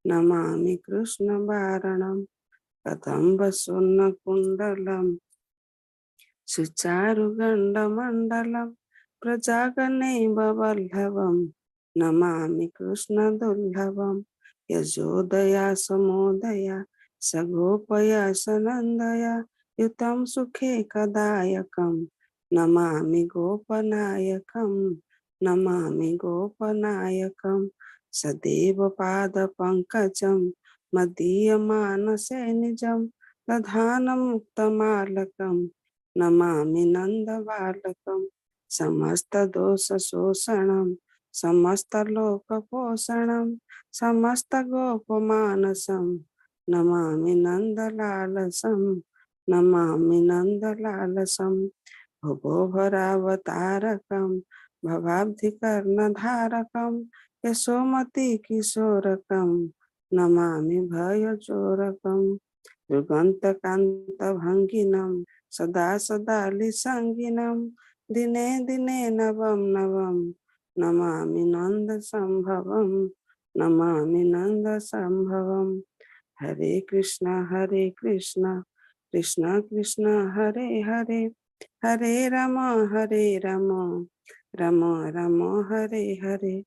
नमामि कृष्णवारणं। कदम्बस्वर्णकुण्डलं सुचारुगण्डमण्डलं प्रजागणैव वल्लभं नमामि कृष्णदुर्लभं। यशोदया समोदया सगोपया सनन्दया युतं सुखे कदायकं नमामि गोपनायकं, नमामि गोपनायकं। सदैव पादपङ्कजं मदीयमानसे निजं दधानमुक्तमालकं नमामि नन्दबालकं। समस्तदोषशोषणं समस्तलोकपोषणं समस्तगोपमानसं नमामि नन्दलालसं, नमामि नन्दलालसं। भुवोभरावतारकं भवाब्धिकर्णधारकं यशोमती किशोरकं नमामि भयचोरकं। युगन्तकान्तभङ्गिनं सदा सदालिसङ्गिनं दिने दिने नवं नवं नमामि नन्दसम्भवं, नमामि नन्दसम्भवं। हरे कृष्ण हरे कृष्ण कृष्ण कृष्ण हरे हरे, हरे राम हरे राम राम राम हरे हरे।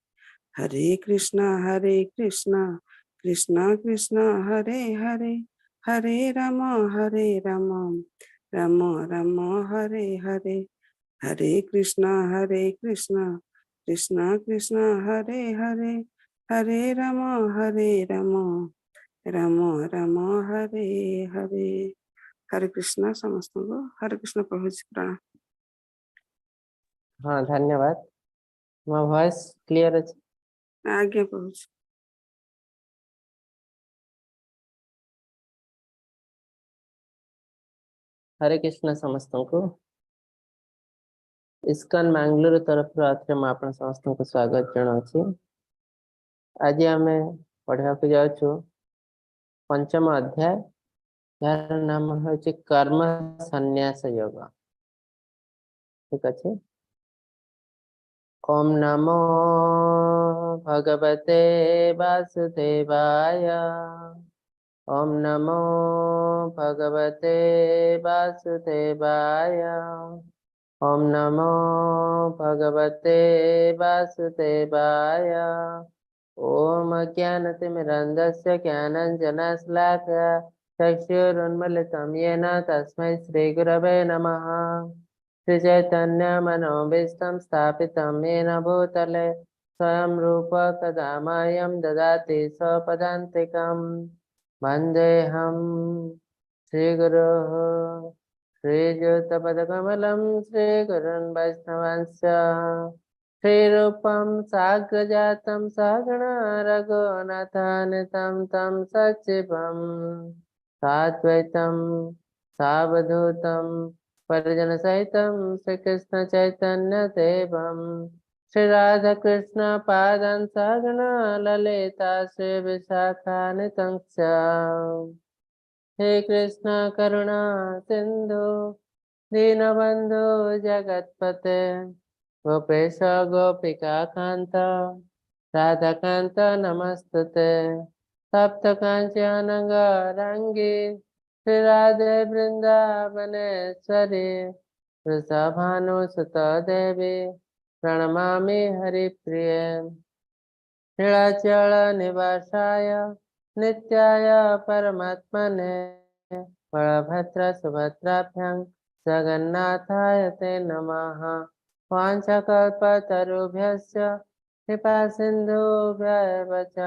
हरे कृष्ण हरे कृष्ण कृष्ण कृष्ण हरे हरे, हरे राम हरे राम राम राम हरे हरे। हरे कृष्ण हरे कृष्ण कृष्ण कृष्ण हरे हरे, हरे राम हरे राम राम राम हरे हरे। ହରେ କୃଷ୍ଣ ସମସ୍ତଙ୍କୁ। ହରେ କୃଷ୍ଣ ପ୍ରଭୁଜୀ, ପ୍ରଣାମ। ହଁ, ଧନ୍ୟବାଦ। ମୋ ଭଏସ କ୍ଲିୟର ଅଛି? ଆଜ୍ଞା ପ୍ରଭୁଜୀ। ହରେ କୃଷ୍ଣ ସମସ୍ତଙ୍କୁ। ଇସ୍କନ ମାଙ୍ଗାଲୋର ତରଫରୁ ଆଉଥରେ ମୁଁ ଆପଣ ସମସ୍ତଙ୍କୁ ସ୍ୱାଗତ ଜଣାଉଛି। ଆଜି ଆମେ ପଢିବାକୁ ଯାଉଛୁ ପଞ୍ଚମ ଅଧ୍ୟାୟ, ଯାହାର ନାମ ହେଉଛି କର୍ମ ସନ୍ନ୍ୟାସ ଯୋଗ। ଠିକ ଅଛି। ଓମ୍ ନମୋ ଭଗବତେ ବାସୁଦେବାୟ। ଓମ୍ ନମୋ ଭଗବତେ ବାସୁଦେବାୟ। ଓମ୍ ନମୋ ଭଗବତେ ବାସୁଦେବାୟ। ଓମ୍ ଅଜ୍ଞାନତିମିରାନ୍ଧସ୍ୟ ଜ୍ଞାନାଞ୍ଜନଶଲାକୟା ଚକ୍ଷୁରୁନ୍ମିଲିतं येन तस्मै श्रीगुरवे नमः। श्रीचैतन्यमनोभीष्टं स्थापितं येन भूतले स्वयं रूप कदा मह्यं ददाति स्वपदान्तिकं। वन्देऽहं श्रीगुरोः श्रीयुतपदकमलं श्रीगुरुन् वैष्णवांश्च। श्रीरूपं साग्रजातं सहगण रघुनाथान्वितं तं सचिवं साद्वैतं सावधूतं परिजनसहितं श्रीकृष्ण चैतन्य देवं। श्रीराधाकृष्ण पादान् सहगण ललिता श्रीविशाखान्वितं च। हे कृष्ण करुणा सिन्धु दीनबन्धु जगत्पते गोपेश गोपिका कान्त राधाकान्त नमस्तुते। तप्त काञ्चन गौराङ्गी श्रीराधे वृन्दावनेश्वरी वृषभानुसुत देवी प्रणमामि हरिप्रिये। नीलाचल निवासाय नित्याय परमात्मने बलभद्र सुभद्राभ्यां जगन्नाथाय ते नमः। वाञ्छाकल्पतरुभ्यश्च कृपा सिन्धुभ्य एव च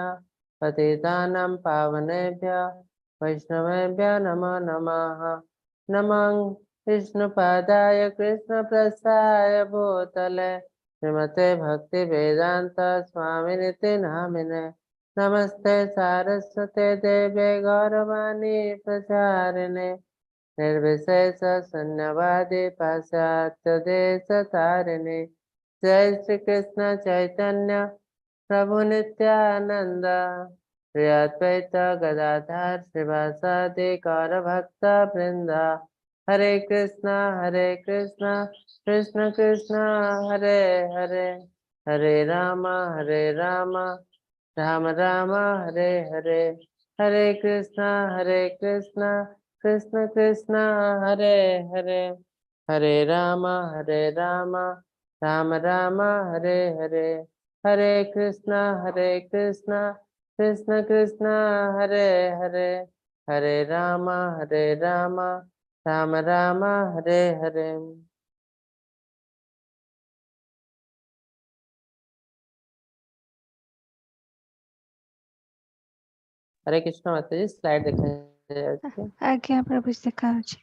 पतितानां पावनेभ्य वैष्णवेभ्य नमो नमः। नमः विष्णुपादाय कृष्णप्रसाय भूतले श्रीमते भक्तिवेदान्त स्वामिनिति नामिने। नमस्ते सारस्वते देवे गौरवाणी प्रचारिणे निर्विशेष शून्यवादी पाश्चात्य देश तारिणे। जय श्री कृष्ण चैतन्य प्रभु नित्यानंद श्री अद्वैत गदाधर श्रीवासादि गौर भक्त वृंद। हरे कृष्णा हरे कृष्णा कृष्ण कृष्ण हरे हरे, हरे राम हरे Ram Rama Rama, Hare Hare, Hare Krishna, Hare Krishna, Krishna Krishna, Hare Hare, Hare Rama, Hare Rama, Rama Rama, Hare Hare, Hare Krishna, Hare Krishna, Krishna Krishna, Hare Hare, Hare Rama, Hare Rama, Rama Rama, Hare Hare. Hare Krishna Mataji, slide ଦେଖାଯାଉଛି? ଆଜ୍ଞା ପ୍ରଭୁ, ଦେଖାଯାଉଛି।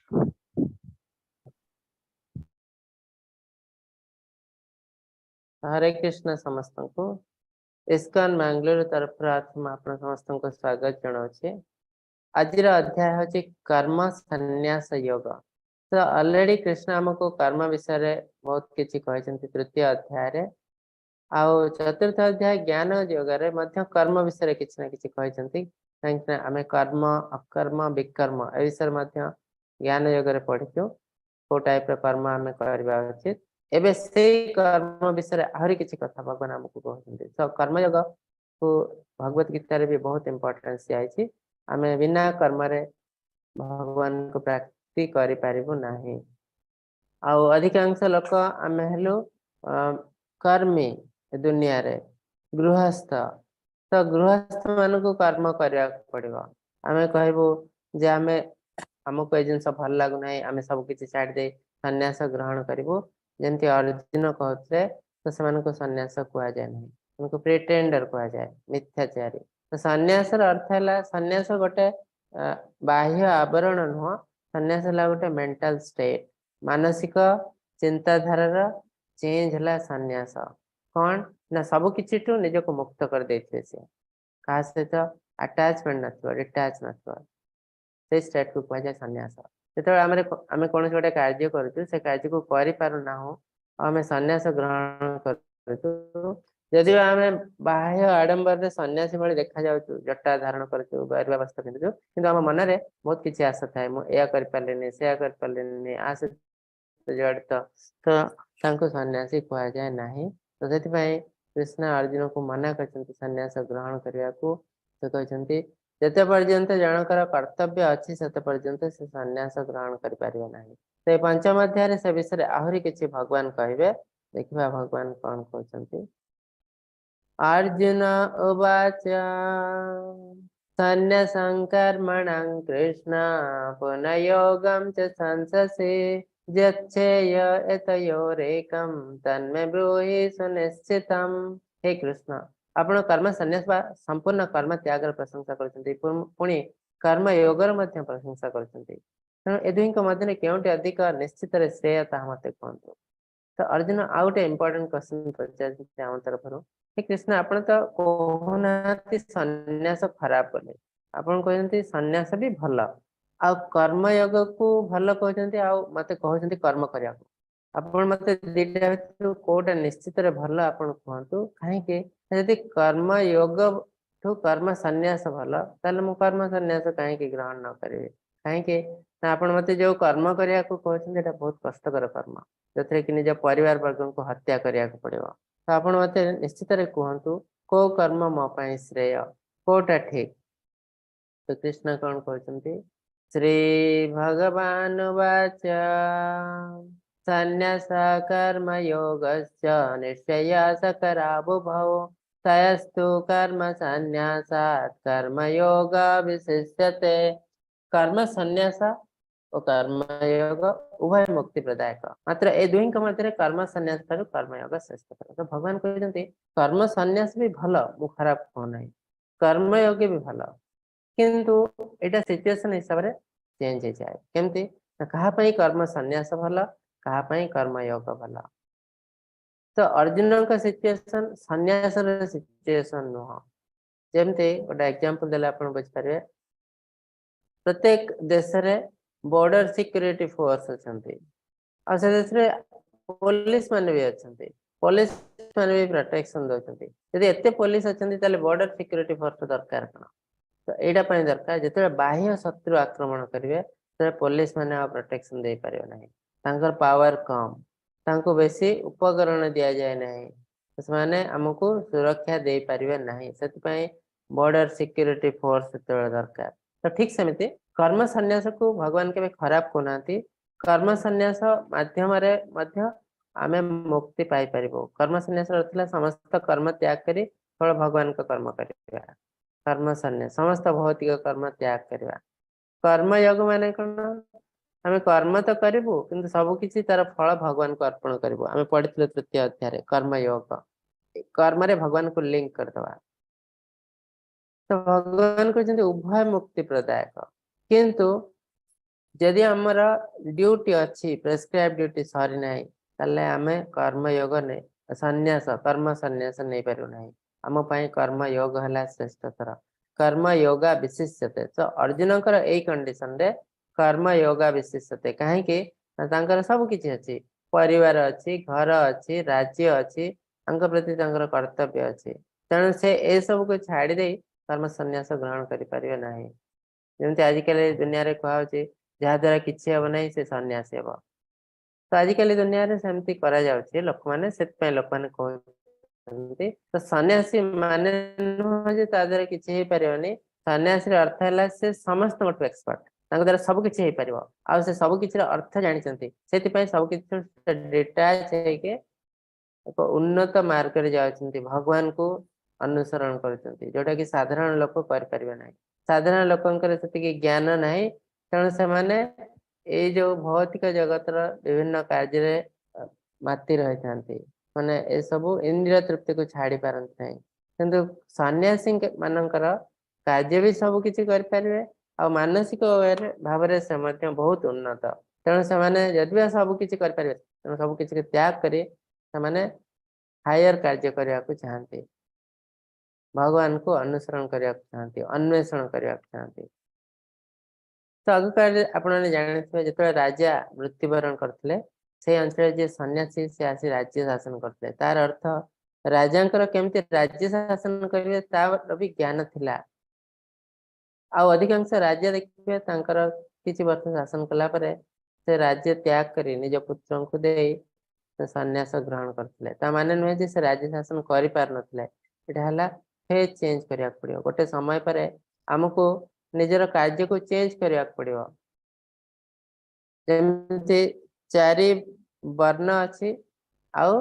ହରେ କୃଷ୍ଣ ସମସ୍ତଙ୍କୁ। ISKCON Bangalore ତରଫରୁ ମୁଁ ଆପଣ ସମସ୍ତଙ୍କୁ ସ୍ୱାଗତ ଜଣାଉଛି। ଆଜିର ଅଧ୍ୟାୟ ହେଉଛି କର୍ମ ସନ୍ନ୍ୟାସ ଯୋଗ। ତ ଅଲରେଡି କୃଷ୍ଣ ଆମକୁ କର୍ମ ବିଷୟରେ ବହୁତ କିଛି କହିଛନ୍ତି ତୃତୀୟ ଅଧ୍ୟାୟରେ, ଆଉ ଚତୁର୍ଥ ଅଧ୍ୟାୟ ଜ୍ଞାନ ଯୋଗରେ ମଧ୍ୟ କର୍ମ ବିଷୟରେ କିଛି ନା କିଛି କହିଛନ୍ତି, କାହିଁକି ନା ଆମେ କର୍ମ, ଅକର୍ମ, ବିକର୍ମ ଏ ବିଷୟରେ ମଧ୍ୟ ଜ୍ଞାନ ଯୋଗରେ ପଢିଛୁ, କୋଉ ଟାଇପର କର୍ମ ଆମେ କରିବା ଉଚିତ। ଏବେ ସେଇ କର୍ମ ବିଷୟରେ ଆହୁରି କିଛି କଥା ଭଗବାନ ଆମକୁ କହୁଛନ୍ତି। ତ କର୍ମଯୋଗକୁ ଭଗବତ ଗୀତାରେ ବି ବହୁତ ଇମ୍ପୋର୍ଟାନ୍ସ ଦିଆଯାଇଛି। ଆମେ ବିନା କର୍ମରେ ଭଗବାନଙ୍କୁ ପ୍ରାପ୍ତି କରିପାରିବୁ ନାହିଁ। ଆଉ ଅଧିକାଂଶ ଲୋକ ଆମେ ହେଲୁ କର୍ମୀ ଦୁନିଆରେ, ଗୃହସ୍ଥ। ତ ଗୃହସ୍ଥ ମାନଙ୍କୁ କର୍ମ କରିବାକୁ ପଡିବ। ଆମେ କହିବୁ ଯେ ଆମକୁ ଏ ଜିନିଷ ଭଲ ଲାଗୁନାହିଁ, ଆମେ ସବୁ କିଛି ଛାଡ଼ି ଦେଇ ସନ୍ନ୍ୟାସ ଗ୍ରହଣ କରିବୁ, ଯେମିତି ଅର୍ଜୁନ କହୁଥିଲେ। ତ ସେମାନଙ୍କୁ ସନ୍ନ୍ୟାସ କୁହାଯାଏ ନାହିଁ, ସେମାନଙ୍କୁ ପ୍ରିଟେଣ୍ଡର କୁହାଯାଏ, ମିଥ୍ୟାଚାରୀ। ତ ସନ୍ନ୍ୟାସର ଅର୍ଥ ହେଲା, ସନ୍ନ୍ୟାସ ଗୋଟେ ବାହ୍ୟ ଆବରଣ ନୁହଁ, ସନ୍ନ୍ୟାସ ହେଲା ଗୋଟେ ମେଣ୍ଟାଲ ଷ୍ଟେଟ, ମାନସିକ ଚିନ୍ତାଧାରାର ଚେଞ୍ଜ ହେଲା ସନ୍ନ୍ୟାସ। କଣ ନା ସବୁ କିଛିଠୁ ନିଜକୁ ମୁକ୍ତ କରିଦେଇଥିବେ, ସେ କାହା ସହିତ ଆଟାଚମେଣ୍ଟ ନଥିବ, ଡିଟାଚ ନଥିବ, ସେଇ ଷ୍ଟେଟକୁ କୁହାଯାଏ ସନ୍ନ୍ୟାସ। ଯେତେବେଳେ ଆମେ କୌଣସି ଗୋଟେ କାର୍ଯ୍ୟ କରୁଛୁ, ସେ କାର୍ଯ୍ୟକୁ କରିପାରୁନାହୁଁ ଆଉ ଆମେ ସନ୍ନ୍ୟାସ ଗ୍ରହଣ କରୁଛୁ, ଯଦିଓ ଆମେ ବାହ୍ୟ ଆଡମ୍ବରରେ ସନ୍ନ୍ୟାସୀ ଭଳି ଦେଖାଯାଉଛୁ, ଜଟା ଧାରଣ କରୁଛୁ, ଗରିବା ବସ୍ତ୍ର ପିନ୍ଧୁଛୁ, କିନ୍ତୁ ଆମ ମନରେ ବହୁତ କିଛି ଆଶା ଥାଏ, ମୁଁ ଏଇଆ କରିପାରିଲିନି, ସେୟା କରିପାରିଲିନି, ଆ ସହିତ ଜଡ଼ିତ, ତ ତାଙ୍କୁ ସନ୍ନ୍ୟାସୀ କୁହାଯାଏ ନାହିଁ। ତ ସେଥିପାଇଁ କୃଷ୍ଣ ଅର୍ଜୁନକୁ ମନା କରିଛନ୍ତି ସନ୍ନ୍ୟାସ ଗ୍ରହଣ କରିବାକୁ। ସେ କହିଛନ୍ତି ଯେତେ ପର୍ଯ୍ୟନ୍ତ ଜଣଙ୍କର କର୍ତ୍ତବ୍ୟ ଅଛି ସେତେ ପର୍ଯ୍ୟନ୍ତ ସେ ସନ୍ନ୍ୟାସ ଗ୍ରହଣ କରିପାରିବ ନାହିଁ। ସେ ପଞ୍ଚମ ଅଧ୍ୟାୟରେ ସେ ବିଷୟରେ ଆହୁରି କିଛି ଭଗବାନ କହିବେ। ଦେଖିବା ଭଗବାନ କଣ କହୁଛନ୍ତି। अर्जुन उवाच, सन्न्यासं कर्मणं कृष्ण पुनर्योगं च संससि, यच्छेय एतयोरेकं तन्मे ब्रूहि सुनिश्चितम्। हे କୃଷ୍ଣ, ଆପଣ କର୍ମ ସନ୍ନ୍ୟାସ ବା ସମ୍ପୂର୍ଣ୍ଣ କର୍ମ ତ୍ୟାଗର ପ୍ରଶଂସା କରୁଛନ୍ତି, ପୁଣି କର୍ମ ଯୋଗର ମଧ୍ୟ ପ୍ରଶଂସା କରୁଛନ୍ତି, ତେଣୁ ଏ ଦୁହିଁଙ୍କ ମଧ୍ୟରେ କେଉଁଟି ଅଧିକ ନିଶ୍ଚିତରେ ଶ୍ରେୟ ତାହା ମତେ କୁହନ୍ତୁ। ତ ଅର୍ଜୁନ ଆଉ ଗୋଟେ ଇମ୍ପୋର୍ଟାଣ୍ଟ କ୍ୱେଶ୍ଚନ ପଚାରିଛନ୍ତି ଆମ ତରଫରୁ। ହେ କୃଷ୍ଣ, ଆପଣ ତ କହୁନାହାନ୍ତି ସନ୍ନ୍ୟାସ ଖରାପ ବୋଲି, ଆପଣ କହୁଛନ୍ତି ସନ୍ନ୍ୟାସ ବି ଭଲ, ଆଉ କର୍ମଯୋଗକୁ ଭଲ କହୁଛନ୍ତି, ଆଉ ମତେ କହୁଛନ୍ତି କର୍ମ କରିବାକୁ। ଆପଣ ମତେ ଦିଟା ଭିତରୁ କୋଉଟା ନିଶ୍ଚିତରେ ଭଲ ଆପଣ କୁହନ୍ତୁ। କାହିଁକି ଯଦି କର୍ମ ଯୋଗ ଠୁ କର୍ମ ସନ୍ନ୍ୟାସ ଭଲ, ତାହେଲେ ମୁଁ କର୍ମ ସନ୍ନ୍ୟାସ କାହିଁକି ଗ୍ରହଣ ନ କରିବି? କାହିଁକି ନା ଆପଣ ମତେ ଯୋଉ କର୍ମ କରିବାକୁ କହୁଛନ୍ତି ଏଇଟା ବହୁତ କଷ୍ଟକର କର୍ମ, ଯୋଉଥିରେ କି ନିଜ ପରିବାର ବର୍ଗଙ୍କୁ ହତ୍ୟା କରିବାକୁ ପଡିବ। ତ ଆପଣ ମତେ ନିଶ୍ଚିତରେ କୁହନ୍ତୁ କୋଉ କର୍ମ ମୋ ପାଇଁ ଶ୍ରେୟ, କୋଉଟା ଠିକ? ତ କୃଷ୍ଣ କଣ କହୁଛନ୍ତି? ଶ୍ରୀ ଭଗବାନ ବାଚ, ସନ୍ନ୍ୟାସ କର୍ମ ଯୋଗଶ୍ଚ ନିଶ୍ଚୟ ସକରାବୁଭौ, ତୟସ୍ତୁ କର୍ମ ସନ୍ନ୍ୟାସାତ୍ କର୍ମ ଯୋଗ ବିଶିଷ୍ୟତେ। କର୍ମ ସନ୍ନ୍ୟାସ ଓ କର୍ମଯୋଗ ଉଭୟ ମୁକ୍ତି ପ୍ରଦାୟକ, ମାତ୍ର ଏ ଦୁହିଁଙ୍କ ମଧ୍ୟରେ କର୍ମ ସନ୍ନ୍ୟାସ ଠାରୁ କର୍ମଯୋଗ ଶ୍ରେଷ୍ଠ। ତ ଭଗବାନ କହୁଛନ୍ତି କର୍ମ ସନ୍ନ୍ୟାସ ବି ଭଲ, ମୁଁ ଖରାପ କହୁନାହିଁ, କର୍ମଯୋଗ ବି ଭଲ, କିନ୍ତୁ ଏଇଟା ସିଚୁଏସନ ହିସାବରେ ଚେଞ୍ଜ ହେଇଯାଏ। କେମିତି ନା କାହା ପାଇଁ କର୍ମ ସନ୍ନ୍ୟାସ ଭଲ, କାହା ପାଇଁ କର୍ମଯୋଗ ଭଲ। ତ ଅର୍ଜୁନଙ୍କ ସିଚୁଏସନ ସନ୍ନ୍ୟାସର ସିଚୁଏସନ ନୁହଁ। ଯେମିତି ଗୋଟେ ଏକ୍ଜାମ୍ପଲ ଦେଲେ ଆପଣ ବୁଝିପାରିବେ। ପ୍ରତ୍ୟେକ ଦେଶରେ ବର୍ଡର ସିକ୍ୟୁରିଟି ଫୋର୍ସ ଅଛନ୍ତି, ଆଉ ସେ ଦେଶରେ ପୋଲିସ ମାନେ ବି ଅଛନ୍ତି, ପୋଲିସ ମାନେ ବି ପ୍ରୋଟେକ୍ସନ ଦଉଛନ୍ତି। ଯଦି ଏତେ ପୋଲିସ ଅଛନ୍ତି ତାହେଲେ ବର୍ଡର ସିକ୍ୟୁରିଟି ଫୋର୍ସ ଦରକାର କଣ? ତ ଏଇଟା ପାଇଁ ଦରକାର, ଯେତେବେଳେ ବାହ୍ୟ ଶତ୍ରୁ ଆକ୍ରମଣ କରିବେ ସେତେବେଳେ ପୋଲିସ ମାନେ ଆଉ ପ୍ରୋଟେକ୍ସନ ଦେଇପାରିବେ ନାହିଁ, ତାଙ୍କର ପାୱାର କମ, ତାଙ୍କୁ ବେଶୀ ଉପକରଣ ଦିଆଯାଏ ନାହିଁ, ସେମାନେ ଆମକୁ ସୁରକ୍ଷା ଦେଇପାରିବେ ନାହିଁ। ସେଥିପାଇଁ ବର୍ଡର ସିକ୍ୟୁରିଟି ଫୋର୍ସ ସେତେବେଳେ ଦରକାର। ତ ଠିକ ସେମିତି କର୍ମ ସନ୍ନ୍ୟାସକୁ ଭଗବାନ କେବେ ଖରାପ କହୁନାହାନ୍ତି। କର୍ମ ସନ୍ନ୍ୟାସ ମାଧ୍ୟମରେ ମଧ୍ୟ ଆମେ ମୁକ୍ତି ପାଇପାରିବୁ। କର୍ମ ସନ୍ନ୍ୟାସ ଥିଲା ସମସ୍ତ କର୍ମ ତ୍ୟାଗ କରି କେବଳ ଭଗବାନଙ୍କ କର୍ମ କରିବା। କର୍ମ ସନ୍ନ୍ୟାସ, ସମସ୍ତ ଭୌତିକ କର୍ମ ତ୍ୟାଗ କରିବା। କର୍ମ ଯୋଗ ମାନେ କଣ? ଆମେ କର୍ମ ତ କରିବୁ, କିନ୍ତୁ ସବୁ କିଛି ତାର ଫଳ ଭଗବାନଙ୍କୁ ଅର୍ପଣ କରିବୁ। ଆମେ ପଢିଥିଲୁ ତୃତୀୟ ଅଧ୍ୟାୟରେ କର୍ମ ଯୋଗ, କର୍ମରେ ଭଗବାନଙ୍କୁ ଲିଙ୍କ କରିଦବା। ତ ଭଗବାନ କହୁଛନ୍ତି ଉଭୟ ମୁକ୍ତି ପ୍ରଦାୟକ। କିନ୍ତୁ ଯଦି ଆମର ଡ୍ୟୁଟି ଅଛି, ପ୍ରେସକ୍ରାଇବ ଡ୍ୟୁଟି ସରିନାହିଁ, ତାହେଲେ ଆମେ କର୍ମ ଯୋଗ ନେଇ ସନ୍ନ୍ୟାସ, କର୍ମ ସନ୍ନ୍ୟାସ ନେଇପାରିବୁ ନାହିଁ। ଆମ ପାଇଁ କର୍ମ ଯୋଗ ହେଲା ଶ୍ରେଷ୍ଠତର। କର୍ମ ଯୋଗା ବିଶିଷ୍ୟତେ। ତ ଅର୍ଜୁନଙ୍କର ଏଇ କଣ୍ଡିସନରେ କର୍ମ ଯୋଗା ବିଶିଷ୍ୟତେ। କାହିଁକି ନା ତାଙ୍କର ସବୁ କିଛି ଅଛି, ପରିବାର ଅଛି, ଘର ଅଛି, ରାଜ୍ୟ ଅଛି, ତାଙ୍କ ପ୍ରତି ତାଙ୍କର କର୍ତ୍ତବ୍ୟ ଅଛି। ତେଣୁ ସେ ଏସବୁକୁ ଛାଡି ଦେଇ କର୍ମ ସନ୍ନ୍ୟାସ ଗ୍ରହଣ କରିପାରିବେ ନାହିଁ। ଯେମିତି ଆଜିକାଲି ଦୁନିଆରେ କୁହାହଉଛି, ଯାହା ଦ୍ୱାରା କିଛି ହବ ନାହିଁ ସେ ସନ୍ନ୍ୟାସୀ ହବ। ତ ଆଜିକାଲି ଦୁନିଆରେ ସେମିତି କରାଯାଉଛି ଲୋକମାନେ, ସେଥିପାଇଁ ଲୋକମାନେ କହୁଛନ୍ତି। ତ ସନ୍ନ୍ୟାସୀ ମାନେ ନୁହଁ ଯେ ତା ଦ୍ୱାରା କିଛି ହେଇପାରିବନି। ସନ୍ନ୍ୟାସୀର ଅର୍ଥ ହେଲା ସେ ସମସ୍ତଙ୍କଠୁ ଏକ୍ସପର୍ଟ, ତାଙ୍କ ଦ୍ୱାରା ସବୁ କିଛି ହେଇପାରିବ ଆଉ ସେ ସବୁ କିଛିର ଅର୍ଥ ଜାଣିଛନ୍ତି। ସେଥିପାଇଁ ସବୁ କିଛି ଡିଟାଚ ହେଇକି ଏକ ଉନ୍ନତ ମାର୍ଗରେ ଯାଉଛନ୍ତି, ଭଗବାନଙ୍କୁ ଅନୁସରଣ କରୁଛନ୍ତି, ଯୋଉଟା କି ସାଧାରଣ ଲୋକ କରିପାରିବେ ନାହିଁ। ସାଧାରଣ ଲୋକଙ୍କର ସେତିକି ଜ୍ଞାନ ନାହିଁ। ତେଣୁ ସେମାନେ ଏଇ ଯୋଉ ଭୌତିକ ଜଗତର ବିଭିନ୍ନ କାର୍ଯ୍ୟରେ ମାତି ରହିଥାନ୍ତି, ମାନେ ଏସବୁ ଇନ୍ଦ୍ରିୟ ତୃପ୍ତିକୁ ଛାଡି ପାରନ୍ତି ନାହିଁ। କିନ୍ତୁ ସନ୍ନ୍ୟାସୀ ମାନଙ୍କର କାର୍ଯ୍ୟ ବି ସବୁ କିଛି କରିପାରିବେ ଆଉ ମାନସିକ ଭାବରେ ସେ ମଧ୍ୟ ବହୁତ ଉନ୍ନତ। ତେଣୁ ସେମାନେ ଯଦି ବି ସବୁ କିଛି କରିପାରିବେ, ତେଣୁ ସବୁ କିଛି ତ୍ୟାଗ କରି ସେମାନେ ହାୟର କାର୍ଯ୍ୟ କରିବାକୁ ଚାହାନ୍ତି, ଭଗବାନଙ୍କୁ ଅନୁସରଣ କରିବାକୁ ଚାହାନ୍ତି, ଅନ୍ୱେଷଣ କରିବାକୁ ଚାହାନ୍ତି। ତ ଆଗକାଳରେ ଆପଣମାନେ ଜାଣିଥିବେ, ଯେତେବେଳେ ରାଜା ମୃତ୍ୟୁବରଣ କରିଥିଲେ, ସେଇ ଅଞ୍ଚଳରେ ଯିଏ ସନ୍ନ୍ୟାସୀ ସେ ଆସି ରାଜ୍ୟ ଶାସନ କରୁଥିଲେ। ତାର ଅର୍ଥ ରାଜାଙ୍କର କେମିତି ରାଜ୍ୟ ଶାସନ କରିବେ ତାର ବି ଜ୍ଞାନ ଥିଲା। ଆଉ ଅଧିକାଂଶ ରାଜା ଦେଖିବେ, ତାଙ୍କର କିଛି ବର୍ଷ ଶାସନ କଲା ପରେ ସେ ରାଜ୍ୟ ତ୍ୟାଗ କରି ନିଜ ପୁତ୍ରଙ୍କୁ ଦେଇ ସେ ସନ୍ନ୍ୟାସ ଗ୍ରହଣ କରିଥିଲେ। ତା ମାନେ ନୁହେଁ ଯେ ସେ ରାଜ୍ୟ ଶାସନ କରିପାରୁନଥିଲେ। ଏଇଟା ହେଲା ଫେଜ୍ ଚେଞ୍ଜ କରିବାକୁ ପଡିବ। ଗୋଟେ ସମୟ ପରେ ଆମକୁ ନିଜର କାର୍ଯ୍ୟକୁ ଚେଞ୍ଜ କରିବାକୁ ପଡିବ। ଯେମିତି ଚାରି ବର୍ଣ୍ଣ ଅଛି ଆଉ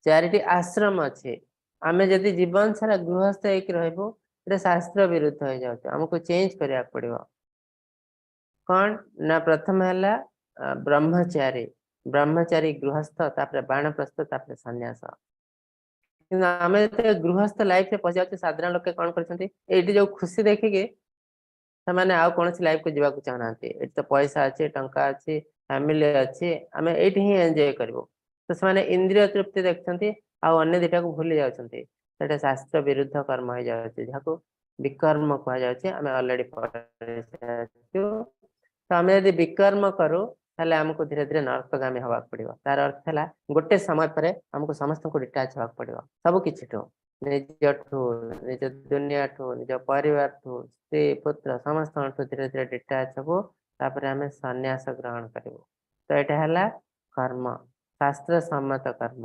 ଚାରିଟି ଆଶ୍ରମ ଅଛି। ଆମେ ଯଦି ଜୀବନ ସାରା ଗୃହସ୍ଥ ହେଇକି ରହିବୁ, ଏଟା ଶାସ୍ତ୍ର ବିରୁଦ୍ଧ ହେଇଯାଉଛି। ଆମକୁ ଚେଞ୍ଜ କରିବାକୁ ପଡିବ। କଣ ନା ପ୍ରଥମ ହେଲା ବ୍ରହ୍ମଚାରୀ, ବ୍ରହ୍ମଚାରୀ, ଗୃହସ୍ଥ, ତାପରେ ବାଣପ୍ରସ୍ଥ, ତାପରେ ସନ୍ନ୍ୟାସ। କିନ୍ତୁ ଆମେ ଯେତେବେଳେ ଗୃହସ୍ଥ ଲାଇଫରେ ପଶିଯାଉଛେ, ସାଧାରଣ ଲୋକେ କଣ କରୁଛନ୍ତି, ଏଇଠି ଯୋଉ ଖୁସି ଦେଖିକି ସେମାନେ ଆଉ କୌଣସି ଲାଇଫକୁ ଯିବାକୁ ଚାହୁଁନାହାନ୍ତି। ଏଠି ତ ପଇସା ଅଛି, ଟଙ୍କା ଅଛି, ଫ୍ୟାମିଲି ଅଛି, ଆମେ ଏଇଠି ହିଁ ଏନ୍ଜୟ କରିବୁ। ତ ସେମାନେ ଇନ୍ଦ୍ରିୟ ତୃପ୍ତି ଦେଖୁଛନ୍ତି ଆଉ ଅନ୍ୟ ଦିଟାକୁ ଭୁଲି ଯାଉଛନ୍ତି। ସେଟା ଶାସ୍ତ୍ର ବିରୁଦ୍ଧ କର୍ମ ହେଇଯାଉଛି, ଯାହାକୁ ବିକର୍ମ କୁହାଯାଉଛି। ଆମେ ଅଲରେଡି। ତ ଆମେ ଯଦି ବିକର୍ମ କରୁ, ତାହେଲେ ଆମକୁ ଧୀରେ ଧୀରେ ନର୍କଗାମୀ ହବାକୁ ପଡିବ। ତାର ଅର୍ଥ ହେଲା ଗୋଟେ ସମୟ ପରେ ଆମକୁ ସମସ୍ତଙ୍କୁ ଡିଟାଚ ହବାକୁ ପଡିବ, ସବୁ କିଛିଠୁ, ନିଜଠୁ, ନିଜ ଦୁନିଆଠୁ, ନିଜ ପରିବାରଠୁ, ସ୍ତ୍ରୀ ପୁତ୍ର ସମସ୍ତଙ୍କଠୁ ଧୀରେ ଧୀରେ ଡିଟାଚ ହବୁ। ତାପରେ ଆମେ ସନ୍ନ୍ୟାସ ଗ୍ରହଣ କରିବୁ। ତ ଏଇଟା ହେଲା କର୍ମ, ଶାସ୍ତ୍ର ସମ୍ମତ କର୍ମ।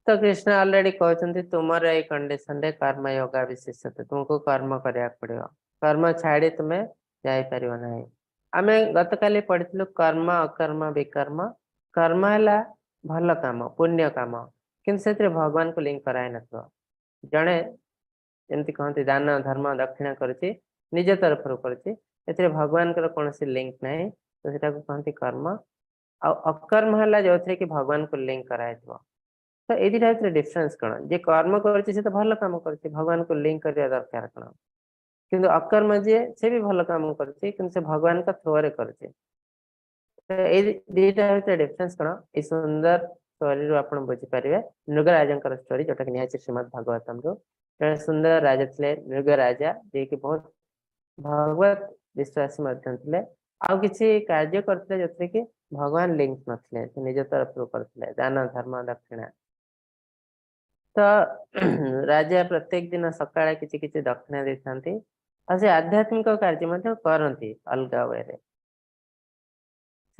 ତ କୃଷ୍ଣ ଅଲରେଡି କହୁଛନ୍ତି, ତୁମର ଏଇ କଣ୍ଡିସନରେ କର୍ମ ଯୋଗା ବିଶେଷତ, ତୁମକୁ କର୍ମ କରିବାକୁ ପଡିବ। କର୍ମ ଛାଡି ତୁମେ ଯାଇପାରିବ ନାହିଁ। ଆମେ ଗତକାଲି ପଢିଥିଲୁ କର୍ମ, ଅକର୍ମ, ବିକର୍ମ। କର୍ମ ହେଲା ଭଲ କାମ, ପୁଣ୍ୟ କାମ, କିନ୍ତୁ ସେଥିରେ ଭଗବାନଙ୍କୁ ଲିଙ୍କ କରାହେଇନଥିବ। ଜଣେ ଯେମିତି କହନ୍ତି ଦାନ ଧର୍ମ ଦକ୍ଷିଣା କରୁଛି, ନିଜ ତରଫରୁ କରୁଛି, ଏଥିରେ ଭଗବାନଙ୍କର କୌଣସି ଲିଙ୍କ ନାହିଁ। ତ ସେଟାକୁ କହନ୍ତି କର୍ମ। ଆଉ ଅକର୍ମ ହେଲା ଯୋଉଥିରେ କି ଭଗବାନଙ୍କୁ ଲିଙ୍କ କରାହେଇଥିବ। ତ ଏଇ ଦିଟା ଭିତରେ ଡିଫରେନ୍ସ କଣ? ଯିଏ କର୍ମ କରୁଛି ସେ ତ ଭଲ କାମ କରୁଛି, ଭଗବାନଙ୍କୁ ଲିଙ୍କ କରିବା ଦରକାର କଣ? କିନ୍ତୁ ଅକର୍ମ ଯିଏ, ସେ ବି ଭଲ କାମ କରୁଛି, କିନ୍ତୁ ସେ ଭଗବାନଙ୍କ ଥ୍ରୋରେ କରୁଛି। ତ ଏଇ ଦିଟା ଭିତରେ ଡିଫରେନ୍ସ କଣ, ଏଇ ସୁନ୍ଦର ଷ୍ଟୋରିରୁ ଆପଣ ବୁଝିପାରିବେ। ମୃଗରାଜଙ୍କର ଷ୍ଟୋରି, ଯୋଉଟା କି ନିଆଯାଇଛି ଶ୍ରୀମଦ୍ ଭାଗବତମରୁ। ଜଣେ ସୁନ୍ଦର ରାଜା ଥିଲେ ମୃଗ ରାଜା, ଯିଏକି ବହୁତ ଭଗବତ ବିଶ୍ୱାସୀ ମଧ୍ୟ ଥିଲେ ଆଉ କିଛି କାର୍ଯ୍ୟ କରୁଥିଲେ ଯୋଉଥିରେ କି ଭଗବାନ ଲିଙ୍କ ନଥିଲେ। ସେ ନିଜ ତରଫରୁ କରୁଥିଲେ ଦାନ ଧର୍ମ ଦକ୍ଷିଣା। ତ ରାଜା ପ୍ରତ୍ୟେକ ଦିନ ସକାଳେ କିଛି କିଛି ଦକ୍ଷିଣା ଦେଇଥାନ୍ତି ଆଉ ସେ ଆଧ୍ୟାତ୍ମିକ କାର୍ଯ୍ୟ ମଧ୍ୟ କରନ୍ତି ଅଲଗା ୱେରେ।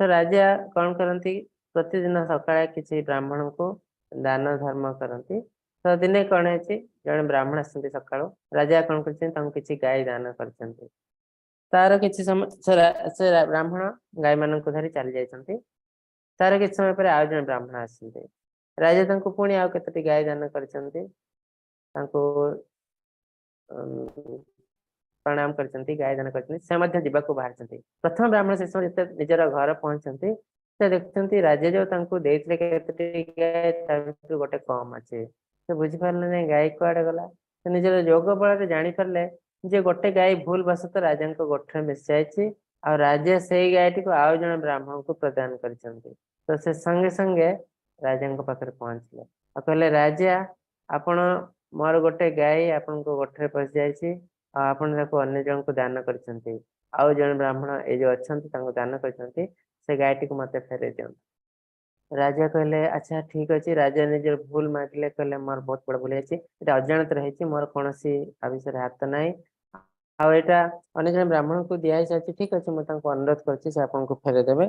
ତ ରାଜା କଣ କରନ୍ତି, ପ୍ରତିଦିନ ସକାଳେ କିଛି ବ୍ରାହ୍ମଣଙ୍କୁ ଦାନ ଧର୍ମ କରନ୍ତି। ତ ଦିନେ କଣ ହେଇଛି, ଜଣେ ବ୍ରାହ୍ମଣ ଆସିଛନ୍ତି ସକାଳୁ। ରାଜା କଣ କରିଛନ୍ତି, ତାଙ୍କୁ କିଛି ଗାଈ ଦାନ କରିଛନ୍ତି। ତାର କିଛି ସମୟ ସେ ବ୍ରାହ୍ମଣ ଗାଈ ମାନଙ୍କୁ ଧରି ଚାଲି ଯାଇଛନ୍ତି। ତାର କିଛି ସମୟ ପରେ ଆଉ ଜଣେ ବ୍ରାହ୍ମଣ ଆସିଛନ୍ତି। ରାଜା ତାଙ୍କୁ ପୁଣି ଆଉ କେତୋଟି ଗାଈ ଦାନ କରିଛନ୍ତି। ତାଙ୍କୁ ପ୍ରଣାମ କରିଛନ୍ତି, ଗାଈ ଦାନ କରିଛନ୍ତି। ସେ ମଧ୍ୟ ଯିବାକୁ ବାହାରିଛନ୍ତି। ପ୍ରଥମ ବ୍ରାହ୍ମଣ ସେ ସମୟ ଯେତେ ନିଜର ଘର ପହଞ୍ଚନ୍ତି, ସେ ଦେଖୁଛନ୍ତି ରାଜା ଯୋଉ ତାଙ୍କୁ ଦେଇଥିଲେ କେତୋଟି ଗାଈ, ତା ଭିତରୁ ଗୋଟେ କମ ଅଛି। ସେ ବୁଝିପାରିଲେ ନାହିଁ ଗାଈ କୁଆଡେ ଗଲା। ସେ ନିଜର ଯୋଗ ବଳରେ ଜାଣିପାରିଲେ ଯେ ଗୋଟେ ଗାଈ ଭୁଲ ବଶତଃ ରାଜାଙ୍କ ଗୋଠରେ ମିଶି ଯାଇଛି ଆଉ ରାଜା ସେଇ ଗାଈଟିକୁ ଆଉ ଜଣେ ବ୍ରାହ୍ମଣଙ୍କୁ ପ୍ରଦାନ କରିଛନ୍ତି। ତ ସେ ସଙ୍ଗେ ସଙ୍ଗେ ରାଜାଙ୍କ ପାଖରେ ପହଞ୍ଚିଲେ ଆଉ କହିଲେ, "ରାଜା, ଆପଣ ମୋର ଗୋଟେ ଗାଈ ଆପଣଙ୍କ ଗୋଠରେ ପଶି ଯାଇଛି ଆଉ ଆପଣ ତାକୁ ଅନ୍ୟ ଜଣଙ୍କୁ ଦାନ କରିଛନ୍ତି। ଆଉ ଜଣେ ବ୍ରାହ୍ମଣ ଏଇ ଯୋଉ ଅଛନ୍ତି, ତାଙ୍କୁ ଦାନ କରିଛନ୍ତି। ସେ ଗାଈଟିକୁ ମତେ ଫେରେଇ ଦିଅନ୍ତୁ।" ରାଜା କହିଲେ, "ଆଚ୍ଛା, ଠିକ ଅଛି।" ରାଜା ନିଜର ଭୁଲ ମାଗିଲେ। କହିଲେ, "ମୋର ବହୁତ ବଡ ଭୁଲ ହେଇଛି। ଏଇଟା ଅଜାଣତରେ ହେଇଛି। ମୋର କୌଣସି ଆ ବିଷୟରେ ହାତ ନାହିଁ ଆଉ ଏଇଟା ଅନ୍ୟ ଜଣେ ବ୍ରାହ୍ମଣଙ୍କୁ ଦିଆ ହେଇସାରିଛି। ଠିକ ଅଛି, ମୁଁ ତାଙ୍କୁ ଅନୁରୋଧ କରୁଛି, ସେ ଆପଣଙ୍କୁ ଫେରେଇ ଦେବେ।"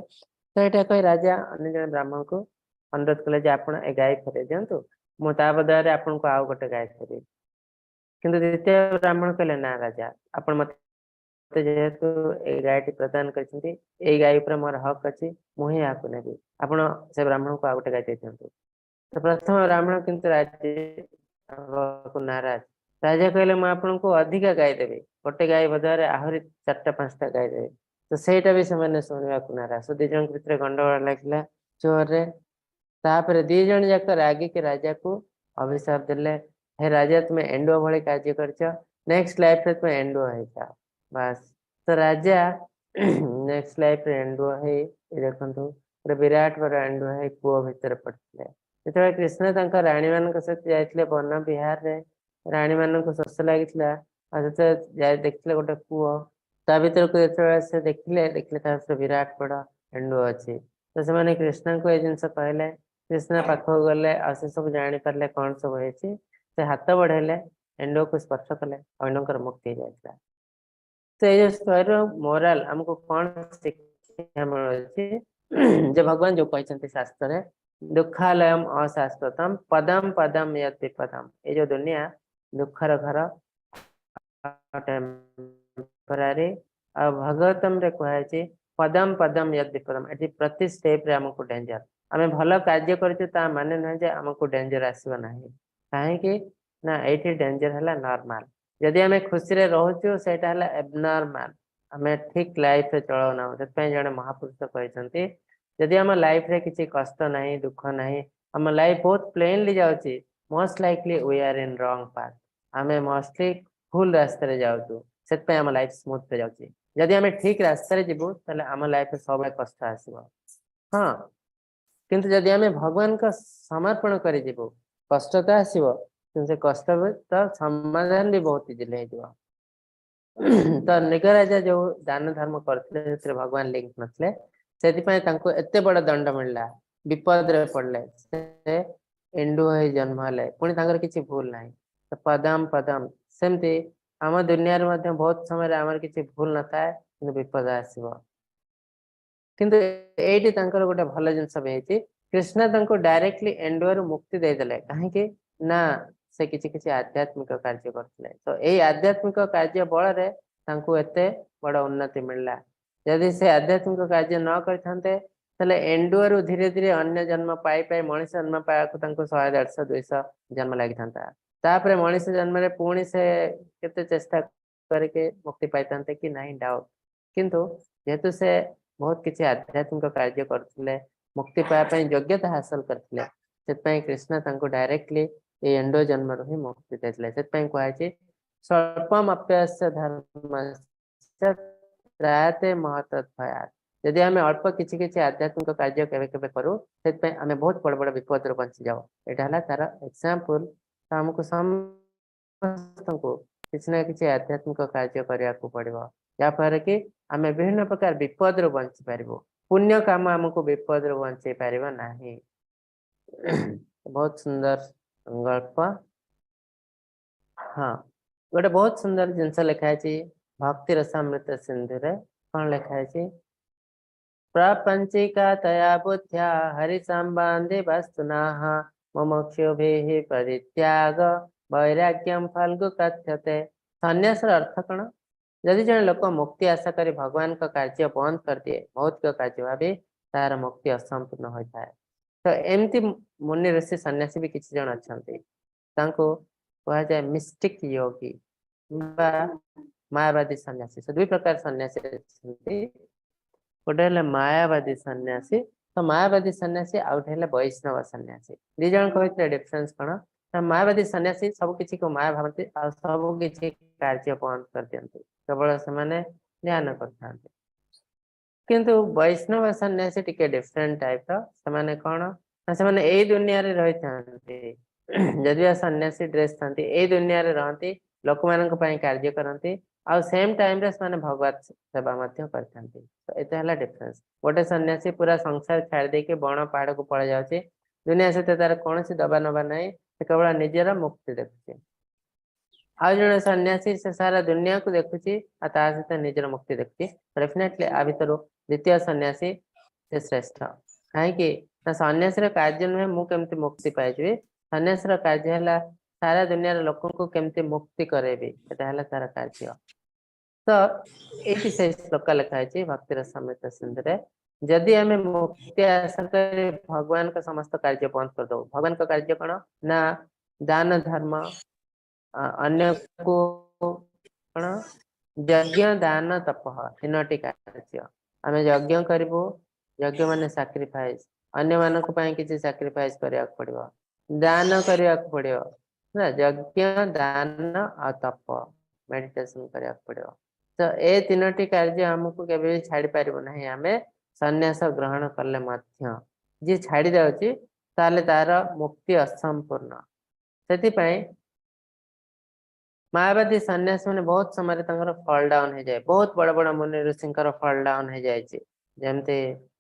ତ ଏଇଟା କହି ରାଜା ଅନ୍ୟ ଜଣେ ବ୍ରାହ୍ମଣକୁ ଅନୁରୋଧ କଲେ ଯେ ଆପଣ ଏ ଗାଈ ଫେରେଇ ଦିଅନ୍ତୁ, ମୁଁ ତା ବଦଳରେ ଆପଣଙ୍କୁ ଆଉ ଗୋଟେ ଗାଈ ଫେରେଇବି। କିନ୍ତୁ ଦ୍ୱିତୀୟ ବ୍ରାହ୍ମଣ କହିଲେ, "ନା ରାଜା, ଆପଣ ମତେ ଯେହେତୁ ଏଇ ଗାଈଟି ପ୍ରଦାନ କରିଛନ୍ତି, ଏଇ ଗାଈ ଉପରେ ମୋର ହକ୍ ଅଛି। ମୁଁ ହିଁ ଏହାକୁ ନେବି। ଆପଣ ସେ ବ୍ରାହ୍ମଣକୁ ଆଉ ଗୋଟେ ଗାଈ ଦେଇଦିଅନ୍ତୁ।" ତ ପ୍ରଥମ ବ୍ରାହ୍ମଣ କିନ୍ତୁ ରାଜି ହବାକୁ ନାରାଜ। ରାଜା କହିଲେ, "ମୁଁ ଆପଣଙ୍କୁ ଅଧିକା ଗାଈ ଦେବି। ଗୋଟେ ଗାଈ ବଦଳରେ ଆହୁରି ଚାରିଟା ପାଞ୍ଚଟା ଗାଈ ଦେବି।" ତ ସେଇଟା ବି ସେମାନେ ଶୁଣିବାକୁ ନାରାଜ। ତ ଦି ଜଣଙ୍କ ଭିତରେ ଗଣ୍ଡଗୋଳ ଲାଗିଲା ଜୋରରେ। ତାପରେ ଦି ଜଣ ଯାକ ରାଗିକି ରାଜାକୁ ଅଭିଶାପ ଦେଲେ, "ହେ ରାଜା, ତୁମେ ଏଣ୍ଡୁଅ ଭଳି କାର୍ଯ୍ୟ କରିଛ। ନେକ୍ସଟ ଲାଇଫରେ ତୁମେ ଏଣ୍ଡୁଅ ହେଇଯାଅ।" ବାସ୍, ତ ରାଜା ନେକ୍ସଟ ଲାଇଫରେ ଏଣ୍ଡୁଅ ହେଇ, ଏ ଦେଖନ୍ତୁ, ଗୋଟେ ବିରାଟ ବଡ ଏଣ୍ଡୁଅ ହେଇ କୂଅ ଭିତରେ ପଡିଥିଲେ। ଯେତେବେଳେ କୃଷ୍ଣ ତାଙ୍କ ରାଣୀ ମାନଙ୍କ ସହିତ ଯାଇଥିଲେ ବନ ବିହାରରେ, ରାଣୀ ମାନଙ୍କୁ ଶୋଷ ଲାଗିଥିଲା। ଆଉ ଯେତେବେଳେ ଯାଇ ଦେଖିଲେ ଗୋଟେ କୂଅ, ତା ଭିତରକୁ ଯେତେବେଳେ ସେ ଦେଖିଲେ, ଦେଖିଲେ ତା ଭିତରେ ବିରାଟ ବଡ ଏଣ୍ଡୁଅ ଅଛି। ତ ସେମାନେ କୃଷ୍ଣଙ୍କୁ ଏ ଜିନିଷ କହିଲେ। କୃଷ୍ଣ ପାଖକୁ ଗଲେ ଆଉ ସେ ସବୁ ଜାଣିପାରିଲେ କଣ ସବୁ ହେଇଛି। ସେ ହାତ ବଢେଇଲେ, ଏଣ୍ଡୁଅକୁ ସ୍ପର୍ଶ କଲେ ଆଉ ଏଣ୍ଡୁଅଙ୍କର ମୁକ୍ତି ହେଇଯାଇଥିଲା। ତ ଏଇ ଯୋଉ ଷ୍ଟୋରିର ମୋରାଲ, ଆମକୁ କଣ ଶିକ୍ଷା ମିଳୁଛି ଯେ ଭଗବାନ ଯୋଉ କହିଛନ୍ତି ଶାସ୍ତ୍ରରେ, ଦୁଃଖାଲୟମ ଅଶାଶ୍ୱତମ ପଦମ ପଦମ ୟତ୍ ବିପଦମ। ଏଇ ଯୋଉ ଦୁନିଆ ଦୁଃଖର ଘର, ଟେମ୍ପରାରୀ। ଆଉ ଭାଗବତମ ରେ କୁହାଯାଇଛି, ପଦମ ପଦମ ୟତ୍ ବିପଦମ। ଏଠି ପ୍ରତି ଷ୍ଟେପ ରେ ଆମକୁ ଡେଞ୍ଜର। ଆମେ ଭଲ କାର୍ଯ୍ୟ କରୁଛୁ, ତା ମାନେ ନୁହେଁ ଯେ ଆମକୁ ଡେଞ୍ଜର ଆସିବ ନାହିଁ। କାହିଁକି ନା ଏଇଠି ଡେଞ୍ଜର ହେଲା ନର୍ମାଲ। ଯଦି ଆମେ ଖୁସିରେ ରହୁଛୁ, ସେଇଟା ହେଲା ଏବନର୍ମାଲ। ଆମେ ଠିକ ଲାଇଫରେ ଚଳଉନାହୁଁ। ସେଥିପାଇଁ ଜଣେ ମହାପୁରୁଷ କହିଛନ୍ତି, ଯଦି ଆମ ଲାଇଫରେ କିଛି କଷ୍ଟ ନାହିଁ, ଦୁଃଖ ନାହିଁ, ଆମ ଲାଇଫ ବହୁତ ପ୍ଲେନଲି ଯାଉଛି, most likely we are in wrong path. ଆମେ ମୋଷ୍ଟଲି ଭୁଲ ରାସ୍ତାରେ ଯାଉଛୁ, ସେଥିପାଇଁ ଆମ ଲାଇଫ ସ୍ମୁଥରେ ଯାଉଛି। ଯଦି ଆମେ ଠିକ ରାସ୍ତାରେ ଯିବୁ, ତାହେଲେ ଆମ ଲାଇଫରେ ସବୁବେଳେ କଷ୍ଟ ଆସିବ, ହଁ। କିନ୍ତୁ ଯଦି ଆମେ ଭଗବାନଙ୍କ ସମର୍ପଣ କରିଯିବୁ, କଷ୍ଟ ତ ଆସିବ, କିନ୍ତୁ ସେ କଷ୍ଟ ତ ସମାଧାନ ବି ବହୁତ ଇଜିଲି ହେଇଯିବ। ତ ମୃଗରାଜା ଯୋଉ ଦାନ ଧର୍ମ କରିଥିଲେ, ସେଥିରେ ଭଗବାନ ଲିଙ୍କ ନଥିଲେ। ସେଥିପାଇଁ ତାଙ୍କୁ ଏତେ ବଡ ଦଣ୍ଡ ମିଳିଲା, ବିପଦରେ ପଡିଲେ, ସେ ଏଣ୍ଡୁଅ ହେଇ ଜନ୍ମ ହେଲେ। ପୁଣି ତାଙ୍କର କିଛି ଭୁଲ ନାହିଁ। ତ ପଦମ ପଦମ, ସେମିତି ଆମ ଦୁନିଆରେ ମଧ୍ୟ ବହୁତ ସମୟରେ ଆମର କିଛି ଭୁଲ ନଥାଏ, କିନ୍ତୁ ବିପଦ ଆସିବ। କିନ୍ତୁ ଏଇଠି ତାଙ୍କର ଗୋଟେ ଭଲ ଜିନିଷ ବି ହେଇଛି। କୃଷ୍ଣ ତାଙ୍କୁ ଡାଇରେକ୍ଟଲି ଏଣ୍ଡୁଅରୁ ମୁକ୍ତି ଦେଇଦେଲେ। କାହିଁକି ନା ସେ କିଛି କିଛି ଆଧ୍ୟାତ୍ମିକ କାର୍ଯ୍ୟ କରୁଥିଲେ। ତ ଏଇ ଆଧ୍ୟାତ୍ମିକ କାର୍ଯ୍ୟ ବଳରେ ତାଙ୍କୁ ଏତେ ବଡ ଉନ୍ନତି ମିଳିଲା। ଯଦି ସେ ଆଧ୍ୟାତ୍ମିକ କାର୍ଯ୍ୟ ନ କରିଥାନ୍ତେ, ତାହେଲେ ଏଣ୍ଡୁଅରୁ ଧୀରେ ଧୀରେ ଅନ୍ୟ ଜନ୍ମ ପାଇ ପାଇ ମଣିଷ ଜନ୍ମ ପାଇବାକୁ ତାଙ୍କୁ 100, 150, 200 ଜନ୍ମ ଲାଗିଥାନ୍ତା। ତାପରେ ମଣିଷ ଜନ୍ମରେ ପୁଣି ସେ କେତେ ଚେଷ୍ଟା କରିକି ମୁକ୍ତି ପାଇଥାନ୍ତେ କି ନାହିଁ, ଡାଉଟ। କିନ୍ତୁ ଯେହେତୁ ସେ ବହୁତ କିଛି ଆଧ୍ୟାତ୍ମିକ କାର୍ଯ୍ୟ କରୁଥିଲେ, ମୁକ୍ତି ପାଇବା ପାଇଁ ଯୋଗ୍ୟତା ହାସଲ କରିଥିଲେ, ସେଥିପାଇଁ କୃଷ୍ଣ ତାଙ୍କୁ ଡାଇରେକ୍ଟଲି ଏଇ ଏଣ୍ଡୁଅ ଜନ୍ମରୁ ହିଁ ମୁକ୍ତି ଦେଇଥିଲେ। ସେଥିପାଇଁ କୁହାଯାଇଛି, ସ୍ୱଳ୍ପମପ୍ୟସ୍ୟ ଧର୍ମସ୍ୟ ତ୍ରାୟତେ ମହତ୍ ଭୟାତ୍। ଯଦି ଆମେ ଅଳ୍ପ କିଛି କିଛି ଆଧ୍ୟାତ୍ମିକ କାର୍ଯ୍ୟ କେବେ କେବେ କରୁ, ସେଥିପାଇଁ ଆମେ ବହୁତ ବଡ ବଡ ବିପଦରୁ ବଞ୍ଚିଯାଉ। ଏଇଟା ହେଲା ତାର ଏକ୍ସାମ୍ପଲ। ତ ଆମକୁ ସମସ୍ତଙ୍କୁ କିଛି ନା କିଛି ଆଧ୍ୟାତ୍ମିକ କାର୍ଯ୍ୟ କରିବାକୁ ପଡିବ, ଯାହାଫଳରେ କି ଆମେ ବିଭିନ୍ନ ପ୍ରକାର ବିପଦରୁ ବଞ୍ଚି ପାରିବୁ। ପୁଣ୍ୟ କାମ ଆମକୁ ବିପଦରୁ ବଞ୍ଚେଇ ପାରିବ ନାହିଁ। ବହୁତ ସୁନ୍ଦର ଗଳ୍ପ। ହଁ, ଗୋଟେ ବହୁତ ସୁନ୍ଦର ଜିନିଷ ଲେଖା ହେଇଛି ଭକ୍ତି ରସାମୃତ ସିନ୍ଧୁରେ। କଣ ଲେଖା ହେଇଛି? ପ୍ରପଞ୍ଚିକା ତୟା ବୁଦ୍ଧ୍ୟା ହରି ସମ୍ବନ୍ଧି ବସ୍ତୁନଃ। ମୁମୁକ୍ଷୁଭିଃ ପରିତ୍ୟାଗ ବୈରାଗ୍ୟಂ ଫାଲ୍ଗୁ କଥ୍ୟତେ। ସନ୍ନ୍ୟାସର ଅର୍ଥ କଣ? ଯଦି ଜଣେ ଲୋକ ମୁକ୍ତି ଆଶା କରି ଭଗବାନଙ୍କ କାର୍ଯ୍ୟ ବନ୍ଦ କରିଦିଏ, ଭୌତିକ କାର୍ଯ୍ୟ ଭାବି, ତାର ମୁକ୍ତି ଅସମ୍ପୂର୍ଣ୍ଣ ହୋଇଥାଏ। ତ ଏମିତି ମୁନି, ଋଷି, ସନ୍ନ୍ୟାସୀ ବି କିଛି ଜଣ ଅଛନ୍ତି। ତାଙ୍କୁ କୁହାଯାଏ ମିଷ୍ଟିକ ୟୋଗୀ ବା ମାୟାବାଦୀ ସନ୍ନ୍ୟାସୀ। ସେ ଦୁଇ ପ୍ରକାର ସନ୍ନ୍ୟାସୀ ଅଛନ୍ତି। ଗୋଟେ ହେଲେ ମାୟାବାଦୀ ସନ୍ନ୍ୟାସୀ। ତ ମାୟାବାଦୀ ସନ୍ନ୍ୟାସୀ, ଆଉ ଗୋଟେ ହେଲେ ବୈଷ୍ଣବ ସନ୍ନ୍ୟାସୀ। ଦି ଜଣଙ୍କ ଭିତରେ ଡିଫରେନ୍ସ କଣ ନା, ମାୟାବାଦୀ ସନ୍ନ୍ୟାସୀ ସବୁ କିଛି କୁ ମାୟା ଭାବନ୍ତି ଆଉ ସବୁ କିଛି କାର୍ଯ୍ୟ ବନ୍ଦ କରିଦିଅନ୍ତି, କେବଳ ସେମାନେ ଧ୍ୟାନ କରିଥାନ୍ତି। କିନ୍ତୁ ବୈଷ୍ଣବ ସନ୍ନ୍ୟାସୀ ଟିକେ ଡିଫରେଣ୍ଟ ଟାଇପ ର। ସେମାନେ କଣ ନା, ସେମାନେ ଏଇ ଦୁନିଆରେ ରହିଥାନ୍ତି। ଯଦି ବା ସନ୍ନ୍ୟାସୀ ଡ୍ରେସ ଥାନ୍ତି, ଏଇ ଦୁନିଆରେ ରହନ୍ତି, ଲୋକମାନଙ୍କ ପାଇଁ କାର୍ଯ୍ୟ କରନ୍ତି ଆଉ ସେମ ଟାଇମରେ ସେମାନେ ଭଗବତ ସେବା ମଧ୍ୟ କରିଥାନ୍ତି। ତ ଏତେ ହେଲା ଡିଫରେନ୍ସ। ଗୋଟେ ସନ୍ନ୍ୟାସୀ ପୁରା ସଂସାର ଛାଡି ଦେଇକି ବଣ ପାହାଡକୁ ପଳେଇ ଯାଉଛି। ଦୁନିଆ ସହିତ ତାର କୌଣସି ଦବା ନବା ନାହିଁ। ସେ କେବଳ ନିଜର ମୁକ୍ତି ଦେଖୁଛି। ଆଉ ଜଣେ ସନ୍ନ୍ୟାସୀ, ସେ ସାରା ଦୁନିଆକୁ ଦେଖୁଛି ଆଉ ତା ସହିତ ନିଜର ମୁକ୍ତି ଦେଖୁଛି। ଡେଫିନେଟଲି ଆ ଭିତରୁ ଦ୍ୱିତୀୟ ସନ୍ନ୍ୟାସୀ ସେ ଶ୍ରେଷ୍ଠ। କାହିଁକି ନା, ସନ୍ନ୍ୟାସୀର କାର୍ଯ୍ୟ ନୁହେଁ ମୁଁ କେମିତି ମୁକ୍ତି ପାଇଯିବି। ସନ୍ନ୍ୟାସୀର କାର୍ଯ୍ୟ ହେଲା ସାରା ଦୁନିଆର ଲୋକଙ୍କୁ କେମିତି ମୁକ୍ତି କରେଇବି। ସେଟା ହେଲା ତାର କାର୍ଯ୍ୟ। ତ ଏଇଠି ସେ ଶ୍ଲୋକ ଲେଖା ହେଇଛି ଭକ୍ତିର ସମୃଦ୍ଧ ସିନ୍ଧୁରେ। ଯଦି ଆମେ ମୁକ୍ତି ଆଶା କରି ଭଗବାନଙ୍କ ସମସ୍ତ କାର୍ଯ୍ୟ ବନ୍ଦ କରିଦବୁ। ଭଗବାନଙ୍କ କାର୍ଯ୍ୟ କଣ ନା, ଦାନ ଧର୍ମ, ଅନ୍ୟକୁ କଣ, ଯଜ୍ଞ, ଦାନ, ତପଃ, ତିନୋଟି କାର୍ଯ୍ୟ। ଆମେ ଯଜ୍ଞ କରିବୁ। ଯଜ୍ଞ ମାନେ ସାକ୍ରିଫାଇସ। ଅନ୍ୟମାନଙ୍କ ପାଇଁ କିଛି ସାକ୍ରିଫାଇସ କରିବାକୁ ପଡିବ, ଦାନ କରିବାକୁ ପଡିବ ନା। ଯଜ୍ଞ, ଦାନ ଆଉ ତପ, ମେଡିଟେସନ କରିବାକୁ ପଡିବ। ତ ଏ ତିନୋଟି କାର୍ଯ୍ୟ ଆମକୁ କେବେ ବି ଛାଡି ପାରିବ ନାହିଁ ଆମେ ସନ୍ନ୍ୟାସ ଗ୍ରହଣ କଲେ ମଧ୍ୟ। ଯିଏ ଛାଡି ଯାଉଛି, ତାହେଲେ ତାର ମୁକ୍ତି ଅସମ୍ପୂର୍ଣ୍ଣ। ସେଥିପାଇଁ ମାୟାବାଦୀ ସନ୍ନ୍ୟାସୀ ମାନେ ବହୁତ ସମୟରେ ତାଙ୍କର ଫଲ ଡାଉନ ହେଇଯାଏ। ବହୁତ ବଡ ବଡ ମୁନି ଋଷିଙ୍କର ଫଲ ଡାଉନ ହେଇଯାଇଛି। ଯେମିତି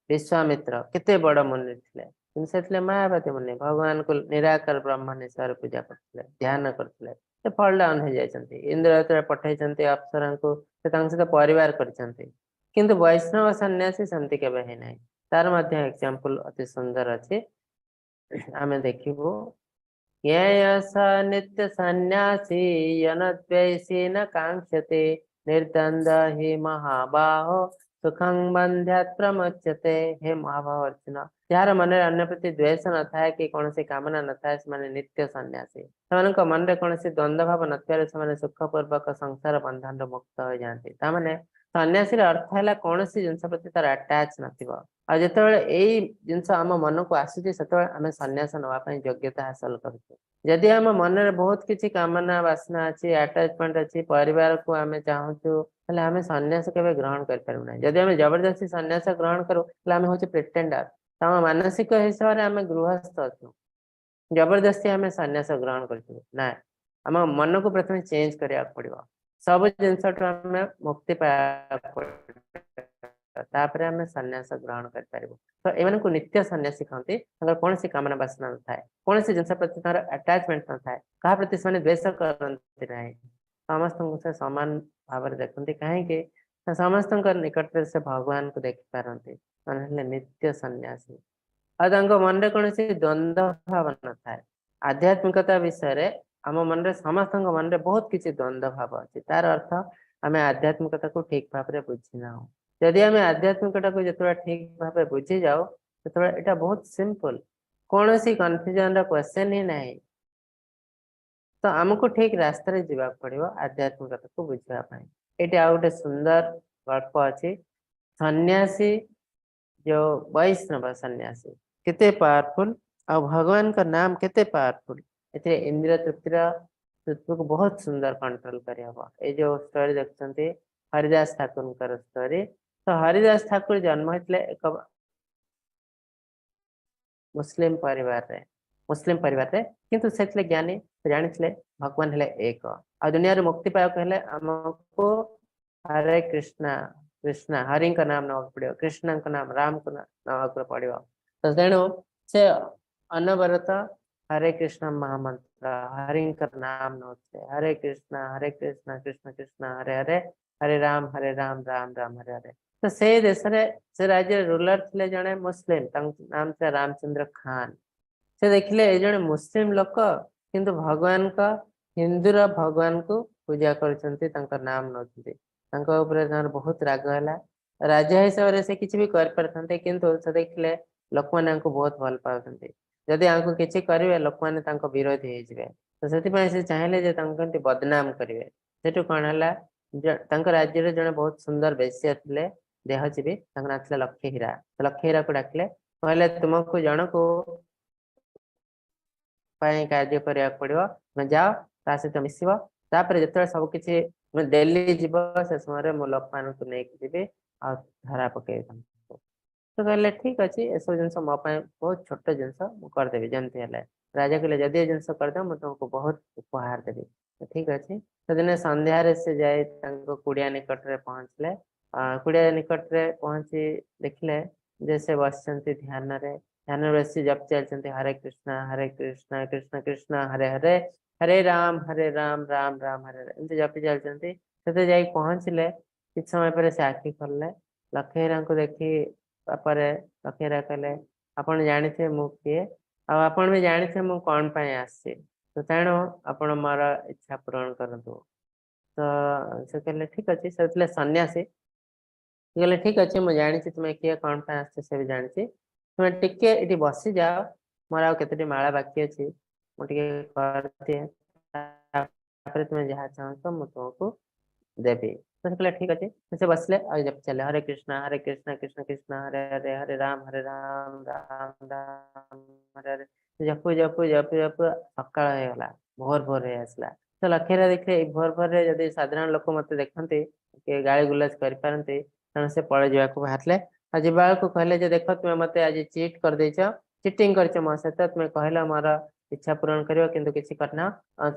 ବିଶ୍ୱାମିତ୍ର କେତେ ବଡ ମୁନି ଥିଲେ, କିନ୍ତୁ ସେ ଥିଲେ ମାୟାବାଦୀ ମୁନି। ଭଗବାନଙ୍କୁ ନିରାକାର ବ୍ରହ୍ମ ହିସାବରେ ପୂଜା କରୁଥିଲେ, ଧ୍ୟାନ କରୁଥିଲେ। ସେ ଫଲ ଡାଉନ ହେଇଯାଇଛନ୍ତି। ଇନ୍ଦ୍ର ଯେତେବେଳେ ପଠେଇଛନ୍ତି ଅପ୍ସରାଙ୍କୁ, ସେ ତାଙ୍କ ସହିତ ପରିବାର କରିଛନ୍ତି। କିନ୍ତୁ ବୈଷ୍ଣବ ସନ୍ନ୍ୟାସୀ ସେମିତି କେବେ ହେଇନାହିଁ। ତାର ମଧ୍ୟ ଏକ୍ଜାମ୍ପଲ ଅତି ସୁନ୍ଦର ଅଛି, ଆମେ ଦେଖିବୁ। ଜ୍ଞେୟଃ ସ ନିତ୍ୟ ସନ୍ନ୍ୟାସୀ ୟୋ ନ ଦ୍ୱେଷ୍ଟି ନ କାଙ୍କ୍ଷତି ନିର୍ଦ୍ୱନ୍ଦ୍ୱୋ ହି ମହାବାହୋ ସୁଖଂ ବନ୍ଧାତ୍ ପ୍ରମୁଚ୍ୟତେ। ହେ ମହାବାହୁ ଅର୍ଜୁନ, ଯାହାର ମନରେ ଅନ୍ୟ ପ୍ରତି ଦ୍ୱେଷ ନଥାଏ କି କୌଣସି କାମନା ନଥାଏ, ସେମାନେ ନିତ୍ୟ ସନ୍ନ୍ୟାସୀ। ସେମାନଙ୍କ ମନରେ କୌଣସି ଦ୍ୱନ୍ଦ୍ୱ ଭାବ ନଥିବାରୁ ସେମାନେ ସୁଖପୂର୍ବକ ସଂସାର ବନ୍ଧନରୁ ମୁକ୍ତ ହୋଇଯାଆନ୍ତି। ତାମାନେ ସନ୍ନ୍ୟାସୀର ଅର୍ଥ ହେଲା କୌଣସି ଜିନିଷ ପ୍ରତି ତାର ଆଟାଚ ନଥିବ। ଆଉ ଯେତେବେଳେ ଏଇ ଜିନିଷ ଆମ ମନକୁ ଆସୁଛି, ସେତେବେଳେ ଆମେ ସନ୍ନ୍ୟାସ ନବା ପାଇଁ ଯୋଗ୍ୟତା ହାସଲ କରୁଛୁ। ଯଦି ଆମ ମନରେ ବହୁତ କିଛି କାମନା ବାସନା ଅଛି, ଆଟାଚମେଣ୍ଟ ଅଛି, ପରିବାରକୁ ଆମେ ଚାହୁଁଛୁ, ତାହେଲେ ଆମେ ସନ୍ନ୍ୟାସ କେବେ ଗ୍ରହଣ କରିପାରିବୁ ନାହିଁ। ଯଦି ଆମେ ଜବରଦସ୍ତି ସନ୍ନ୍ୟାସ ଗ୍ରହଣ କରୁ, ତାହେଲେ ଆମେ ହଉଛୁ ପ୍ରିଟେଣ୍ଡର। ତ ଆମ ମାନସିକ ହିସାବରେ ଆମେ ଗୃହସ୍ଥ ଅଛୁ, ଜବରଦସ୍ତି ଆମେ ସନ୍ନ୍ୟାସ ଗ୍ରହଣ କରିଛୁ। ନା, ଆମ ମନକୁ ପ୍ରଥମେ ଚେଞ୍ଜ କରିବାକୁ ପଡିବ। ସବୁ ଜିନିଷଠୁ ଆମେ ମୁକ୍ତି ପାଇବାକୁ ପଡିବ, ତାପରେ ଆମେ ସନ୍ନ୍ୟାସ ଗ୍ରହଣ କରିପାରିବୁ। ତ ଏମାନଙ୍କୁ ନିତ୍ୟ ସନ୍ନ୍ୟାସୀ କହନ୍ତି। ତାଙ୍କର କୌଣସି କାମନା ବାସନା ନଥାଏ, କୌଣସି ଜିନିଷ ପ୍ରତି ତାଙ୍କର ଆଟାଚମେଣ୍ଟ ନଥାଏ, କାହା ପ୍ରତି ସେମାନେ ଦ୍ୱେଷ କରନ୍ତି ନାହିଁ। ସମସ୍ତଙ୍କୁ ସେ ସମାନ ଭାବରେ ଦେଖନ୍ତି। କାହିଁକି ନା, ସମସ୍ତଙ୍କ ନିକଟରେ ସେ ଭଗବାନଙ୍କୁ ଦେଖିପାରନ୍ତି। ମାନେ ହେଲେ ନିତ୍ୟ ସନ୍ନ୍ୟାସୀ ଆଉ ତାଙ୍କ ମନରେ କୌଣସି ଦ୍ୱନ୍ଦ୍ୱ ଭାବ ନଥାଏ। ଆଧ୍ୟାତ୍ମିକତା ବିଷୟରେ ଆମ ମନରେ, ସମସ୍ତଙ୍କ ମନରେ ବହୁତ କିଛି ଦ୍ୱନ୍ଦ୍ୱ ଭାବ ଅଛି। ତାର ଅର୍ଥ ଆମେ ଆଧ୍ୟାତ୍ମିକତାକୁ ଠିକ ଭାବରେ ବୁଝିନାହୁଁ। ଯଦି ଆମେ ଆଧ୍ୟାତ୍ମିକତାକୁ ଯେତେବେଳେ ଠିକ ଭାବେ ବୁଝିଯାଉ, ସେତେବେଳେ ଏଇଟା ବହୁତ ସିମ୍ପଲ। କୌଣସି କନଫ୍ୟୁଜନ ର କ୍ୱେଶ୍ଚନ ହିଁ ନାହିଁ। ତ ଆମକୁ ଠିକ ରାସ୍ତାରେ ଯିବାକୁ ପଡିବ ଆଧ୍ୟାତ୍ମିକତାକୁ ବୁଝିବା ପାଇଁ। ଏଇଠି ଆଉ ଗୋଟେ ସୁନ୍ଦର ଗଳ୍ପ ଅଛି। ସନ୍ନ୍ୟାସୀ ଯୋଉ ବୈଷ୍ଣବ ସନ୍ନ୍ୟାସୀ କେତେ ପାୱାରଫୁଲ ଆଉ ଭଗବାନଙ୍କ ନାମ କେତେ ପାୱାରଫୁଲ। ଏଥିରେ ଇନ୍ଦ୍ରିୟ ତୃପ୍ତିର ତୃପ୍ତିକୁ ବହୁତ ସୁନ୍ଦର କଣ୍ଟ୍ରୋଲ କରିହବ। ଏଇ ଯୋଉ ଷ୍ଟୋରି ଦେଖୁଛନ୍ତି, ହରିଦାସ ଠାକୁରଙ୍କର ଷ୍ଟୋରି। ତ ହରିଦାସ ଠାକୁର ଜନ୍ମ ହେଇଥିଲେ ଏକ ମୁସଲିମ ପରିବାରରେ। କିନ୍ତୁ ସେ ଥିଲେ ଜ୍ଞାନୀ। ସେ ଜାଣିଥିଲେ ଭଗବାନ ହେଲେ ଏକ ଆଉ ଦୁନିଆରୁ ମୁକ୍ତି ପାଇବାକୁ ହେଲେ ଆମକୁ ହରେ କୃଷ୍ଣ କୃଷ୍ଣ ହରିଙ୍କ ନାମ ନେବାକୁ ପଡିବ, କୃଷ୍ଣଙ୍କ ନାମ, ରାମଙ୍କ ନାମ ନେବାକୁ ପଡିବ। ତ ତେଣୁ ସେ ଅନବରତ ହରେ କୃଷ୍ଣ ମହାମନ୍ତ୍ର, ହରିଙ୍କର ନାମ ନଉଥିଲେ। ହରେ କୃଷ୍ଣ ହରେ କୃଷ୍ଣ କୃଷ୍ଣ କୃଷ୍ଣ ହରେ ହରେ, ହରେ ରାମ ହରେ ରାମ ରାମ ରାମ ହରେ ହରେ। ତ ସେଇ ଦେଶରେ, ସେ ରାଜ୍ୟରେ ରୁଲର ଥିଲେ ଜଣେ ମୁସଲିମ। ତାଙ୍କ ନାମ ଥିଲା ରାମଚନ୍ଦ୍ର ଖାନ। ସେ ଦେଖିଲେ ଏ ଜଣେ ମୁସଲିମ ଲୋକ, କିନ୍ତୁ ଭଗବାନଙ୍କ, ହିନ୍ଦୁର ଭଗବାନଙ୍କୁ ପୂଜା କରୁଛନ୍ତି, ତାଙ୍କ ନାମ ନଉଛନ୍ତି। ତାଙ୍କ ଉପରେ ତାଙ୍କର ବହୁତ ରାଗ ହେଲା। ରାଜା ହିସାବରେ ସେ କିଛି ବି କରିପାରିଥାନ୍ତେ, କିନ୍ତୁ ସେ ଦେଖିଲେ ଲୋକମାନେ ଆଙ୍କୁ ବହୁତ ଭଲ ପାଉଛନ୍ତି, ଯଦି ଆଙ୍କୁ କିଛି କରିବେ ଲୋକମାନେ ତାଙ୍କ ବିରୋଧୀ ହେଇଯିବେ। ତ ସେଥିପାଇଁ ସେ ଚାହିଁଲେ ଯେ ତାଙ୍କୁ କେମିତି ବଦନାମ କରିବେ। ସେଠୁ କଣ ହେଲା, ତାଙ୍କ ରାଜ୍ୟରେ ଜଣେ ବହୁତ ସୁନ୍ଦର ବେଶ୍ୟା ଥିଲେ, ଦେହଜୀବୀ, ତାଙ୍କ ନାଁ ଥିଲା ଲକ୍ଷୀ ହୀରା। ଲକ୍ଷୀ ହୀରାକୁ ଡାକିଲେ, କହିଲେ ତୁମକୁ ଜଣକୁ ପାଇଁ କାର୍ଯ୍ୟ କରିବାକୁ ପଡିବ, ତୁମେ ଯାଅ, ତା ସହିତ ମିଶିବ, ତାପରେ ଯେତେବେଳେ ସବୁ କିଛି ତୁମେ ଡେଲି ଯିବ, ସେ ସମୟରେ ମୁଁ ଲୋକମାନଙ୍କୁ ନେଇକି ଯିବି ଆଉ ଧରା ପକେଇବି ତାଙ୍କୁ। ତ କହିଲେ ଠିକ ଅଛି, ଏସବୁ ଜିନିଷ ମୋ ପାଇଁ ବହୁତ ଛୋଟ ଜିନିଷ, ମୁଁ କରିଦେବି ଯେମିତି ହେଲେ। ରାଜା କହିଲେ ଯଦି ଏ ଜିନିଷ କରିଦେବ, ମୁଁ ତୁମକୁ ବହୁତ ଉପହାର ଦେବି। ଠିକ ଅଛି। ସେଦିନ ସନ୍ଧ୍ୟାରେ ସେ ଯାଇ ତାଙ୍କ କୁଡିଆ ନିକଟରେ ପହଞ୍ଚିଲେ। କୁଡିଆ ନିକଟରେ ପହଞ୍ଚି ଦେଖିଲେ ଯେ ସେ ବସିଛନ୍ତି ଧ୍ୟାନରେ। ଧ୍ୟାନରେ ବସି ଜପ ଚାଲିଛନ୍ତି, ହରେ କୃଷ୍ଣ ହରେ କୃଷ୍ଣ କୃଷ୍ଣ କୃଷ୍ଣ ହରେ ହରେ, ହରେ ରାମ ହରେ ରାମ ରାମ ରାମ ହରେ ହରେ, ଏମିତି ଜପି ଚାଲିଛନ୍ତି। ସେତେ ଯାଇ ପହଞ୍ଚିଲେ, କିଛି ସମୟ ପରେ ସେ ଆଖି ଖୋଲିଲେ। ଲକ୍ଷୀହୀରାଙ୍କୁ ଦେଖି ପରେ ଲକ୍ଷୀହୀରା କହିଲେ, ଆପଣ ଜାଣିଥିବେ ମୁଁ କିଏ, ଆଉ ଆପଣ ବି ଜାଣିଥିବେ ମୁଁ କଣ ପାଇଁ ଆସିଛି, ତ ତେଣୁ ଆପଣ ମୋର ଇଚ୍ଛା ପୂରଣ କରନ୍ତୁ। ତ ସେ କହିଲେ ଠିକ ଅଛି। ସେ ଥିଲେ ସନ୍ନ୍ୟାସୀ। ସେ କହିଲେ ଠିକ ଅଛି, ମୁଁ ଜାଣିଛି ତୁମେ କିଏ, କଣ ପାଇଁ ଆସିଛ ସେ ବି ଜାଣିଛି, ତୁମେ ଟିକେ ଏଠି ବସିଯାଅ, ମୋର ଆଉ କେତୋଟି ମାଳା ବାକି ଅଛି, ମୁଁ ଟିକେ କରିଦିଏ, ତାପରେ ତୁମେ ଯାହା ଚାହୁଁଛ ମୁଁ ତୁମକୁ ଦେବି। ତ ସେ କହିଲେ ଠିକ ଅଛି। ସେ ବସିଲେ ଆଉ ଜପ ଚାଲିଲେ, ହରେ କୃଷ୍ଣ ହରେ କୃଷ୍ଣ କୃଷ୍ଣ କୃଷ୍ଣ ହରେ ହରେ, ହରେ ରାମ ହରେ ରାମ ରାମ ରାମ ହରେ ହରେ। ଜପୁ ଜପୁ ଜପୁ ଜପୁ ସକାଳ ହେଇଗଲା, ଭୋର ଭୋର ହେଇ ଆସିଲା। ତ ଲକ୍ଷୀହୀରା ଦେଖିଲେ ଏଇ ଭୋର ଭୋରରେ ଯଦି ସାଧାରଣ ଲୋକ ମତେ ଦେଖନ୍ତି କିଏ ଗାଳି ଗୁଲଜ କରିପାରନ୍ତି, ତେଣୁ ସେ ପଳେଇ ଯିବାକୁ ବାହାରିଲେ। ଆଉ ଯିବା ବେଳକୁ କହିଲେ ଯେ ଦେଖ, ତୁମେ ମତେ ଆଜି ଚିଟ୍ କରିଦେଇଛ, ଚିଟିଂ କରିଛ ମୋ ସହିତ, ତୁମେ କହିଲ ମୋର ଇଚ୍ଛା ପୂରଣ କରିବ, କିନ୍ତୁ କିଛି କରିନାହ।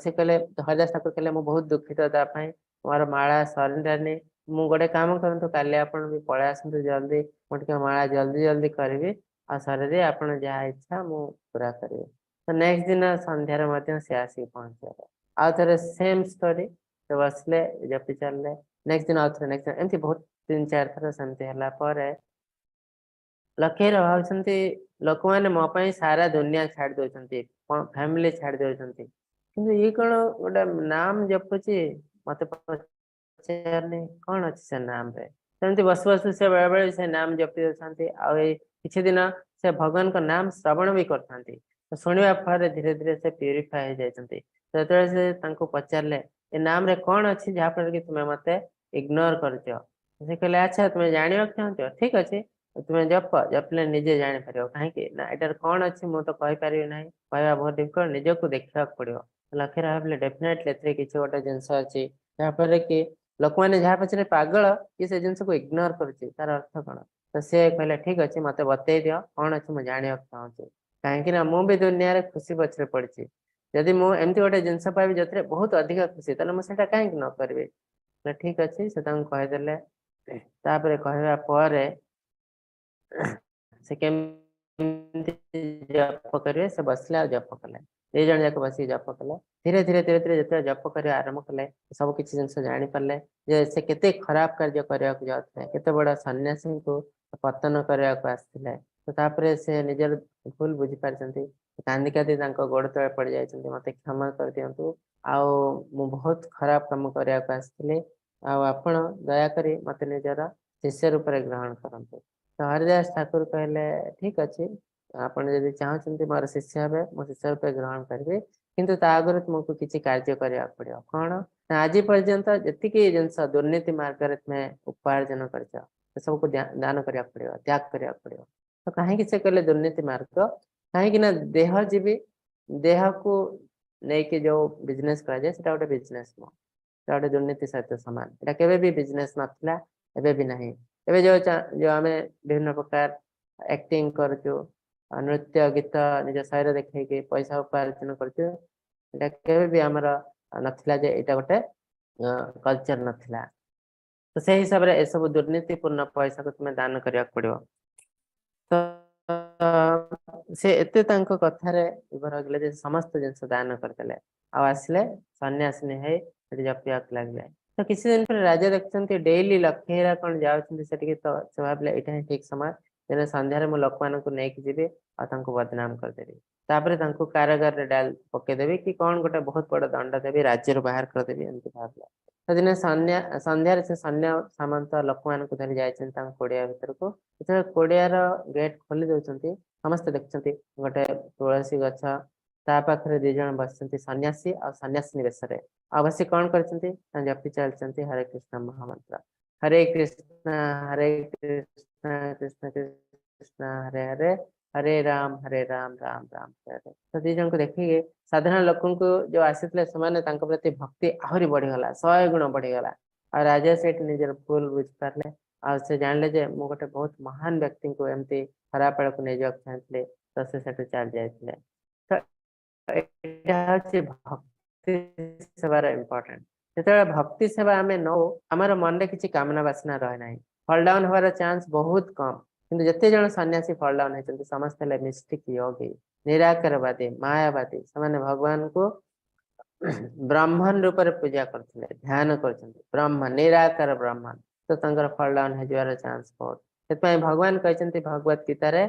ସେ କହିଲେ, ହରିଦାସ ଠାକୁର କହିଲେ ମୁଁ ବହୁତ ଦୁଃଖିତ ତା ପାଇଁ, ମୋର ମାଳା ସରିଲାନି। ମୁଁ ଗୋଟେ କାମ କରନ୍ତୁ, କାଲି ଆପଣ ବି ପଳେଇ ଆସନ୍ତୁ ଜଲ୍ଦି, ମୁଁ ଟିକେ ମାଳା ଜଲ୍ଦି ଜଲ୍ଦି କରିବି ଆଉ ସରିଦେଇ ଆପଣ ଯାହା ଇଚ୍ଛା ମୁଁ ପୁରା କରିବି। ତ ନେକ୍ସଟ ଦିନ ସନ୍ଧ୍ୟାରେ ମଧ୍ୟ ସେ ଆସିକି ପହଞ୍ଚିଗଲେ। ଆଉ ଥରେ ସେମ୍ ଷ୍ଟୋରି, ସେ ବସିଲେ, ଜପି ଚାଲିଲେ। ନେକ୍ସଟ ଦିନ ଆଉ ଥରେ, ନେକ୍ସଟ ଦିନ, ଏମିତି ବହୁତ 3-4 ଥର ସେମିତି ହେଲା ପରେ ଲକ୍ଷୀହୀରା ଭାବୁଛନ୍ତି ଲୋକମାନେ ମୋ ପାଇଁ ସାରା ଦୁନିଆ ଛାଡି ଦଉଛନ୍ତି, ଫ୍ୟାମିଲି ଛାଡି ଦଉଛନ୍ତି, କିନ୍ତୁ ଇଏ କଣ ଗୋଟେ ନାମ ଜପୁଛି, ମତେ ପଚାରୁନି କଣ ଅଛି ସେ ନାମରେ। ସେମିତି ବସୁ ବସୁ ସେ ବେଳେ ବେଳେ ସେ ନାମ ଜପି ଦଉଛନ୍ତି। ଆଉ ଏଇ କିଛି ଦିନ ସେ ଭଗବାନଙ୍କ ନାମ ଶ୍ରବଣ ବି କରିଥାନ୍ତି। ତ ଶୁଣିବା ଫଳରେ ଧୀରେ ଧୀରେ ସେ ପ୍ୟୁରିଫାଏ ହେଇଯାଇଛନ୍ତି। ଯେତେବେଳେ ସେ ତାଙ୍କୁ ପଚାରିଲେ ଏ ନାମରେ କଣ ଅଛି ଯାହାଫଳରେ କି ତୁମେ ମତେ ଇଗ୍ନୋର କରୁଛ, ସେ କହିଲେ ଆଚ୍ଛା ତୁମେ ଜାଣିବାକୁ ଚାହୁଁଛ, ଠିକ ଅଛି, ତୁମେ ଜପ, ଜପିଲେ ନିଜେ ଜାଣିପାରିବ। କାହିଁକି ନା ଏଟାରେ କଣ ଅଛି ମୁଁ ତ କହିପାରିବି ନାହିଁ, କହିବା ବହୁତ ଡିଫିକଲ୍ଟ, ନିଜକୁ ଦେଖିବାକୁ ପଡିବ। ଲକ୍ଷୀହୀରା ଭାବିଲେ ଡେଫିନେଟଲି ଏଥିରେ କିଛି ଗୋଟେ ଜିନିଷ ଅଛି ଯାହାଫଳରେ କି ଲୋକମାନେ ଯାହା ପଛରେ ପାଗଳ କି ସେ ଜିନିଷକୁ ଇଗ୍ନୋର କରୁଛି, ତାର ଅର୍ଥ କଣ? ତ ସେ କହିଲେ ଠିକ ଅଛି, ମତେ ବତେଇ ଦିଅ କଣ ଅଛି, ମୁଁ ଜାଣିବାକୁ ଚାହୁଁଛି, କାହିଁକି ନା ମୁଁ ବି ଦୁନିଆରେ ଖୁସି ପଛରେ ପଡିଛି। ଯଦି ମୁଁ ଏମିତି ଗୋଟେ ଜିନିଷ ପାଇବି ଯୋଉଥିରେ ବହୁତ ଅଧିକ ଖୁସି, ତାହେଲେ ମୁଁ ସେଇଟା କାହିଁକି ନ କରିବି? ଠିକ ଅଛି, ସେ ତାଙ୍କୁ କହିଦେଲେ। ତାପରେ କହିବା ପରେ ସେ କେମିତି ଜପ କରିବେ, ସେ ବସିଲେ ଆଉ ଜପ କଲେ, ଦି ଜଣ ଯାକ ବସିକି ଜପ କଲେ। ଧୀରେ ଧୀରେ ଧୀରେ ଧୀରେ ଯେତେବେଳେ ଜପ କରିବା ଆରମ୍ଭ କଲେ, ସବୁ କିଛି ଜିନିଷ ଜାଣିପାରିଲେ ଯେ ସେ କେତେ ଖରାପ କାର୍ଯ୍ୟ କରିବାକୁ ଯାଉଥିଲେ, କେତେ ବଡ ସନ୍ନ୍ୟାସୀଙ୍କୁ ପତନ କରିବାକୁ ଆସିଥିଲେ। ତ ତାପରେ ସେ ନିଜର ଭୁଲ ବୁଝିପାରିଛନ୍ତି, କାନ୍ଦି କାନ୍ଦି ତାଙ୍କ ଗୋଡ ତଳେ ପଡି ଯାଇଛନ୍ତି, ମତେ କ୍ଷମା କରିଦିଅନ୍ତୁ, ଆଉ ମୁଁ ବହୁତ ଖରାପ କାମ କରିବାକୁ ଆସିଥିଲି, ଆଉ ଆପଣ ଦୟାକରି ମତେ ନିଜର ଶିଷ୍ୟ ରୂପରେ ଗ୍ରହଣ କରନ୍ତୁ। ତ ହରିଦାସ ଠାକୁର କହିଲେ ଠିକ ଅଛି, ଆପଣ ଯଦି ଚାହୁଁଛନ୍ତି ମୋର ଶିଷ୍ୟ ହେବେ, ମୁଁ ଶିଷ୍ୟ ରୂପେ ଗ୍ରହଣ କରିବି, କିନ୍ତୁ ତା ଆଗରୁ ତୁମକୁ କିଛି କାର୍ଯ୍ୟ କରିବାକୁ ପଡିବ। କଣ ନା ଆଜି ପର୍ଯ୍ୟନ୍ତ ଯେତିକି ଜିନିଷ ଦୁର୍ନୀତି ମାର୍ଗରେ ତୁମେ ଉପାର୍ଜନ କରିଛ, ସେସବୁକୁ ଦାନ କରିବାକୁ ପଡିବ, ତ୍ୟାଗ କରିବାକୁ ପଡିବ। ତ କାହିଁକି ସେ କହିଲେ ଦୁର୍ନୀତି ମାର୍ଗ? କାହିଁକି ନା ଦେହଜୀବୀ, ଦେହକୁ ନେଇକି ଯୋଉ ବିଜନେସ କରାଯାଏ ସେଟା ଗୋଟେ ବିଜନେସ ନୁହଁ, ସେଟା ଗୋଟେ ଦୁର୍ନୀତି ସହିତ ସମାନ। ଏଟା କେବେ ବି ବିଜନେସ ନଥିଲା, ଏବେ ବି ନାହିଁ। ଏବେ ଯୋଉ ଆମେ ବିଭିନ୍ନ ପ୍ରକାର ଆକ୍ଟିଂ କରୁଛୁ, ନୃତ୍ୟ ଗୀତ ନିଜ ଶରୀର ଦେଖେଇକି ପଇସା ଉପାର୍ଜନ କରୁଛୁ, ଏଟା କେବେ ବି ଆମର ନଥିଲା ଯେ ଏଇଟା ଗୋଟେ କଲଚର ନଥିଲା। ତ ସେଇ ହିସାବରେ ଏସବୁ ଦୁର୍ନୀତିପୂର୍ଣ୍ଣ ପଇସାକୁ ତୁମେ ଦାନ କରିବାକୁ ପଡିବ। ତ ସେ ଏତେ ତାଙ୍କ କଥାରେ ବିଭୋର ହେଇଗଲେ ଯେ ସମସ୍ତ ଜିନିଷ ଦାନ କରିଦେଲେ, ଆଉ ଆସିଲେ ସନ୍ନ୍ୟାସିନୀ ହେଇ ସେଠି ଜପିବାକୁ ଲାଗିଲେ। ତ କିଛି ଦିନ ପରେ ରାଜା ଦେଖୁଛନ୍ତି ଡେଇଲି ଲକ୍ଷୀହୀରା କଣ ଯାଉଛନ୍ତି ସେଠିକି, ତ ସେ ଭାବିଲେ ଏଇଟା ହିଁ ଠିକ ସମୟ, ଦିନେ ସନ୍ଧ୍ୟାରେ ମୁଁ ଲୋକମାନଙ୍କୁ ନେଇକି ଯିବି ଆଉ ତାଙ୍କୁ ବଦନାମ କରିଦେବି। ତାପରେ ତାଙ୍କୁ କାରାଗାରରେ ଡାଲ ପକେଇଦେବି କି କଣ ଗୋଟେ ବହୁତ ବଡ ଦଣ୍ଡ ଦେବି, ରାଜ୍ୟରୁ ବାହାର କରିଦେବି, ଏମିତି ଭାବିଲା। ତ ଦିନେ ସନ୍ଧ୍ୟାରେ ସେ ସୈନ୍ୟ ସାମନ୍ତ ଲୋକମାନଙ୍କୁ ଧରି ଯାଇଛନ୍ତି ତାଙ୍କ କୁଡିଆ ଭିତରକୁ। ଯେତେବେଳେ କୁଡିଆର ଗେଟ୍ ଖୋଲି ଦଉଛନ୍ତି, ସମସ୍ତେ ଦେଖୁଛନ୍ତି ଗୋଟେ ତୁଳସୀ ଗଛ, ତା ପାଖରେ ଦି ଜଣ ବସିଛନ୍ତି, ସନ୍ନ୍ୟାସୀ ଆଉ ସନ୍ନ୍ୟାସିନୀ ବେଶରେ। ଆଉ ବସି କଣ କରିଛନ୍ତି ନା ଜପି ଚାଲିଛନ୍ତି ହରେ କୃଷ୍ଣ ମହାମନ୍ତ୍ର। ହରେ କୃଷ୍ଣ ହରେ କୃଷ୍ଣ କୃଷ୍ଣ କୃଷ୍ଣ ହରେ ହରେ, ହରେ ରାମ ହରେ ରାମ ରାମ ରାମ ହରେ ହରେ। ତ ଦି ଜଣଙ୍କୁ ଦେଖିକି ସାଧାରଣ ଲୋକଙ୍କୁ ଯୋଉ ଆସିଥିଲେ ସେମାନେ, ତାଙ୍କ ପ୍ରତି ଭକ୍ତି ଆହୁରି ବଢିଗଲା, 100 ଗୁଣ ବଢିଗଲା। ଆଉ ରାଜା ସେଇଠି ନିଜର ଭୁଲ ବୁଝିପାରିଲେ ଆଉ ସେ ଜାଣିଲେ ଯେ ମୁଁ ଗୋଟେ ବହୁତ ମହାନ ବ୍ୟକ୍ତିଙ୍କୁ ଏମିତି ଖରାପ ଆଡ଼କୁ ନେଇଯିବାକୁ ଚାହୁଁଥିଲି। ତ ସେ ସେଠୁ ଚାଲି ଯାଇଥିଲେ। ତ ଏଇଟା ହଉଛି ଭକ୍ତି ସେବାର ଇମ୍ପୋର୍ଟାଣ୍ଟ। ଯେତେବେଳେ ଭକ୍ତି ସେବା ଆମେ ନଉ, ଆମର ମନରେ କିଛି କାମନା ବାସନା ରହେ ନାହିଁ, ଫଲ୍ ଡାଉନ ହବାର ଚାନ୍ସ ବହୁତ କମ। କିନ୍ତୁ ଯେତେ ଜଣ ସନ୍ନ୍ୟାସୀ ଫଲ୍ ଡାଉନ ହେଇଛନ୍ତି, ସମସ୍ତେ ହେଲେ ମିଷ୍ଟିକ ୟୋଗୀ, ନିରାକାରବାଦୀ, ମାୟାବାଦୀ। ସେମାନେ ଭଗବାନଙ୍କୁ ବ୍ରାହ୍ମଣ ରୂପରେ ପୂଜା କରୁଥିଲେ, ଧ୍ୟାନ କରୁଛନ୍ତି ବ୍ରହ୍ମ, ନିରାକାର ବ୍ରହ୍ମନ। ତ ତାଙ୍କର ଫଲ୍ ଡାଉନ ହେଇଯିବାର ଚାନ୍ସ ବହୁତ। ସେଥିପାଇଁ ଭଗବାନ କହିଛନ୍ତି ଭଗବତ ଗୀତାରେ,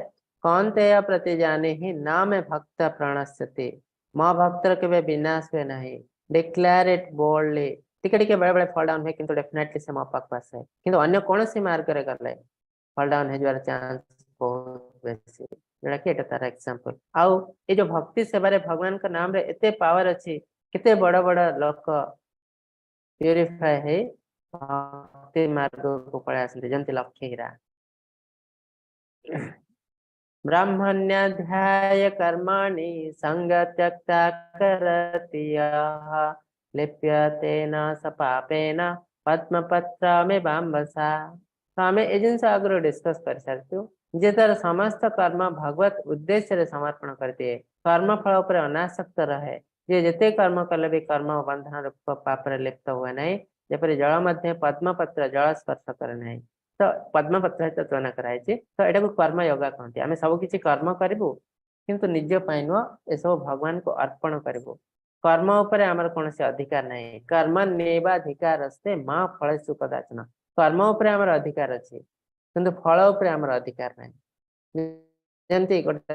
"କୌନ୍ତେୟ ପ୍ରତିଜାନିହି ନ ମେ ଭକ୍ତ ପ୍ରଣଶ୍ୟତି।" ମୋ ଭକ୍ତର କେବେ ବିନାଶ ହୁଏ ନାହିଁ। Declare it boldly. ଟିକେ ଟିକେ ବେଳେ ବେଳେ ଫଲ୍ ଡାଉନ ହୁଏ, କିନ୍ତୁ ଡେଫିନେଟଲି ସେ ମୋ ପାଖକୁ ଆସେ। କିନ୍ତୁ ଅନ୍ୟ କୌଣସି ମାର୍ଗରେ ଗଲେ ଫଲ୍ ଡାଉନ ହେଇଯିବାର ଚାନ୍ସ ବହୁତ ବେଶୀ, ଯୋଉଟା କି ଏଇଟା ତାର ଏକ୍ସାମ୍ପଲ। ଆଉ ଏଇ ଯୋଉ ଭକ୍ତି ସେବାରେ ଭଗବାନଙ୍କ ନାମରେ ଏତେ ପାୱାର ଅଛି, କେତେ ବଡ ବଡ ଲୋକ ପ୍ୟୁରିଫାଏ ହେଇ ଭକ୍ତି ମାର୍ଗକୁ ପଳେଇ ଆସନ୍ତି, ଯେମିତି ଲକ୍ଷୀ ହୀରା। ब्रह्मण्यध्याय कर्माणि संग त्यक्ता करति यः, लिप्यते न स पापेन ପଦ୍ମପତ୍ରମିବାମ୍ଭସା। ତ ଆମେ ଏ ଜିନିଷ ଆଗରୁ ଡିସ୍କସ କରିସାରିଛୁ ଯେ ତାର ସମସ୍ତ କର୍ମ ଭଗବତ ଉଦ୍ଦେଶ୍ୟରେ ସମର୍ପଣ କରିଦିଏ, କର୍ମ ଫଳ ଉପରେ ଅନାସକ୍ତ ରହେ, ଯିଏ ଯେତେ କର୍ମ କଲେ ବି କର୍ମ ବନ୍ଧନ ରୂପ ପାପରେ ଲିପ୍ତ ହୁଏ ନାହିଁ, ଯେପରି ଜଳ ମଧ୍ୟ ପଦ୍ମପତ୍ର ଜଳ ସ୍ପର୍ଶ କରେ ନାହିଁ। ତ ପଦ୍ମପତ୍ର ସହିତ ତୁଳନା କରାଯାଇଛି। ତ ଏଟାକୁ କର୍ମ ୟୋଗା କହନ୍ତି। ଆମେ ସବୁ କିଛି କର୍ମ କରିବୁ, କିନ୍ତୁ ନିଜ ପାଇଁ ନୁହଁ, ଏସବୁ ଭଗବାନଙ୍କୁ ଅର୍ପଣ କରିବୁ। କର୍ମ ଉପରେ ଆମର କୌଣସି ଅଧିକାର ନାହିଁ। କର୍ମଣ୍ୟେବାଧିକାରସ୍ତେ ମା ଫଳେଷୁ କଦାଚନ। କର୍ମ ଉପରେ ଆମର ଅଧିକାର ଅଛି, କିନ୍ତୁ ଫଳ ଉପରେ ଆମର ଅଧିକାର ନାହିଁ। ଯେମିତି ଗୋଟେ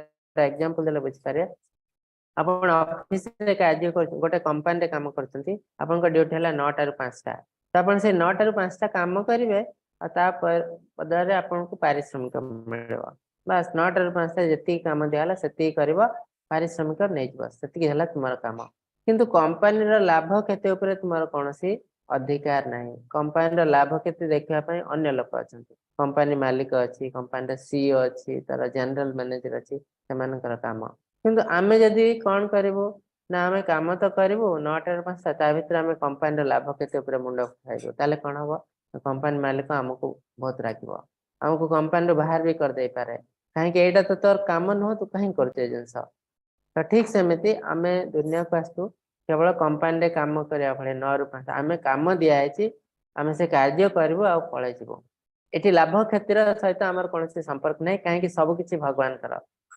ଏକ୍ଜାମ୍ପଲ ଦେଲେ ବୁଝିପାରିବେ। ଆପଣ ଅଫିସରେ କାର୍ଯ୍ୟ କରୁଛନ୍ତି, ଗୋଟେ କମ୍ପାନୀରେ କାମ କରୁଛନ୍ତି। ଆପଣଙ୍କ ଡ୍ୟୁଟି ହେଲା 9ଟାରୁ 5ଟା। ତ ଆପଣ ସେଇ 9ଟାରୁ 5ଟା କାମ କରିବେ ଆଉ ତା ବଦଳରେ ଆପଣଙ୍କୁ ପାରିଶ୍ରମିକ ମିଳିବ। ବାସ୍, 9ଟାରୁ 5ଟା ଯେତିକି କାମ ଦିଆହେଲା ସେତିକି କରିବ, ପାରିଶ୍ରମିକ ନେଇଯିବ, ସେତିକି ହେଲା ତୁମର କାମ। କିନ୍ତୁ କମ୍ପାନୀର ଲାଭ କ୍ଷତି ଉପରେ ତୁମର କୌଣସି ଅଧିକାର ନାହିଁ। କମ୍ପାନୀର ଲାଭ କ୍ଷତି ଦେଖିବା ପାଇଁ ଅନ୍ୟ ଲୋକ ଅଛନ୍ତି। କମ୍ପାନୀ ମାଲିକ ଅଛି, କମ୍ପାନୀର ସିଇଓ ଅଛି, ତାର ଜେନେରାଲ ମ୍ୟାନେଜର ଅଛି, ସେମାନଙ୍କର କାମ। କିନ୍ତୁ ଆମେ ଯଦି କଣ କରିବୁ ନା ଆମେ କାମ ତ କରିବୁ 9ଟାରୁ 5ଟା, ତା ଭିତରେ ଆମେ କମ୍ପାନୀର ଲାଭ କ୍ଷତି ଉପରେ ମୁଣ୍ଡ ଖାଇବୁ, ତାହେଲେ କଣ ହବ? କମ୍ପାନୀ ମାଲିକ ଆମକୁ ବହୁତ ରାଗିବ, ଆମକୁ କମ୍ପାନୀରୁ ବାହାର ବି କରିଦେଇପାରେ। କାହିଁକି? ଏଇଟା ତ ତୋର କାମ ନୁହଁ, ତୁ କାହିଁକି କରୁଛୁ ଏ ଜିନିଷ? ତ ଠିକ ସେମିତି ଆମେ ଦୁନିଆକୁ ଆସିଛୁ କେବଳ କମ୍ପାନୀରେ କାମ କରିବା ଭଳି। 9ରୁ 5 ଆମେ କାମ ଦିଆହେଇଛି, ଆମେ ସେ କାର୍ଯ୍ୟ କରିବୁ ଆଉ ପଳେଇଯିବୁ। ଏଠି ଲାଭ କ୍ଷତିର ସହିତ ଆମର କୌଣସି ସମ୍ପର୍କ ନାହିଁ। କାହିଁକି? ସବୁ କିଛି ଭଗବାନଙ୍କର।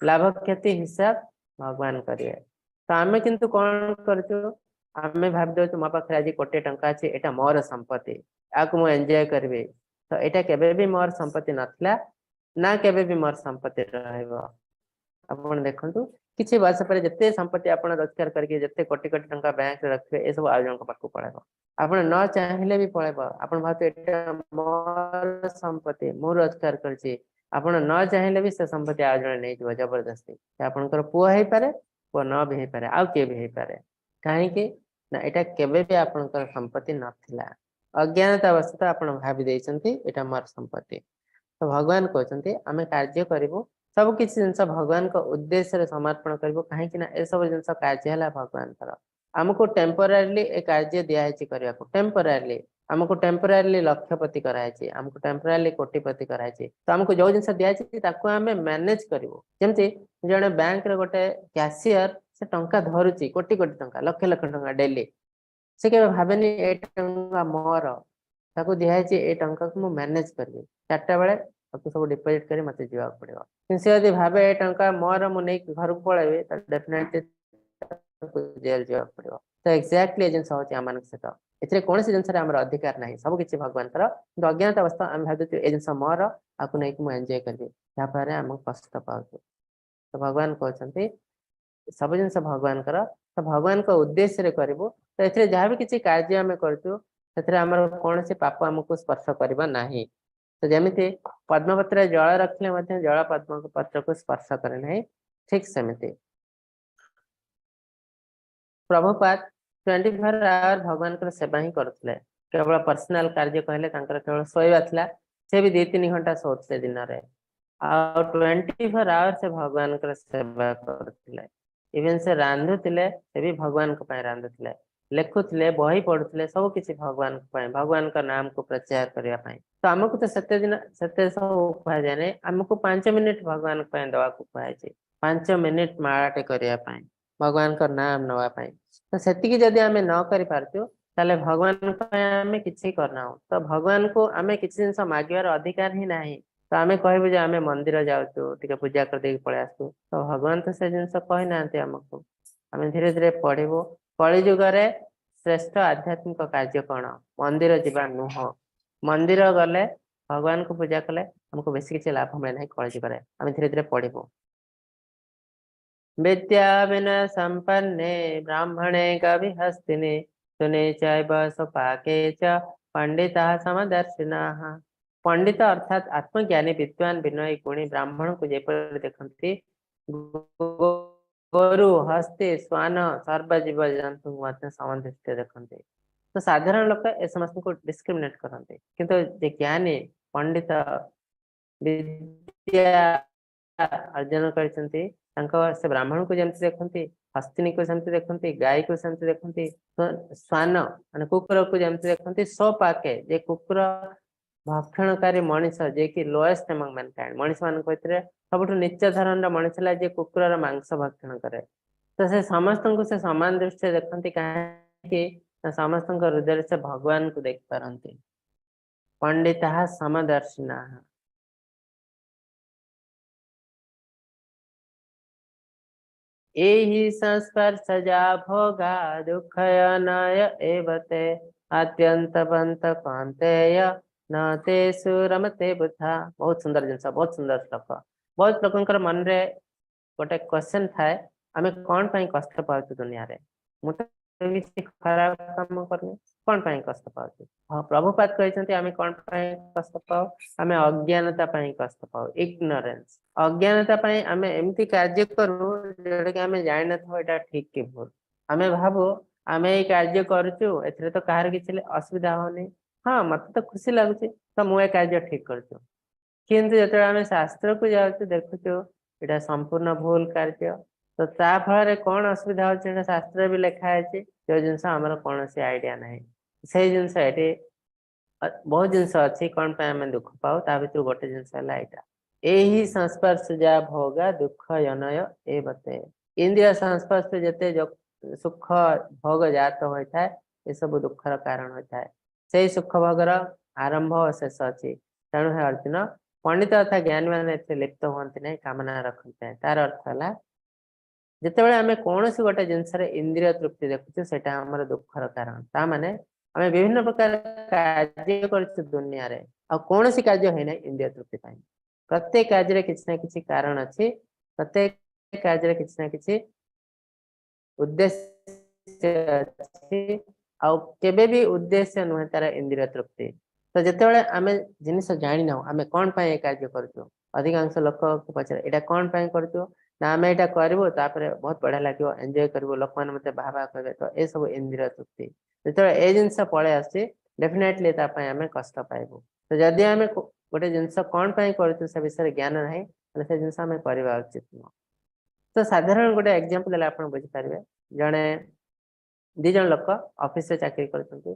ଲାଭ କ୍ଷତି ହିସାବ ଭଗବାନ କରିବେ। ତ ଆମେ କିନ୍ତୁ କଣ କରୁଛୁ? ଆମେ ଭାବି ଦଉଛୁ ମୋ ପାଖରେ ଆଜି କୋଟିଏ ଟଙ୍କା ଅଛି, ଏଇଟା ମୋର ସମ୍ପତ୍ତି, ଆକୁ ମୁଁ ଏନ୍ଜୟ କରିବି। ତ ଏଇଟା କେବେ ବି ମୋର ସମ୍ପତ୍ତି ନଥିଲା ନା କେବେ ବି ମୋର ସମ୍ପତ୍ତି ରହିବ। ଆପଣ ଦେଖନ୍ତୁ, କିଛି ବର୍ଷ ପରେ ଯେତେ ସମ୍ପତ୍ତି ଆପଣ ରୋଜଗାର କରିକି, ଯେତେ କୋଟି କୋଟି ଟଙ୍କା ବ୍ୟାଙ୍କରେ ରଖିବେ, ଏସବୁ ଆଉ ଜଣଙ୍କ ପାଖକୁ ପଳେଇବ। ଆପଣ ନ ଚାହିଁଲେ ବି ପଳେଇବ। ଆପଣ ଭାବୁଥିବେ ଏଇଟା ମୋର ସମ୍ପତ୍ତି, ମୁଁ ରୋଜଗାର କରିଛି। ଆପଣ ନ ଚାହିଁଲେ ବି ସେ ସମ୍ପତ୍ତି ଆଉ ଜଣେ ନେଇଯିବ ଜବରଦସ୍ତି। ସେ ଆପଣଙ୍କର ପୁଅ ହେଇପାରେ, ପୁଅ ନ ବି ହେଇପାରେ, ଆଉ କିଏ ବି ହେଇପାରେ। କାହିଁକି ନା ଏଇଟା କେବେ ବି ଆପଣଙ୍କର ସମ୍ପତ୍ତି ନଥିଲା। ଅଜ୍ଞାନତା ବଶତଃ ଆପଣ ଭାବି ଦେଇଛନ୍ତି ଏଇଟା ମୋର ସମ୍ପତ୍ତି। ତ ଭଗବାନ କହୁଛନ୍ତି ଆମେ କାର୍ଯ୍ୟ କରିବୁ, ସବୁ କିଛି ଜିନିଷ ଭଗବାନଙ୍କ ଉଦ୍ଦେଶ୍ୟରେ ସମର୍ପଣ କରିବୁ। କାହିଁକି ନା ଏସବୁ ଜିନିଷ କାର୍ଯ୍ୟ ହେଲା ଭଗବାନଙ୍କର। ଆମକୁ ଟେମ୍ପୋରାରିଲି ଏ କାର୍ଯ୍ୟ ଦିଆହେଇଛି କରିବାକୁ। ଟେମ୍ପୋରାରିଲି ଆମକୁ ଟେମ୍ପୋରାରିଲି ଲକ୍ଷପତି କରାହେଇଛି, ଆମକୁ ଟେମ୍ପୋରାରିଲି କୋଟିପତି କରାହେଇଛି। ତ ଆମକୁ ଯୋଉ ଜିନିଷ ଦିଆହେଇଛି ତାକୁ ଆମେ ମ୍ୟାନେଜ କରିବୁ। ଯେମିତି ଜଣେ ବ୍ୟାଙ୍କରେ ଗୋଟେ କ୍ୟାସିୟର, ସେ ଟଙ୍କା ଧରୁଛି, କୋଟି କୋଟି ଟଙ୍କା, ଲକ୍ଷ ଲକ୍ଷ ଟଙ୍କା ଡେଲି। ସେ କେବେ ଭାବେନି ଏ ଟଙ୍କା ମୋର। ତାକୁ ଦିଆହେଇଛି ଏ ଟଙ୍କାକୁ ମୁଁ ମ୍ୟାନେଜ କରିବି, 4ଟା ବେଳେ ତାକୁ ସବୁ ଡିପୋଜିଟ କରି ମତେ ଯିବାକୁ ପଡିବ। କିନ୍ତୁ ସେ ଯଦି ଭାବେ ଏ ଟଙ୍କା ମୋର, ମୁଁ ନେଇକି ଘରକୁ ପଳେଇବି, ତାହେଲେ ଡେଫିନେଟଲି ଜେଲ ଯିବାକୁ ପଡିବ। ତ ଏକ୍ଜାକ୍ଟଲି ଏ ଜିନିଷ ହଉଛି ଆମମାନଙ୍କ ସହିତ। ଏଥିରେ କୌଣସି ଜିନିଷରେ ଆମର ଅଧିକାର ନାହିଁ, ସବୁ କିଛି ଭଗବାନଙ୍କର। କିନ୍ତୁ ଅଜ୍ଞାନତା ଅବସ୍ଥା ଆମେ ଭାବୁଛୁ ଏ ଜିନିଷ ମୋର, ଆକୁ ନେଇକି ମୁଁ ଏନ୍ଜୟ କରିବି, ଯାହାଫଳରେ ଆମକୁ କଷ୍ଟ ପାଉଛୁ। ତ ଭଗବାନ କହୁଛନ୍ତି ସବୁ ଜିନିଷ ଭଗବାନଙ୍କର, ତ ଭଗବାନଙ୍କ ଉଦ୍ଦେଶ୍ୟରେ କରିବୁ। ତ ଏଥିରେ ଯାହା ବି କିଛି କାର୍ଯ୍ୟ ଆମେ କରୁଛୁ, ସେଥିରେ ଆମର କୌଣସି ପାପ ଆମକୁ ସ୍ପର୍ଶ କରିବ ନାହିଁ। ତ ଯେମିତି ପଦ୍ମପତ୍ରରେ ଜଳ ରଖିଲେ ମଧ୍ୟ ଜଳ ପଦ୍ମ ପତ୍ରକୁ ସ୍ପର୍ଶ କରେ ନାହିଁ, ଠିକ ସେମିତି ପ୍ରଭୁପାଦ 24 ଆୱାର ଭଗବାନଙ୍କର ସେବା ହିଁ କରୁଥିଲେ। କେବଳ ପର୍ସନାଲ କାର୍ଯ୍ୟ କହିଲେ ତାଙ୍କର କେବଳ ଶୋଇବା ଥିଲା। ସେ ବି 2-3 ଘଣ୍ଟା ଶୋଉଥିଲେ ଦିନରେ। ଆଉ 24 ଆୱାର ସେ ଭଗବାନଙ୍କର ସେବା କରୁଥିଲେ। ଇଭେନ ସେ ରାନ୍ଧୁଥିଲେ, ସେ ବି ଭଗବାନଙ୍କ ପାଇଁ ରାନ୍ଧୁଥିଲେ। ଲେଖୁଥିଲେ, ବହି ପଢୁଥିଲେ, ସବୁ କିଛି ଭଗବାନଙ୍କ ପାଇଁ, ଭଗବାନଙ୍କ ନାମକୁ ପ୍ରଚାର କରିବା ପାଇଁ। ତ ଆମକୁ ତ ସେତେ ଦିନ ସେତେ ସବୁ କୁହାଯାଏ ନାହିଁ। ଆମକୁ 5 ମିନିଟ ଭଗବାନଙ୍କ ପାଇଁ ଦବାକୁ କୁହାଯାଇଛି, 5 ମିନିଟ ମାଳାଟେ କରିବା ପାଇଁ, ଭଗବାନଙ୍କ ନାମ ନବା ପାଇଁ। ତ ସେତିକି ଯଦି ଆମେ ନ କରିପାରୁଛୁ, ତାହେଲେ ଭଗବାନଙ୍କ ପାଇଁ ଆମେ କିଛି କରିନାହୁଁ। ତ ଭଗବାନଙ୍କୁ ଆମେ କିଛି ଜିନିଷ ମାଗିବାର ଅଧିକାର ହିଁ ନାହିଁ। ତ ଆମେ କହିବୁ ଯେ ଆମେ ମନ୍ଦିର ଯାଉଛୁ, ଟିକେ ପୂଜା କରିଦେଇକି ପଳେଇ ଆସୁ। ତ ଭଗବାନ ତ ସେ ଜିନିଷ କହିନାହାନ୍ତି ଆମକୁ। ଆମେ ଧୀରେ ଧୀରେ ପଢିବୁ, କଳିଯୁଗରେ ଶ୍ରେଷ୍ଠ ଆଧ୍ୟାତ୍ମିକ କାର୍ଯ୍ୟ କଣ? ମନ୍ଦିର ଯିବା ନୁହଁ। ମନ୍ଦିର ଗଲେ, ଭଗବାନଙ୍କୁ ପୂଜା କଲେ ଆମକୁ ବେଶୀ କିଛି ଲାଭ ମିଳେ ନାହିଁ କଳିଯୁଗରେ। ଆମେ ଧୀରେ ଧୀରେ ପଢିବୁ। ବିଦ୍ୟା ବିନୟ ସମ୍ପନ୍ନେ ବ୍ରାହ୍ମଣେ ଗଭିହସ୍ତିନି ଶୁନେ ଚୈବ ସ୍ୱପାକେ ଚ ପଣ୍ଡିତଃ ସମଦର୍ଶିନଃ। ପଣ୍ଡିତ ଅର୍ଥାତ୍ ଆତ୍ମଜ୍ଞାନୀ, ବିଦ୍ୱାନ, ବିନୟୀ, ଗୁଣୀ ବ୍ରାହ୍ମଣକୁ ଯେପରି ଦେଖନ୍ତି, ଗୋରୁ, ହସ୍ତି, ଶ୍ୱାନ, ସର୍ବ ଜୀବ ଜନ୍ତୁଙ୍କୁ ମଧ୍ୟ ସମାନ ଦୃଷ୍ଟିରେ ଦେଖନ୍ତି। ତ ସାଧାରଣ ଲୋକ ଏ ସମସ୍ତଙ୍କୁ ଡିସ୍କ୍ରିମିନେଟ କରନ୍ତି, କିନ୍ତୁ ଯେ ଜ୍ଞାନୀ, ପଣ୍ଡିତ, ବିଦ୍ୟା ଅର୍ଜନ କରିଛନ୍ତି, ତାଙ୍କ ସେ ବ୍ରାହ୍ମଣକୁ ଯେମିତି ଦେଖନ୍ତି, ହସ୍ତିନୀକୁ ସେମିତି ଦେଖନ୍ତି, ଗାଈକୁ ସେମିତି ଦେଖନ୍ତି, ଶ୍ୱାନ ମାନେ କୁକୁରକୁ ଯେମିତି ଦେଖନ୍ତି, ସ୍ୱପାକେ, ଯେ କୁକୁର ଭକ୍ଷଣକାରୀ ମଣିଷ, ଯିଏକି ଲୋଏଷ୍ଟ ଏମଙ୍ଗ ମ୍ୟାନକାଇଣ୍ଡ, ମଣିଷ ମାନଙ୍କ ଭିତରେ ସବୁଠୁ ନିଚ ଧରଣର ମଣିଷ ହେଲା ଯିଏ କୁକୁରର ମାଂସ ଭକ୍ଷଣ କରେ। ତ ସେ ସମସ୍ତଙ୍କୁ ସେ ସମାନ ଦୃଷ୍ଟିରେ ଦେଖନ୍ତି। କାହିଁକି ନା ସମସ୍ତଙ୍କ ହୃଦୟରେ ସେ ଭଗବାନଙ୍କୁ ଦେଖିପାରନ୍ତି। ପଣ୍ଡିତ ସମଦର୍ଶିନଃ। एहि संस्पर्शजा भोगा दुःखयोनय एव ते अत्यन्तवन्तः कौन्तेय न तेषु रमते ବୁଦ୍ଧା। ବହୁତ ସୁନ୍ଦର ଜିନିଷ, ବହୁତ ସୁନ୍ଦର ଶ୍ଲୋକ। ବହୁତ ଲୋକଙ୍କର ମନରେ ଗୋଟେ କ୍ୱେଶ୍ଚନ ଥାଏ, ଆମେ କଣ ପାଇଁ କଷ୍ଟ ପାଉଛୁ ଦୁନିଆରେ? ମୁଁ ତ କିଛି ଖରାପ କାମ କରୁନି, କଣ ପାଇଁ କଷ୍ଟ ପାଉଛୁ? ହଁ, ପ୍ରଭୁପାଦ କହିଛନ୍ତି ଆମେ କଣ ପାଇଁ କଷ୍ଟ ପାଉ। ଆମେ ଅଜ୍ଞାନତା ପାଇଁ କଷ୍ଟ ପାଉ, ଇଗ୍ନୋରେନ୍ସ। ଅଜ୍ଞାନତା ପାଇଁ ଆମେ ଏମିତି କାର୍ଯ୍ୟ କରୁ ଯୋଉଟା କି ଆମେ ଜାଣିନଥାଉ ଏଇଟା ଠିକ କି ଭୁଲ। ଆମେ ଭାବୁ ଆମେ ଏଇ କାର୍ଯ୍ୟ କରୁଛୁ, ଏଥିରେ ତ କାହାର କିଛି ଅସୁବିଧା ହଉନି, ହଁ, ମତେ ତ ଖୁସି ଲାଗୁଛି, ତ ମୁଁ ଏ କାର୍ଯ୍ୟ ଠିକ କରୁଛୁ। କିନ୍ତୁ ଯେତେବେଳେ ଆମେ ଶାସ୍ତ୍ରକୁ ଯାଉଛୁ, ଦେଖୁଛୁ ଏଇଟା ସମ୍ପୂର୍ଣ୍ଣ ଭୁଲ କାର୍ଯ୍ୟ। ତ ତା ଫଳରେ କଣ ଅସୁବିଧା ହଉଛି, ଏଇଟା ଶାସ୍ତ୍ରରେ ବି ଲେଖା ହେଇଛି, ଯୋଉ ଜିନିଷ ଆମର କୌଣସି ଆଇଡିଆ ନାହିଁ। ସେଇ ଜିନିଷ ଏଠି ବହୁତ ଜିନିଷ ଅଛି କଣ ପାଇଁ ଆମେ ଦୁଃଖ ପାଉ। ତା ଭିତରୁ ଗୋଟେ ଜିନିଷ ହେଲା ଏଇଟା, ଏହି ସଂସ୍ପର୍ଶ ଯା ଭୋଗା ଦୁଃଖ ଯୋନୟ ଏବ ତେ। ଇନ୍ଦ୍ରିୟ ସଂସ୍ପର୍ଶ ଯେତେ ସୁଖ ଭୋଗ ଜାତ ହୋଇଥାଏ, ଏସବୁ ଦୁଃଖର କାରଣ ହୋଇଥାଏ। ସେଇ ସୁଖ ଭୋଗର ଆରମ୍ଭ ଓ ଶେଷ ଅଛି। ତେଣୁ ହେ ଅର୍ଜୁନ, ପଣ୍ଡିତ ତଥା ଜ୍ଞାନୀ ମାନେ ଏଥିରେ ଲିପ୍ତ ହୁଅନ୍ତି ନାହିଁ, କାମନା ରଖନ୍ତି ନାହିଁ। ତାର ଅର୍ଥ ହେଲା, ଯେତେବେଳେ ଆମେ କୌଣସି ଗୋଟେ ଜିନିଷରେ ଇନ୍ଦ୍ରିୟ ତୃପ୍ତି ଦେଖୁଛୁ, ସେଇଟା ଆମର ଦୁଃଖର କାରଣ। ତା ମାନେ ଆମେ ବିଭିନ୍ନ ପ୍ରକାର କାର୍ଯ୍ୟ କରୁଛୁ ଦୁନିଆରେ, ଆଉ କୌଣସି କାର୍ଯ୍ୟ ହେଇନାହିଁ ଇନ୍ଦ୍ରିୟ ତୃପ୍ତି ପାଇଁ। ପ୍ରତ୍ୟେକ କାର୍ଯ୍ୟରେ କିଛି ନା କିଛି କାରଣ ଅଛି, ପ୍ରତ୍ୟେକ କାର୍ଯ୍ୟରେ କିଛି ନା କିଛି ଉଦ୍ଦେଶ୍ୟ ଅଛି, ଆଉ କେବେ ବି ଉଦ୍ଦେଶ୍ୟ ନୁହେଁ ତାର ଇନ୍ଦ୍ରିୟ ତୃପ୍ତି। ତ ଯେତେବେଳେ ଆମେ ଜିନିଷ ଜାଣିନାହୁଁ ଆମେ କଣ ପାଇଁ ଏ କାର୍ଯ୍ୟ କରୁଛୁ, ଅଧିକାଂଶ ଲୋକକୁ ପଚାରେ, ଏଇଟା କଣ ପାଇଁ କରୁଛୁ? ନା, ଆମେ ଏଇଟା କରିବୁ, ତାପରେ ବହୁତ ବଢିଆ ଲାଗିବ, ଏନ୍ଜୟ କରିବୁ, ଲୋକମାନେ ମତେ ବାହା ବାହା କହିବେ। ତ ଏସବୁ ଇନ୍ଦ୍ରିୟ ତୃପ୍ତି। ଯେତେବେଳେ ଏ ଜିନିଷ ପଳେଇ ଆସୁଛି, ଡେଫିନେଟଲି ତା ପାଇଁ ଆମେ କଷ୍ଟ ପାଇବୁ। ତ ଯଦି ଆମେ ଗୋଟେ ଜିନିଷ କଣ ପାଇଁ କରୁଛୁ ସେ ବିଷୟରେ ଜ୍ଞାନ ନାହିଁ, ତାହେଲେ ସେ ଜିନିଷ ଆମେ କରିବା ଉଚିତ ନୁହଁ। ତ ସାଧାରଣ ଗୋଟେ ଏକ୍ଜାମ୍ପଲ ଦେଲେ ଆପଣ ବୁଝିପାରିବେ। ଜଣେ ଦି ଜଣ ଲୋକ ଅଫିସରେ ଚାକିରି କରୁଛନ୍ତି।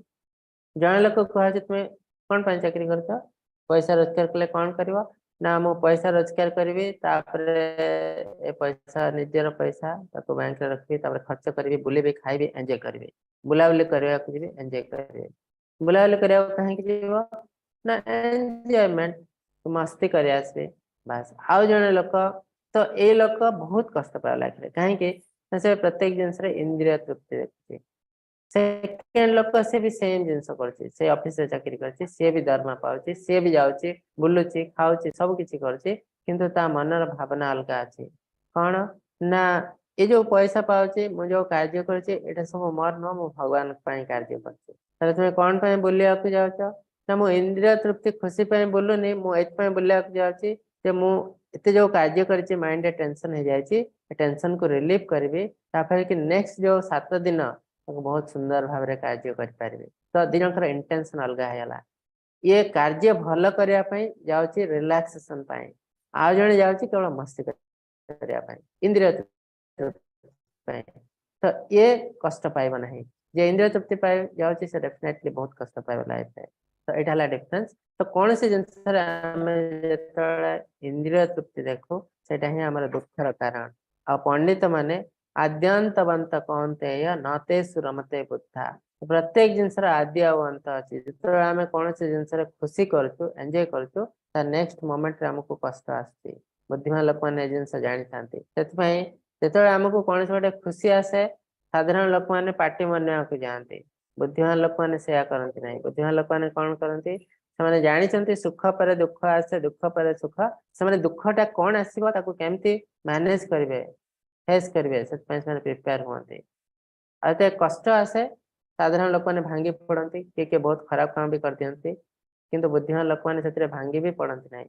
ଜଣେ ଲୋକ କୁହାଯାଉଛି, ତୁମେ କଣ ପାଇଁ ଚାକିରି କରୁଛ? ପଇସା ରୋଜଗାର କଲେ କଣ କରିବ? ନା, ମୁଁ ପଇସା ରୋଜଗାର କରିବି, ତାପରେ ଏ ପଇସା ନିଜର ପଇସା, ତାକୁ ବ୍ୟାଙ୍କରେ ରଖିବି, ତାପରେ ଖର୍ଚ୍ଚ କରିବି, ବୁଲିବି, ଖାଇବି, ଏନ୍ଜୟ କରିବି, ବୁଲାବୁଲି କରିବାକୁ ଯିବି, ଏନ୍ଜୟ କରିବି। ବୁଲାବୁଲି କରିବାକୁ କାହିଁକି ଯିବ? ନା, ଏନ୍ଜୟମେଣ୍ଟ, ମସ୍ତି କରି ଆସିବି, ବାସ୍। ଆଉ ଜଣେ ଲୋକ, ତ ଏଇ ଲୋକ ବହୁତ କଷ୍ଟ ପାଇଲା ଲାଇଫରେ। କାହିଁକି ନା ସେ ପ୍ରତ୍ୟେକ ଜିନିଷରେ ଇନ୍ଦ୍ରିୟ ତୃପ୍ତି ଦେଖୁଛି। ସେକେଣ୍ଡ ଲୋକ, ସେ ବି ସେମ ଜିନିଷ କରୁଛି। ସେ ଅଫିସରେ ଚାକିରି କରିଛି, ସିଏ ବି ଦରମା ପାଉଛି, ସିଏ ବି ଯାଉଛି, ବୁଲୁଛି, ଖାଉଛି, ସବୁ କିଛି କରୁଛି, କିନ୍ତୁ ତା ମନର ଭାବନା ଅଲଗା ଅଛି। କଣ ନା ଏ ଯୋଉ ପଇସା ପାଉଛି, ମୁଁ ଯୋଉ କାର୍ଯ୍ୟ କରୁଛି, ଏଇଟା ସବୁ ମୋର ନୁହଁ, ମୁଁ ଭଗବାନଙ୍କ ପାଇଁ କାର୍ଯ୍ୟ କରୁଛି। ତାହେଲେ ତୁମେ କଣ ପାଇଁ ବୁଲିବାକୁ ଯାଉଛ? ନା, ମୁଁ ଇନ୍ଦ୍ରିୟ ତୃପ୍ତି ଖୁସି ପାଇଁ ବୁଲୁନି, ମୁଁ ଏଥିପାଇଁ ବୁଲିବାକୁ ଯାଉଛି ଯେ ମୁଁ ଏତେ ଯୋଉ କାର୍ଯ୍ୟ କରିଛି, ମାଇଣ୍ଡରେ ଟେନସନ ହେଇଯାଇଛି, ଟେନସନକୁ ରିଲିଫ କରିବି, ତାପରେ କି ନେକ୍ସଟ ଯୋଉ 7 ଦିନ ତାକୁ ବହୁତ ସୁନ୍ଦର ଭାବରେ କାର୍ଯ୍ୟ କରିପାରିବି। ତ ଦି ଜଣଙ୍କର ଇଣ୍ଟେନସନ ଅଲଗା ହେଇଗଲା। ଇଏ କାର୍ଯ୍ୟ ଭଲ କରିବା ପାଇଁ ଯାଉଛି, ରିଲାକ୍ସେସନ ପାଇଁ। ଆଉ ଜଣେ ଯାଉଛି କେବଳ ମସ୍ତି କରିବା ପାଇଁ, ଇନ୍ଦ୍ରିୟ ତୃପ୍ତି ପାଇଁ। ତ ଇଏ କଷ୍ଟ ପାଇବ ନାହିଁ। ଯେ ଇନ୍ଦ୍ରିୟ ତୃପ୍ତି ପାଇଁ ଯାଉଛି, ସେ ଡେଫିନେଟଲି ବହୁତ କଷ୍ଟ ପାଇବ ଲାଇଫରେ। ତ ଏଇଟା ହେଲା ଡିଫରେନ୍ସ। ତ କୌଣସି ଜିନିଷରେ ଆମେ ଯେତେବେଳେ ଇନ୍ଦ୍ରିୟ ତୃପ୍ତି ଦେଖୁ, ସେଇଟା ହିଁ ଆମର ଦୁଃଖର କାରଣ। ଆଉ ପଣ୍ଡିତ ମାନେ "ଆଦ୍ୟନ୍ତବନ୍ତ କୌନ୍ତେୟ ନ ତେଷୁ ରମତେ ବୁଦ୍ଧା"। ପ୍ରତ୍ୟେକ ଜିନିଷର ଆଦି ଆଉ ଅନ୍ତ ଅଛି। ଯେତେବେଳେ ଆମେ କୌଣସି ଜିନିଷରେ ଖୁସି କରୁଛୁ, ଏନ୍ଜୟ କରୁଛୁ, ତା ନେକ୍ସଟ ମୋମେଣ୍ଟରେ ଆମକୁ କଷ୍ଟ ଆସୁଛି। ବୁଦ୍ଧିମାନ ଲୋକମାନେ ଏ ଜିନିଷ ଜାଣିଥାନ୍ତି। ସେଥିପାଇଁ ଯେତେବେଳେ ଆମକୁ କୌଣସି ଗୋଟେ ଖୁସି ଆସେ, ସାଧାରଣ ଲୋକମାନେ ପାର୍ଟି ମନେଇବାକୁ ଯାଆନ୍ତି। ବୁଦ୍ଧିମାନ ଲୋକମାନେ ସେୟା କରନ୍ତି ନାହିଁ। ବୁଦ୍ଧିମାନ ଲୋକମାନେ କଣ କରନ୍ତି? ସେମାନେ ଜାଣିଛନ୍ତି ସୁଖ ପରେ ଦୁଃଖ ଆସେ, ଦୁଃଖ ପରେ ସୁଖ। ସେମାନେ ଦୁଃଖଟା କଣ ଆସିବ, ତାକୁ କେମିତି ମ୍ୟାନେଜ କରିବେ, ଫେସ୍ କରିବେ, ସେଥିପାଇଁ ସେମାନେ ପ୍ରିପେୟାର ହୁଅନ୍ତି। ଆଉ ଏତେ କଷ୍ଟ ଆସେ, ସାଧାରଣ ଲୋକମାନେ ଭାଙ୍ଗି ପଡନ୍ତି, କିଏ କିଏ ବହୁତ ଖରାପ କାମ ବି କରିଦିଅନ୍ତି। କିନ୍ତୁ ବୁଦ୍ଧିମାନ ଲୋକମାନେ ସେଥିରେ ଭାଙ୍ଗି ବି ପଡନ୍ତି ନାହିଁ।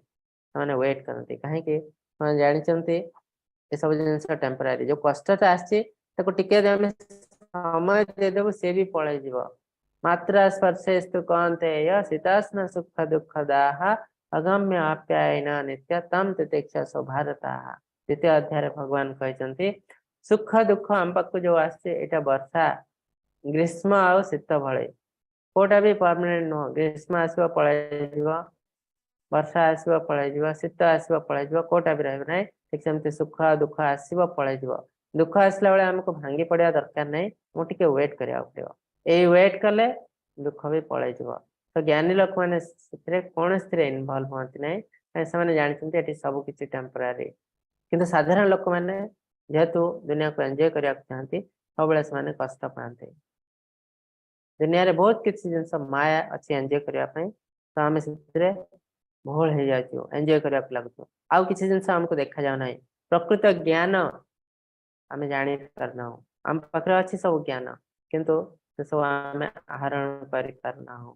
ସେମାନେ ୱେଟ୍ କରନ୍ତି। କାହିଁକି? ସେମାନେ ଜାଣିଛନ୍ତି ଏସବୁ ଜିନିଷ ଟେମ୍ପୋରାରୀ। ଯୋଉ କଷ୍ଟଟା ଆସିଛି, ତାକୁ ଟିକେ ଯଦି ଆମେ ସମୟ ଦେଇଦେବୁ, ସିଏ ବି ପଳେଇଯିବ। "ମାତ୍ରା ସ୍ପର୍ଶେସ୍ତୁ କୌନ୍ତେୟ ଶୀତୋଷ୍ଣ ସୁଖ ଦୁଃଖଦାଃ ଅଗମ୍ୟ ଆପ୍ୟାୟିନୋ ନିତ୍ୟ ତଂ ତିତିକ୍ଷସ୍ୱ ଭାରତ"। ଦ୍ୱିତୀୟ ଅଧ୍ୟାୟରେ ଭଗବାନ କହିଛନ୍ତି, ସୁଖ ଦୁଃଖ ଆମ ପାଖକୁ ଯୋଉ ଆସୁଛି, ଏଇଟା ବର୍ଷା, ଗ୍ରୀଷ୍ମ ଆଉ ଶୀତ ଭଳି, କୋଉଟା ବି ପରମାନେଣ୍ଟ ନୁହଁ। ଗ୍ରୀଷ୍ମ ଆସିବ, ପଳେଇଯିବ। ବର୍ଷା ଆସିବ, ପଳେଇଯିବ। ଶୀତ ଆସିବ, ପଳେଇଯିବ। କୋଉଟା ବି ରହିବ ନାହିଁ। ଠିକ ସେମିତି ସୁଖ ଆଉ ଦୁଃଖ ଆସିବ, ପଳେଇଯିବ। ଦୁଃଖ ଆସିଲା ବେଳେ ଆମକୁ ଭାଙ୍ଗି ପଡିବା ଦରକାର ନାହିଁ, ମୁଁ ଟିକେ ୱେଟ୍ କରିବାକୁ ପଡିବ। ଏଇ ୱେଟ୍ କଲେ ଦୁଃଖ ବି ପଳେଇଯିବ। ତ ଜ୍ଞାନୀ ଲୋକମାନେ ସେଥିରେ କୌଣସିଥିରେ ଇନଭଲ୍ଭ ହୁଅନ୍ତି ନାହିଁ, କାରଣ ସେମାନେ ଜାଣିଛନ୍ତି ଏଠି ସବୁ କିଛି ଟେମ୍ପୋରାରୀ। କିନ୍ତୁ ସାଧାରଣ ଲୋକମାନେ ଯେହେତୁ ଦୁନିଆକୁ ଏନ୍ଜୟ କରିବାକୁ ଚାହାନ୍ତି, ସବୁବେଳେ ସେମାନେ କଷ୍ଟ ପାଆନ୍ତି। ଦୁନିଆରେ ବହୁତ କିଛି ଜିନିଷ ମାୟା ଅଛି ଏନ୍ଜୟ କରିବା ପାଇଁ। ତ ଆମେ ସେଥିରେ ଭୁଲ ହେଇଯାଉଛୁ, ଏନ୍ଜୟ କରିବାକୁ ଲାଗୁଛୁ, ଆଉ କିଛି ଜିନିଷ ଆମକୁ ଦେଖାଯାଉ ନାହିଁ। ପ୍ରକୃତ ଜ୍ଞାନ ଆମେ ଜାଣିପାରୁନାହୁଁ। ଆମ ପାଖରେ ଅଛି ସବୁ ଜ୍ଞାନ, କିନ୍ତୁ ସେସବୁ ଆମେ ଆହରଣ କରିପାରୁନାହୁଁ।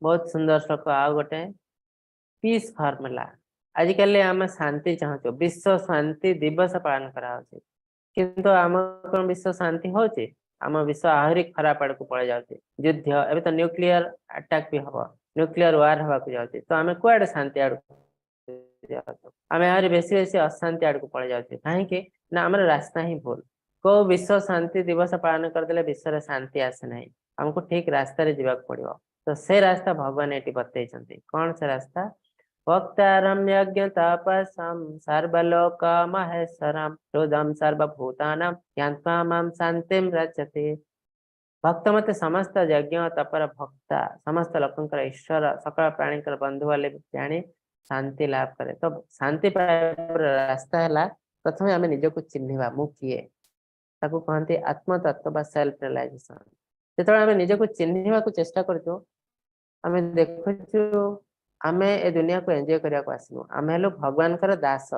ବହୁତ ସୁନ୍ଦର ଶ୍ଲୋକ ଆଉ ଗୋଟେ, ପିସ୍ ଫର୍ମୁଲା। ଆଜିକାଲି ଆମେ ଶାନ୍ତି ଚାହୁଁଛୁ। ବିଶ୍ୱ ଶାନ୍ତି ଦିବସ ପାଳନ କରାହଉଛି, କିନ୍ତୁ ଆମ କଣ ବିଶ୍ୱ ଶାନ୍ତି ହଉଛି? ଆମ ବିଶ୍ୱ ଆହୁରି ଖରାପ ଆଡକୁ ପଳେଇ ଯାଉଛି। ଯୁଦ୍ଧ, ଏବେ ତ ନ୍ୟୁକ୍ଲିୟର ଆଟାକ ବି ହବ, ନ୍ୟୁକ୍ଲିୟର ୱାର ହବାକୁ ଯାଉଛି। ତ ଆମେ କୁଆଡେ ଶାନ୍ତି ଆଡକୁ ଯାଉଛୁ? ଆମେ ଆହୁରି ବେଶୀ ବେଶୀ ଅଶାନ୍ତି ଆଡକୁ ପଳେଇ ଯାଉଛୁ। କାହିଁକି ନା ଆମର ରାସ୍ତା ହିଁ ଭୁଲ। କୋଉ ବିଶ୍ୱ ଶାନ୍ତି ଦିବସ ପାଳନ କରିଦେଲେ ବିଶ୍ୱରେ ଶାନ୍ତି ଆସେ ନାହିଁ। ଆମକୁ ଠିକ ରାସ୍ତାରେ ଯିବାକୁ ପଡିବ। ତ ସେ ରାସ୍ତା ଭଗବାନ ଏଠି ବତେଇଛନ୍ତି। କଣ ସେ ରାସ୍ତା? "ଭକ୍ତାରଂ ଯଜ୍ଞ ତପସଂ ସର୍ବଲୋକ ମହେଶ୍ୱରಂ ହୃଦಂ ସର୍ବଭୂତାନାଂ ଜ୍ଞାତ୍ୱା ମାଂ ଶାନ୍ତିଂ ରଚତି"। ଭକ୍ତ ମତେ ସମସ୍ତ ଯଜ୍ଞ ତପର ଭକ୍ତା, ସମସ୍ତ ଲୋକଙ୍କର ଈଶ୍ୱର, ସକଳ ପ୍ରାଣୀଙ୍କର ବନ୍ଧୁ ବୋଲି ଜାଣି ଶାନ୍ତି ଲାଭ କରେ। ତ ଶାନ୍ତି ପାଇବାର ରାସ୍ତା ହେଲା ପ୍ରଥମେ ଆମେ ନିଜକୁ ଚିହ୍ନିବା, ମୁଁ କିଏ। ତାକୁ କହନ୍ତି ଆତ୍ମତତ୍ତ୍ୱ ବା ସେଲ୍ଫ ରିଲାଇଜେସନ। ଯେତେବେଳେ ଆମେ ନିଜକୁ ଚିହ୍ନିବାକୁ ଚେଷ୍ଟା କରୁଛୁ, ଆମେ ଦେଖୁଛୁ ଆମେ ଏ ଦୁନିଆକୁ ଏନ୍ଜୟ କରିବାକୁ ଆସିନୁ, ଆମେ ହେଲୁ ଭଗବାନଙ୍କର ଦାସ।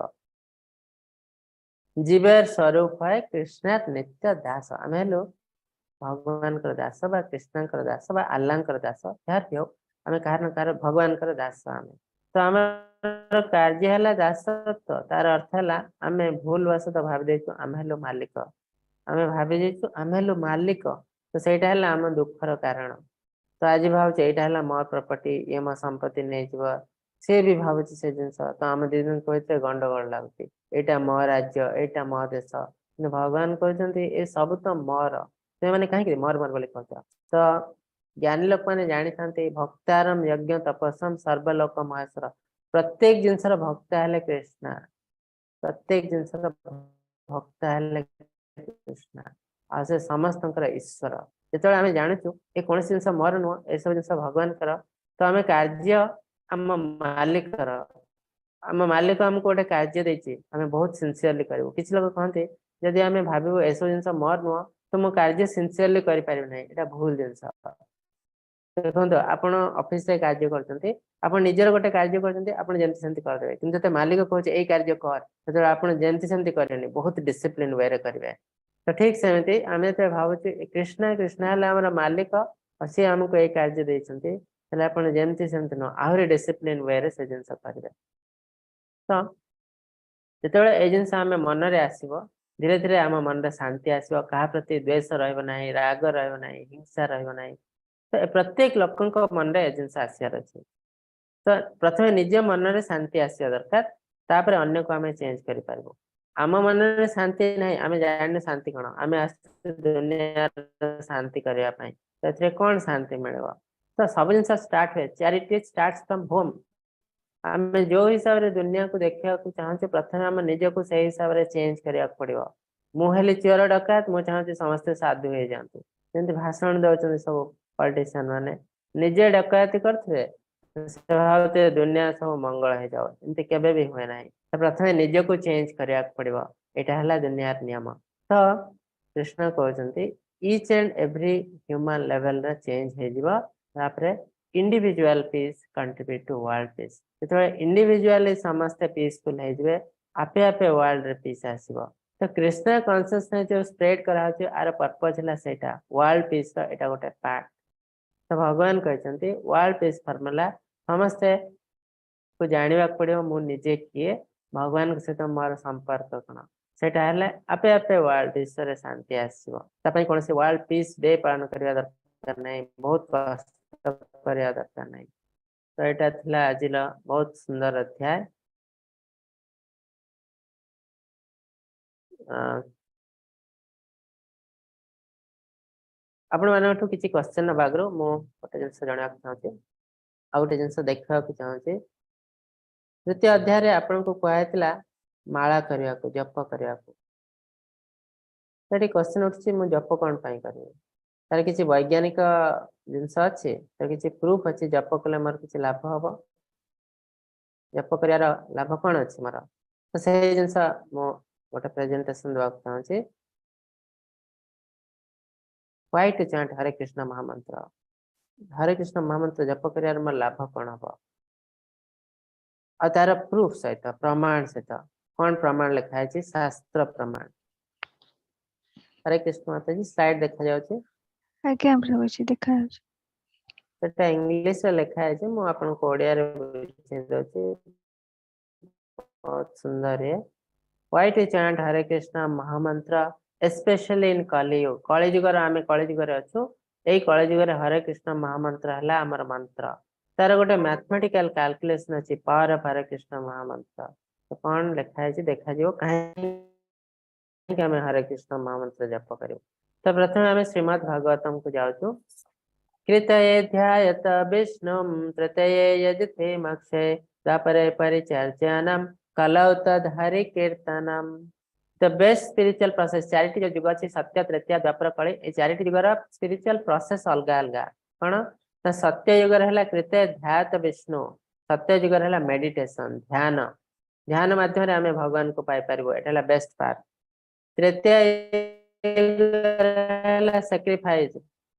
"জীবের স্বরূপ হয় কৃষ্ণের নিত্য দাস"। ଆମେ ହେଲୁ ଭଗବାନଙ୍କର ଦାସ ବା କୃଷ୍ଣଙ୍କର ଦାସ ବା ଆଲ୍ଲାହଙ୍କର ଦାସ, ଯାହାର ବି ହଉ, ଆମେ କାହାର ନା କାହାର ଭଗବାନଙ୍କର ଦାସ ଆମେ। ତ ଆମର କାର୍ଯ୍ୟ ହେଲା ଦାସତ୍ୱ। ତାର ଅର୍ଥ ହେଲା ଆମେ ଭୁଲ ବଶତଃ ଭାବି ଦେଇଛୁ ଆମେ ହେଲୁ ମାଲିକ। ଆମେ ଭାବି ଦେଇଛୁ ଆମେ ହେଲୁ ମାଲିକ। ତ ସେଇଟା ହେଲା ଆମ ଦୁଃଖର କାରଣ। ତ ଆଜି ଭାବୁଛି ଏଇଟା ହେଲା ମୋ ପ୍ରପର୍ଟି, ଇଏ ମୋ ସମ୍ପତ୍ତି ନେଇଯିବ, ସେ ବି ଭାବୁଛି ସେ ଜିନିଷ। ତ ଆମ ଦି ଜଣଙ୍କ ଭିତରେ ଗଣ୍ଡଗୋଳ ଲାଗୁଛି। ଏଇଟା ମୋ ରାଜ୍ୟ, ଏଇଟା ମୋ ଦେଶ। କିନ୍ତୁ ଭଗବାନ କହୁଛନ୍ତି, ଏ ସବୁ ତ ମୋର, ତୁମେ କାହିଁକି ମୋର ମୋର ବୋଲି କହୁଛ? ତ ଜ୍ଞାନୀ ଲୋକମାନେ ଜାଣିଥାନ୍ତି "ଭକ୍ତାରମ ଯଜ୍ଞ ତପସମ୍ ସର୍ବଲୋକ ମହେଶ୍ୱର"। ପ୍ରତ୍ୟେକ ଜିନିଷର ଭକ୍ତା ହେଲେ କୃଷ୍ଣ। ପ୍ରତ୍ୟେକ ଜିନିଷର ଭକ୍ତା ହେଲେ କୃଷ୍ଣ, ଆଉ ସେ ସମସ୍ତଙ୍କର ଈଶ୍ୱର। ଯେତେବେଳେ ଆମେ ଜାଣୁଛୁ ଏ କୌଣସି ଜିନିଷ ମୋର ନୁହଁ, ଏସବୁ ଜିନିଷ ଭଗବାନଙ୍କର, ତ ଆମେ କାର୍ଯ୍ୟ ଆମ ମାଲିକର, ଆମ ମାଲିକ ଆମକୁ ଗୋଟେ କାର୍ଯ୍ୟ ଦେଇଛି, ଆମେ ବହୁତ ସିନସିୟରଲି କରିବୁ। କିଛି ଲୋକ କହନ୍ତି, ଯଦି ଆମେ ଭାବିବୁ ଏସବୁ ଜିନିଷ ମୋର ନୁହଁ, ତ ମୁଁ କାର୍ଯ୍ୟ ସିନସିୟରଲି କରିପାରିବି ନାହିଁ। ଏଇଟା ଭୁଲ ଜିନିଷ। ଦେଖନ୍ତୁ, ଆପଣ ଅଫିସରେ କାର୍ଯ୍ୟ କରୁଛନ୍ତି, ଆପଣ ନିଜର ଗୋଟେ କାର୍ଯ୍ୟ କରୁଛନ୍ତି, ଆପଣ ଯେମିତି ସେମିତି କରିଦେବେ। କିନ୍ତୁ ଯେତେ ମାଲିକ କହୁଛି ଏଇ କାର୍ଯ୍ୟ କର, ସେତେବେଳେ ଆପଣ ଯେମିତି ସେମିତି କରିବେନି, ବହୁତ ଡିସିପ୍ଲିନ ୱେରେ କରିବେ। ତ ଠିକ ସେମିତି ଆମେ ଯେତେବେଳେ ଭାବୁଛୁ କୃଷ୍ଣ, କୃଷ୍ଣ ହେଲେ ଆମର ମାଲିକ ଆଉ ସିଏ ଆମକୁ ଏଇ କାର୍ଯ୍ୟ ଦେଇଛନ୍ତି, ହେଲେ ଆପଣ ଯେମିତି ସେମିତି ନୁହଁ, ଆହୁରି ଡିସିପ୍ଲିନ ୱେରେ ସେ ଜିନିଷ କରିବେ। ତ ଯେତେବେଳେ ଏଇ ଜିନିଷ ଆମେ ମନରେ ଆସିବ, ଧୀରେ ଧୀରେ ଆମ ମନରେ ଶାନ୍ତି ଆସିବ। କାହା ପ୍ରତି ଦ୍ୱେଷ ରହିବ ନାହିଁ, ରାଗ ରହିବ ନାହିଁ, ହିଂସା ରହିବ ନାହିଁ। ତ ପ୍ରତ୍ୟେକ ଲୋକଙ୍କ ମନରେ ଏ ଜିନିଷ ଆସିବାର ଅଛି। ତ ପ୍ରଥମେ ନିଜ ମନରେ ଶାନ୍ତି ଆସିବା ଦରକାର, ତାପରେ ଅନ୍ୟକୁ ଆମେ ଚେଞ୍ଜ କରିପାରିବୁ। ଆମ ମନରେ ଶାନ୍ତି ନାହିଁ, ଆମେ ଜାଣିନୁ ଶାନ୍ତି କଣ। ଆମେ ଆସିଛୁ ଦୁନିଆର ଶାନ୍ତି କରିବା ପାଇଁ, ତ ଏଥିରେ କଣ ଶାନ୍ତି ମିଳିବ? ତ ସବୁ ଜିନିଷ ଷ୍ଟାର୍ଟ ହୁଏ, charity start from home. ଆମେ ଯୋଉ ହିସାବରେ ଦୁନିଆକୁ ଦେଖିବାକୁ ଚାହୁଁଛୁ, ପ୍ରଥମେ ଆମ ନିଜକୁ ସେଇ ହିସାବରେ ଚେଞ୍ଜ କରିବାକୁ ପଡିବ। ମୁଁ ହେଲି ଚୋର ଡକାୟତ, ମୁଁ ଚାହୁଁଛି ସମସ୍ତେ ସାଧୁ ହେଇଯାଆନ୍ତୁ। ଯେମିତି ଭାଷଣ ଦଉଛନ୍ତି ସବୁ ପଲିଟିସିଆନ ମାନେ, ନିଜେ ଡକାୟତି କରୁଥିବେ, ସେ ଭାବୁଥିବେ ଦୁନିଆ ସବୁ ମଙ୍ଗଳ ହେଇଯାଉ। ଏମିତି କେବେ ବି ହୁଏ ନାହିଁ। ତ ପ୍ରଥମେ ନିଜକୁ ଚେଞ୍ଜ କରିବାକୁ ପଡିବ। ଏଇଟା ହେଲା ଦୁନିଆର ନିୟମ। ତ କୃଷ୍ଣ କହୁଛନ୍ତି ଇଚ୍ ଆଣ୍ଡ ଏଭ୍ରି ହ୍ୟୁମାନ ଲେଭେଲରେ ଚେଞ୍ଜ ହେଇଯିବ, ତାପରେ individual peace contribute to world peace. ଯେତେବେଳେ ଇଣ୍ଡିଭିଜୁଆଲି ସମସ୍ତେ ପିସଫୁଲ ହେଇଯିବେ, ଆପେ ଆପେ ୱାର୍ଲଡରେ ପିସ୍ ଆସିବ। ତ କୃଷ୍ଣ କନସିୟସନେସ୍ ଯୋଉ ସ୍ପ୍ରେଡ କରାହଉଛି, ଆର ପର୍ପଜ ହେଲା ସେଇଟା, ୱାର୍ଲଡ ପିସ୍ ର ଏଇଟା ଗୋଟେ ପାର୍ଟ। ତ ଭଗବାନ କହିଛନ୍ତି ୱାର୍ଲଡ ପିସ୍ ଫର୍ମୁଲା ସମସ୍ତେ କୁ ଜାଣିବାକୁ ପଡିବ ମୁଁ ନିଜେ କିଏ, ଭଗବାନଙ୍କ ସହିତ ମୋର ସମ୍ପର୍କ କଣ। ସେଇଟା ହେଲେ ଆପେ ଆପେ ୱାର୍ଲଡ ବିଶ୍ୱରେ ଶାନ୍ତି ଆସିବ। ତା ପାଇଁ କୌଣସି ୱାର୍ଲଡ ପିସ୍ ଡେ ପାଳନ କରିବା ଦରକାର ନାହିଁ, ବହୁତ କଷ୍ଟ କରିବା ଦରକାର ନାହିଁ। ତ ଏଇଟା ଥିଲା ଆଜିର ବହୁତ ସୁନ୍ଦର ଅଧ୍ୟାୟ। ଆପଣମାନଙ୍କଠୁ କିଛି କ୍ୱେଶ୍ଚନ ନବା ଆଗରୁ ମୁଁ ଗୋଟେ ଜିନିଷ ଜଣେଇବାକୁ ଚାହୁଁଛି, ଆଉ ଗୋଟେ ଜିନିଷ ଦେଖିବାକୁ ଚାହୁଁଛି। ତୃତୀୟ ଅଧ୍ୟାୟରେ ଆପଣଙ୍କୁ କୁହାଯାଇଥିଲା ମାଳା କରିବାକୁ, ଜପ କରିବାକୁ। ସେଠି କ୍ୱେଶ୍ଚନ ଉଠୁଛି, ମୁଁ ଜପ କଣ ପାଇଁ କରିବି? ତାର କିଛି ବୈଜ୍ଞାନିକ ଜିନିଷ ଅଛି? ତାର କିଛି ପ୍ରୁଫ ଅଛି? ଜପ କଲେ ମୋର କିଛି ଲାଭ ହବ? ଜପ କରିବାର ଲାଭ କଣ ଅଛି ମୋର? ତ ସେଇ ଜିନିଷ ମୁଁ ଗୋଟେ ପ୍ରେଜେଣ୍ଟେସନ ଦେବାକୁ ଚାହୁଁଛି। Why to chant Hare Krishna Mahamantra? Hare Krishna ମହାମନ୍ତ୍ର ଜପ କରିବାର ମୋର ଲାଭ କଣ ହବ? ଆଉ ତାର ପ୍ରୁଫ ସହିତ, ପ୍ରମାଣ ସହିତ। କଣ ପ୍ରମାଣ ଲେଖା ହେଇଛି? ଶାସ୍ତ୍ର ପ୍ରମାଣ। ହରେ କୃଷ୍ଣ ମାତାଜୀ, ସ୍ଲାଇଡ ଦେଖାଯାଉଛି? ଆଜ୍ଞା ପ୍ରଭୁଜୀ, ଦେଖାଯାଉଛି। ସେଟା ଇଂଲିଶରେ ଲେଖା ହେଇଛି, ମୁଁ ଆପଣଙ୍କୁ ଓଡିଆରେ ବୁଝେଇ ଦଉଛି। ବହୁତ ସୁନ୍ଦର ଇଏ। Why to chant Hare Krishna Mahamantra, especially in Kali Yuga? କଳି ଯୁଗର, ଆମେ କଳି ଯୁଗରେ ଅଛୁ। ଏଇ କଳି ଯୁଗରେ ହରେ କୃଷ୍ଣ ମହାମନ୍ତ୍ର ହେଲା ଆମର ମନ୍ତ୍ର। ତାର ଗୋଟେ ମ୍ୟାଥମେଟିକାଲ କାଲକୁଲେସନ ଅଛି, ପାୱାର ଅଫ ହରେ କୃଷ୍ଣ ମହାମନ୍ତ୍ର। ତ କଣ ଲେଖା ହେଇଛି ଦେଖାଯିବ, କାହିଁକି ଆମେ ହରେ କୃଷ୍ଣ ମହାମନ୍ତ୍ର ଜପ କରିବୁ। ତ ପ୍ରଥମେ ଆମେ ଶ୍ରୀମଦ୍ ଭାଗବତମକୁ ଯାଉଛୁ। କୃତୟେ ଧ୍ୟାୟତ ବିଷ୍ଣୁମ୍ ତୃତୟେ ଯଜତେ ମକ୍ଷେ ଦ୍ୱାପରେ ପରିଚର୍ଚ୍ଚନମ୍ କଲौ ତଦ୍ Hari କୀର୍ତ୍ତନମ୍। The best spiritual process, ଚାରିଟି ଯୋଉ ଯୁଗ ଅଛି, ସତ୍ୟ, ତ୍ରେତୟା, ଦ୍ୱାପର, କଳି, ଏଇ ଚାରିଟି ଯୁଗର ସ୍ପିରିଚୁଆଲ ପ୍ରୋସେସ ଅଲଗା ଅଲଗା। କଣ ନା ସତ୍ୟ ଯୁଗରେ ହେଲା କୃତେ ଧ୍ୟାତ ବିଷ୍ଣୁ। ସତ୍ୟ ଯୁଗରେ ହେଲା ମେଡିଟେସନ, ଧ୍ୟାନ। ଧ୍ୟାନ ମାଧ୍ୟମରେ ଆମେ ଭଗବାନଙ୍କୁ ପାଇପାରିବୁ, ଏଇଟା ହେଲା ବେଷ୍ଟ ପାର୍ଟ। ତୃତୀୟ ହେଲା ସାକ୍ରିଫାଇସ,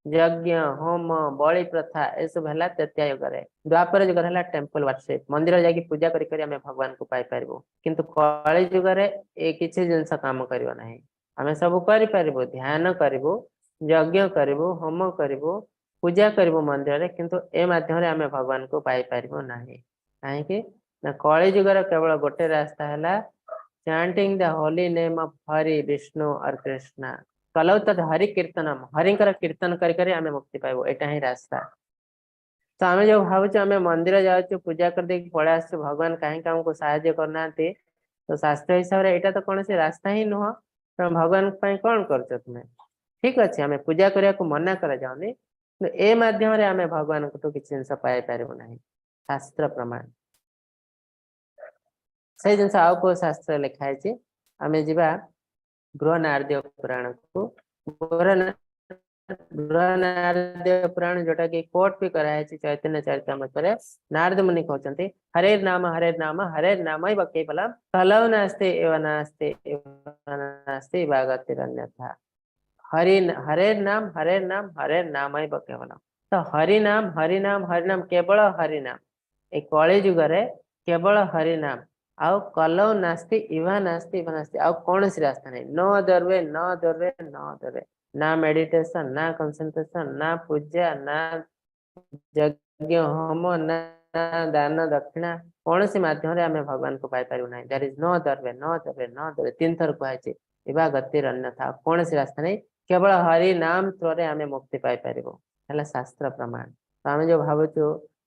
ଯଜ୍ଞ, ହୋମ, ବଳି ପ୍ରଥା, ଏସବୁ ହେଲା ତୃତୀୟ ଯୁଗରେ। ଦ୍ୱାପର ଯୁଗରେ ହେଲା ଟେମ୍ପଲ ୱାର୍ସିପ, ମନ୍ଦିର ଯାଇକି ପୂଜା କରି କରି ଆମେ ଭଗବାନଙ୍କୁ ପାଇପାରିବୁ। କିନ୍ତୁ କଳି ଯୁଗରେ ଏ କିଛି ଜିନିଷ କାମ କରିବ ନାହିଁ। ଆମେ ସବୁ କରିପାରିବୁ, ଧ୍ୟାନ କରିବୁ, ଯଜ୍ଞ କରିବୁ, ହୋମ କରିବୁ, ପୂଜା କରିବୁ ମନ୍ଦିରରେ, କିନ୍ତୁ ଏ ମାଧ୍ୟମରେ ଆମେ ଭଗବାନଙ୍କୁ ପାଇପାରିବୁ ନାହିଁ। କାହିଁକି ନା କଳି ଯୁଗର କେବଳ ଗୋଟେ ରାସ୍ତା ହେଲା chanting the holy name of Hari, Vishnu or Krishna. କଲौ ତଦ୍ Hari କୀର୍ତ୍ତନମ, ହରିଙ୍କର କୀର୍ତ୍ତନ କରି କରି ଆମେ ମୁକ୍ତି ପାଇବୁ, ଏଇଟା ହିଁ ରାସ୍ତା। ତ ଆମେ ଯୋଉ ଭାବୁଛୁ ଆମେ ମନ୍ଦିର ଯାଉଛୁ, ପୂଜା କରିଦେଇକି ପଳେଇ ଆସୁଛୁ, ଭଗବାନ କାହିଁକି ଆମକୁ ସାହାଯ୍ୟ କରୁନାହାନ୍ତି? ତ ଶାସ୍ତ୍ର ହିସାବରେ ଏଇଟା ତ କୌଣସି ରାସ୍ତା ହିଁ ନୁହଁ। ତମେ ଭଗବାନଙ୍କ ପାଇଁ କଣ କରୁଛ ତୁମେ? ଠିକ ଅଛି, ଆମେ ପୂଜା କରିବାକୁ ମନା କରାଯାଉନି, କିନ୍ତୁ ଏ ମାଧ୍ୟମରେ ଆମେ ଭଗବାନଙ୍କଠୁ କିଛି ଜିନିଷ ପାଇପାରିବୁ ନାହିଁ। ଶାସ୍ତ୍ର ପ୍ରମାଣ ସେଇ ଜିନିଷ ଆଉ କୋଉ ଶାସ୍ତ୍ରରେ ଲେଖା ହେଇଛି? ଆମେ ଯିବା ବୃହନାରଦୀୟ ପୁରାଣକୁ। ବୃହନାରଦୀୟ ପୁରାଣ ଯୋଉଟା କି କୋଟ ବି କରାଯାଇଛି ଚୈତନ୍ୟ ଚରିତାମୃତରେ। ନାରଦ ମୁନି କହୁଛନ୍ତି ହରେ ନାମ ହରେ ନାମ ହରେ ନାମୈବ କେବଲମ୍ କଲौ ନାସ୍ତି ଏବ ନାସ୍ତି ଏବ ନାସ୍ତି ବା ଗତିରନ୍ୟଥା। ହରି ହରେ ନାମ ହରେ ନାମ ହରେ ନାମୈବ କେବଲମ୍। ତ ହରିନାମ, ହରିନାମ, ହରିନାମ, କେବଳ ହରିନାମ। ଏ କଳି ଯୁଗରେ କେବଳ ହରିନାମ। ଆଉ କଲୌ ନାସ୍ତି ଇଭା ନାସ୍ତି ଇଭା ନାସ୍ତି, ଆଉ କୌଣସି ରାସ୍ତା ନାହିଁ। No other way, no other way, no other way. ନା ମେଡିଟେସନ, ନା କନସେନ୍ଟ୍ରେସନ, ନା ପୂଜା, ନା ଯଜ୍ଞ ହୋମ, ନା ଦାନ ଦକ୍ଷିଣା, କୌଣସି ମାଧ୍ୟମରେ ଆମେ ଭଗବାନଙ୍କୁ ପାଇପାରିବୁ ନାହିଁ। There is no other way, no other way, no other way. ତିନି ଥର କୁହାଯାଇଛି। ଇଭା ଗତିର ଅନ୍ୟଥା, ଆଉ କୌଣସି ରାସ୍ତା ନାହିଁ, କେବଳ ହରି ନାମ ଥ୍ରୋରେ ଆମେ ମୁକ୍ତି ପାଇପାରିବୁ, ହେଲା ଶାସ୍ତ୍ର ପ୍ରମାଣ। ତ ଆମେ ଯୋଉ ଭାବୁଛୁ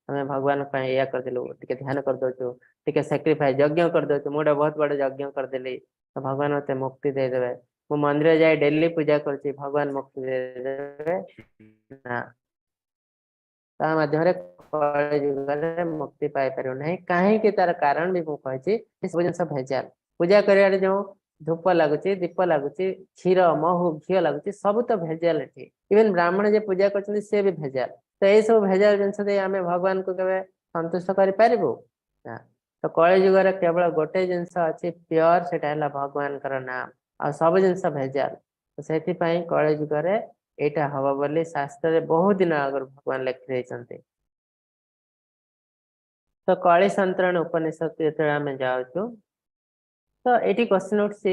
ଆମେ ଭଗବାନଙ୍କ ପାଇଁ ଏଇଆ କରିଦେଲୁ, ଟିକେ ଧ୍ୟାନ କରିଦଉଛୁ, ଟିକେ ସାକ୍ରିଫାଇସ ଯଜ୍ଞ କରିଦଉଛୁ, ମୁଁ ଗୋଟେ ବହୁତ ବଡ ଯଜ୍ଞ କରିଦେଲି ତ ଭଗବାନ ମତେ ମୁକ୍ତି ଦେଇଦେବେ, ମୁଁ ମନ୍ଦିର ଯାଇ ଡେଲି ପୂଜା କରୁଛି, ଭଗବାନ ମୁକ୍ତି ଦେଇଦେବେ, ନା, ତା ମାଧ୍ୟମରେ କଳି ଯୁଗରେ ମୁକ୍ତି ପାଇପାରିବ ନାହିଁ। କାହିଁକି? ତାର କାରଣ ବି ମୁଁ କହିଛି। ଏ ସବୁ ଜିନିଷ ଭେଜାଲ। ପୂଜା କରିବାରେ ଯୋଉ ଧୂପ ଲାଗୁଛି, ଦୀପ ଲାଗୁଛି, କ୍ଷୀର, ମହୁ, ଘିଅ ଲାଗୁଛି, ସବୁ ତ ଭେଜାଲ ଏଠି। ଇଭେନ ବ୍ରାହ୍ମଣ ଯେ ପୂଜା କରୁଛନ୍ତି, ସେ ବି ଭେଜାଲ। ତ ଏଇ ସବୁ ଭେଜାଲ ଜିନିଷ ଦେଇ ଆମେ ଭଗବାନଙ୍କୁ କେବେ ସନ୍ତୁଷ୍ଟ କରିପାରିବୁ ନା। ତ କଳି ଯୁଗରେ କେବଳ ଗୋଟେ ଜିନିଷ ଅଛି ପିଓର, ସେଟା ହେଲା ଭଗବାନଙ୍କର ନାମ। ଆଉ ସବୁ ଜିନିଷ ଭେଜାଲ। ତ ସେଥିପାଇଁ କଳି ଯୁଗରେ ଏଇଟା ହବ ବୋଲି ଶାସ୍ତ୍ରରେ ବହୁତ ଦିନ ଆଗରୁ ଭଗବାନ ଲେଖି ଦେଇଛନ୍ତି। ତ କଳି ସନ୍ତରଣ ଉପନିଷଦ ଯେତେବେଳେ ଆମେ ଯାଉଛୁ, ତ ଏଇଠି କ୍ୱେଶ୍ଚନ ଉଠୁଛି,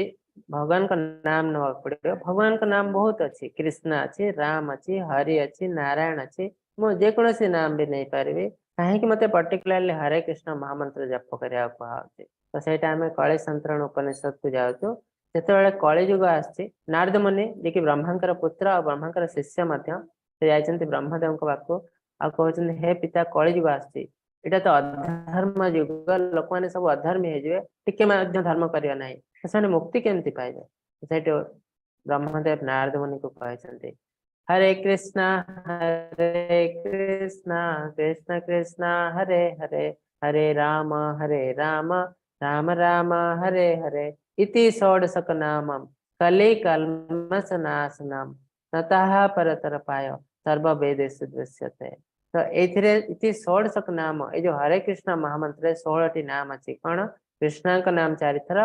ଭଗବାନଙ୍କ ନାମ ନେବାକୁ ପଡିବ। ଭଗବାନଙ୍କ ନାମ ବହୁତ ଅଛି। କୃଷ୍ଣ ଅଛି, ରାମ ଅଛି, ହରି ଅଛି, ନାରାୟଣ ଅଛି। ମୁଁ ଯେକୌଣସି ନାମ ବି ନେଇପାରିବି। କାହିଁକି ମତେ ପର୍ଟିକୁଲାରଲି ହରେ କୃଷ୍ଣ ମହାମନ୍ତ୍ର ଜପ କରିବାକୁ କୁହାହଉଛି? ତ ସେଇଟା ଆମେ କଳି ସନ୍ତରଣ ଉପନିଷଦକୁ ଯାଉଛୁ। ଯେତେବେଳେ କଳି ଯୁଗ ଆସିଛି, ନାରଦ ମୁନି, ଯିଏକି ବ୍ରହ୍ମାଙ୍କର ପୁତ୍ର ଆଉ ବ୍ରହ୍ମାଙ୍କର ଶିଷ୍ୟ ମଧ୍ୟ, ସେ ଯାଇଛନ୍ତି ବ୍ରହ୍ମଦେବଙ୍କ ପାଖକୁ ଆଉ କହୁଛନ୍ତି, "ହେ ପିତା, କଳି ଯୁଗ ଆସିଛି। ଏଇଟା ତ ଅଧର୍ମ ଯୁଗ। ଲୋକମାନେ ସବୁ ଅଧର୍ମୀ ହେଇଯିବେ, ଟିକେ ମଧ୍ୟ ଧର୍ମ କରିବା ନାହିଁ। ତ ସେମାନେ ମୁକ୍ତି କେମିତି ପାଇବେ?" ସେଇଠୁ ବ୍ରହ୍ମଦେବ ନାରଦ ମୁନିକୁ କହିଛନ୍ତି, ହରେ କୃଷ୍ଣ ହରେ କୃଷ୍ଣ କୃଷ୍ଣ କୃଷ୍ଣ ହରେ ହରେ, ହରେ ରାମ ହରେ ରାମ ରାମ ରାମ ହରେ ହରେ, ଇତି ଷୋଡ଼ଶକ ନାମମ୍ କଲି କଲ୍ମଷ ନାଶନମ୍ ନତଃ ପରତର ଉପାୟ ସର୍ବ ବେଦେଷୁ ଦୃଶ୍ୟତେ। ତ ଏଇଥିରେ ଇତି ଷୋଡ଼ଶକ ନାମ, ଏଇ ଯୋଉ ହରେ କୃଷ୍ଣ ମହାମନ୍ତ୍ରରେ 16ଟି ନାମ ଅଛି। କଣ? କୃଷ୍ଣଙ୍କ ନାମ ଚାରିଥର,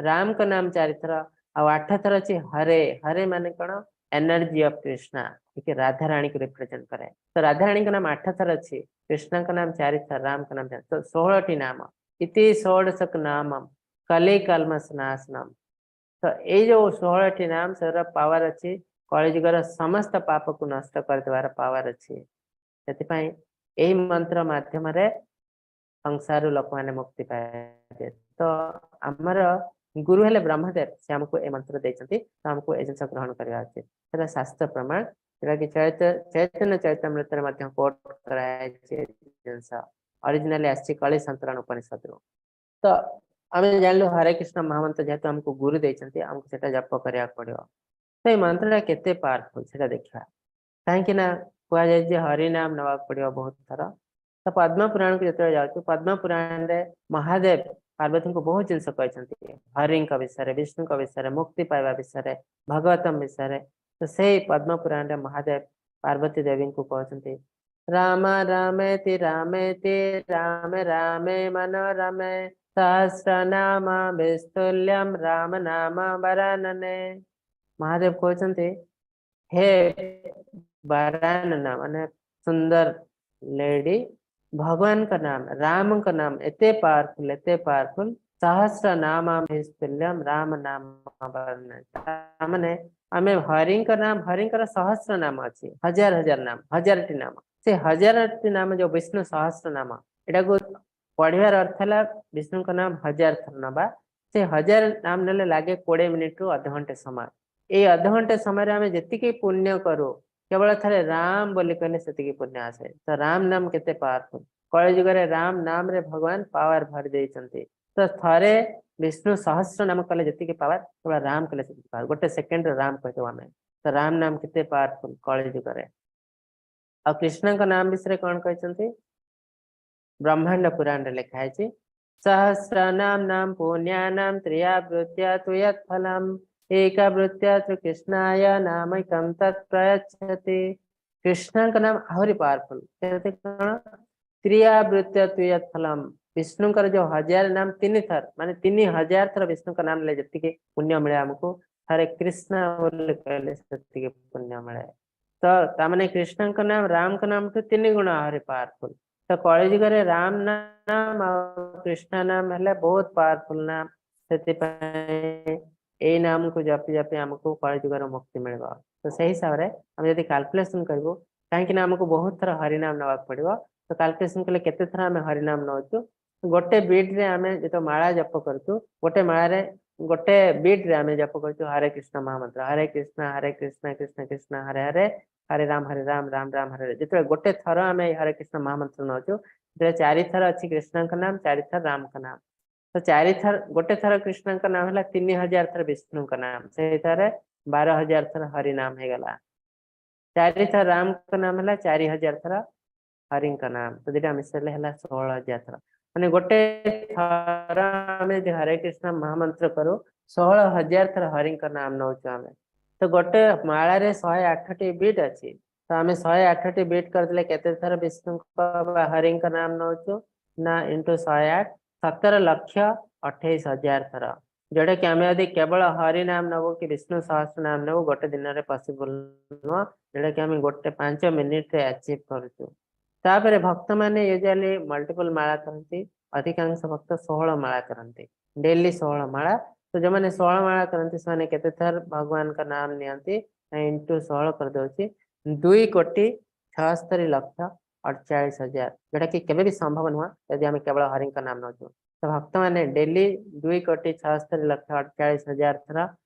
ରାମଙ୍କ ନାମ ଚାରିଥର ଆଉ 8 ଥର ଅଛି ହରେ। ହରେ ମାନେ କଣ? ଏନର୍ଜି ଅଫ କୃଷ୍ଣା, ଟିକେ ରାଧାରାଣୀକୁ ରିପ୍ରେଜେଣ୍ଟ କରେ। ତ ରାଧାରାଣୀଙ୍କ ନାମ 8 ଥର ଅଛି, କୃଷ୍ଣଙ୍କ ନାମ ଚାରିଥର, ରାମଙ୍କ ନାମ ଚାରି, ତ 16ଟି ନାମ। ଇତି ଷୋଡ଼ଶକ ନାମ କଲି କଲ୍ମଷ ନାଶନମ। ତ ଏଇ ଯୋଉ 16ଟି ନାମ, ସେର ପାୱାର ଅଛି, କଳିଯୁଗର ସମସ୍ତ ପାପକୁ ନଷ୍ଟ କରିଦେବାର ପାୱାର ଅଛି। ସେଥିପାଇଁ ଏଇ ମନ୍ତ୍ର ମାଧ୍ୟମରେ ସଂସାରରୁ ଲୋକମାନେ ମୁକ୍ତି ପାଇବେ। ତ ଆମର ଗୁରୁ ହେଲେ ବ୍ରହ୍ମଦେବ, ସେ ଆମକୁ ଏ ମନ୍ତ୍ର ଦେଇଛନ୍ତି। ତ ଆମକୁ ଏ ଜିନିଷ ଗ୍ରହଣ କରିବା ଉଚିତ। ସେଟା ଶାସ୍ତ୍ର ପ୍ରମାଣ, ଯୋଉଟା କି ଚୈତନ୍ୟ ଚରିତାମୃତରେ ମଧ୍ୟ କୋଟ କରାଯାଇଛି। ଏ ଜିନିଷ ଅରିଜିନାଲି ଆସିଛି କଳି ସନ୍ତରଣ ଉପନିଷଦରୁ। ତ ଆମେ ଜାଣିଲୁ, ହରେ କୃଷ୍ଣ ମହାମନ୍ତ୍ର ଯେହେତୁ ଆମକୁ ଗୁରୁ ଦେଇଛନ୍ତି, ଆମକୁ ସେଟା ଜପ କରିବାକୁ ପଡିବ। ତ ଏଇ ମନ୍ତ୍ରଟା କେତେ ପାୱାରଫୁଲ, ସେଟା ଦେଖିବା। କାହିଁକି ନା କୁହାଯାଇଛି ଯେ ହରି ନାମ ନେବାକୁ ପଡିବ ବହୁତ ଥର। ତ ପଦ୍ମ ପୁରାଣକୁ ଯେତେବେଳେ ଯାଉଛୁ, ପଦ୍ମ ପୁରାଣରେ ମହାଦେବ ପାର୍ବତୀଙ୍କୁ ବହୁତ ଜିନିଷ କହିଛନ୍ତି, ହରିଙ୍କ ବିଷୟରେ, ବିଷ୍ଣୁଙ୍କ ବିଷୟରେ, ମୁକ୍ତି ପାଇବା ବିଷୟରେ, ଭଗବତମ ବିଷୟରେ। ତ ସେଇ ପଦ୍ମ ପୁରାଣରେ ମହାଦେବ ପାର୍ବତୀ ଦେବୀଙ୍କୁ କହୁଛନ୍ତି, ରାମ ରାମେତି ରାମେତି ରାମ ରାମେ ମନୋରମେ, ସହସ୍ର ନାମ ବିସ୍ତୁଲ୍ୟମ ରାମ ନାମ ବରାନନେ। ମହାଦେବ କହୁଛନ୍ତି, ହେ ବରାନନା, ମାନେ ସୁନ୍ଦର ଲେଡି, ଭଗବାନଙ୍କ ନାମ, ରାମଙ୍କ ନାମ ଏତେ ପାୱାରଫୁଲ, ଏତେ ପାୱାରଫୁଲ। ସହସ୍ର ନାମ ତୁଲ୍ୟମ ରାମ ନାମ ବରାନନେ। ମାନେ ଆମେ ହରିଙ୍କ ନାମ, ହରିଙ୍କର ସହସ୍ର ନାମ ଅଛି, ହଜାର ହଜାର ନାମ, ହଜାରଟି ନାମ। ସେ ହଜାରଟି ନାମ ଯୋଉ ବିଷ୍ଣୁ ସହସ୍ର ନାମ, ଏଟାକୁ ପଢିବାର ଅର୍ଥ ହେଲା ବିଷ୍ଣୁଙ୍କ ନାମ ହଜାର ଥର ନବା। ସେ ହଜାର ନାମ ନେଲେ ଲାଗେ 20 ମିନିଟରୁ ଅଧଘଣ୍ଟେ ସମୟ। ଏଇ ଅଧଘଣ୍ଟେ ସମୟରେ ଆମେ ଯେତିକି ପୁଣ୍ୟ କରୁ, କେବଳ ଥରେ ରାମ ବୋଲି କହିଲେ ସେତିକି ପୁଣ୍ୟ ଆସେ। ତ ରାମ ନାମ କେତେ ପାୱାରଫୁଲ! କଳି ଯୁଗରେ ରାମ ନାମରେ ଭଗବାନ ପାୱାର ଭରି ଦେଇଛନ୍ତି। ତ ଥରେ ବିଷ୍ଣୁ ସହସ୍ର ନାମ କଲେ ଯେତିକି ପାୱାର, କେବଳ ରାମ କଲେ ସେତିକି ପାୱାର। ଗୋଟେ ସେକେଣ୍ଡରେ ରାମ କହିଦବୁ ଆମେ। ତ ରାମ ନାମ କେତେ ପାୱାରଫୁଲ କଳି ଯୁଗରେ! ଆଉ କୃଷ୍ଣଙ୍କ ନାମ ବିଷୟରେ କଣ କହିଛନ୍ତି? ବ୍ରହ୍ମାଣ୍ଡ ପୁରାଣରେ ଲେଖା ହେଇଛି, ସହସ୍ର ନାମ୍ନାମ୍ ପୁଣ୍ୟାନାମ୍ ତ୍ରିୟାବୃତ୍ତ୍ୟା ତୁ ୟତ୍ ଫଲମ୍, ଏକାବୃତ୍ତ୍ୟା ତୁ କୃଷ୍ଣାୟ ନାମୈକಂ ତତ୍ ପ୍ରୟଚ୍ଛତି। କୃଷ୍ଣଙ୍କ ନାମ ଆହୁରି ପାୱାରଫୁଲ। କେତେ କଣ? ତ୍ରିୟାବୃତ୍ତ୍ୟା ତୁ ୟତ୍ ଫଲମ୍, ବିଷ୍ଣୁଙ୍କର ଯୋଉ ହଜାର ନାମ ତିନି ଥର, ମାନେ 3000 ଥର ବିଷ୍ଣୁଙ୍କ ନାମ ନେଲେ ଯେତିକି ପୁଣ୍ୟ ମିଳେ ଆମକୁ, ଥରେ କୃଷ୍ଣ ବୋଲି କହିଲେ ସେତିକି ପୁଣ୍ୟ ମିଳେ। ତ ତାମାନେ କୃଷ୍ଣଙ୍କ ନାମ ରାମଙ୍କ ନାମଠୁ 3 ଗୁଣ ଆହୁରି ପାୱାରଫୁଲ। ତ କଳିଯୁଗରେ ରାମ ନାମ ଆଉ କୃଷ୍ଣ ନାମ ହେଲେ ବହୁତ ପାୱାରଫୁଲ ନାମ। ସେଥିପାଇଁ ଏଇ ନାମକୁ ଜପି ଜପି ଆମକୁ କଳିଯୁଗର ମୁକ୍ତି ମିଳିବ। ତ ସେଇ ହିସାବରେ ଆମେ ଯଦି କାଲକୁଲେସନ କରିବୁ, କାହିଁକି ନା ଆମକୁ ବହୁତ ଥର ହରିନାମ ନେବାକୁ ପଡିବ। ତ କାଲକୁଲେସନ କଲେ କେତେ ଥର ଆମେ ହରିନାମ ନଉଛୁ, ଗୋଟେ ବିଟ୍ ରେ ଆମେ ଯେତେବେଳେ ମାଳା ଜପ କରୁଛୁ, ଗୋଟେ ମାଳାରେ ଗୋଟେ ବିଟ୍ ରେ ଆମେ ଜପ କରୁଛୁ ହରେ କୃଷ୍ଣ ମହାମନ୍ତ୍ର, ହରେ କୃଷ୍ଣ ହରେ କୃଷ୍ଣ କୃଷ୍ଣ କୃଷ୍ଣ ହରେ ହରେ, ହରେ ରାମ ହରେ ରାମ ରାମ ରାମ ହରେ ହରେ। ଯେତେବେଳେ ଗୋଟେ ଥର ଆମେ ଏଇ ହରେ କୃଷ୍ଣ ମହାମନ୍ତ୍ର ନଉଛୁ, ଯେତେବେଳେ 4 ଥର ଅଛି କୃଷ୍ଣଙ୍କ ନାମ, 4 ଥର ରାମଙ୍କ ନାମ। ତ 4 ଥର, ଗୋଟେ ଥର କୃଷ୍ଣଙ୍କ ନାମ ହେଲା 3000 ଥର ବିଷ୍ଣୁଙ୍କ ନାମ, ସେଇଥରେ 12000 ଥର ହରି ନାମ ହେଇଗଲା। 4 ଥର ରାମଙ୍କ ନାମ ହେଲା 4000 ଥର ହରିଙ୍କ ନାମ, ତ ଦିଟା ମିଶେଇଲେ ହେଲା 16000 ଥର। ମାନେ ଗୋଟେ ଥର ଆମେ ଯଦି ହରେ କୃଷ୍ଣ ମହାମନ୍ତ୍ର କରୁ, 16000 ଥର ହରିଙ୍କ ନାମ ନଉଛୁ ଆମେ। ତ ଗୋଟେ ମାଳାରେ 108ଟି ବିଟ୍ ଅଛି, ତ ଆମେ 108ଟି ବିଟ୍ କରିଦେଲେ କେତେ ଥର ବିଷ୍ଣୁଙ୍କ ବା ହରିଙ୍କ ନାମ ନଉଛୁ ନା ଇଣ୍ଟୁ 108, 17,28,000 ଥର। ଯୋଉଟା କି ଆମେ ଯଦି କେବଳ ହରି ନାମ ନବୁ କି ବିଷ୍ଣୁ ସହସ୍ର ନାମ ନବୁ ଗୋଟେ ଦିନରେ ପସିବଲ ନୁହଁ, ଯୋଉଟା କି ଆମେ ଗୋଟେ 5 ମିନିଟରେ ଆଚିଭ କରୁଛୁ। ତାପରେ ଭକ୍ତମାନେ ୟୁଜୁଆଲି ମଲ୍ଟିପଲ ମାଳା କରନ୍ତି, ଅଧିକାଂଶ ଭକ୍ତ 16 ମାଳା କରନ୍ତି, ଡେଲି 16 ମାଳା। ତ ଯୋଉମାନେ 16 ମାଳା କରନ୍ତି ସେମାନେ କେତେ ଥର ଭଗବାନଙ୍କ ନାମ ନିଅନ୍ତି ଇଣ୍ଟୁ 16 କରିଦଉଛି, 2,76,48,000, ଯୋଉଟା କି କେବେ ବି ସମ୍ଭବ ନୁହଁ ଯଦି ଆମେ କେବଳ ହରିଙ୍କ ନାମ ନଉଛୁ। ତ ଭକ୍ତମାନେ ଡେଲି 2,76,48,000 ଥର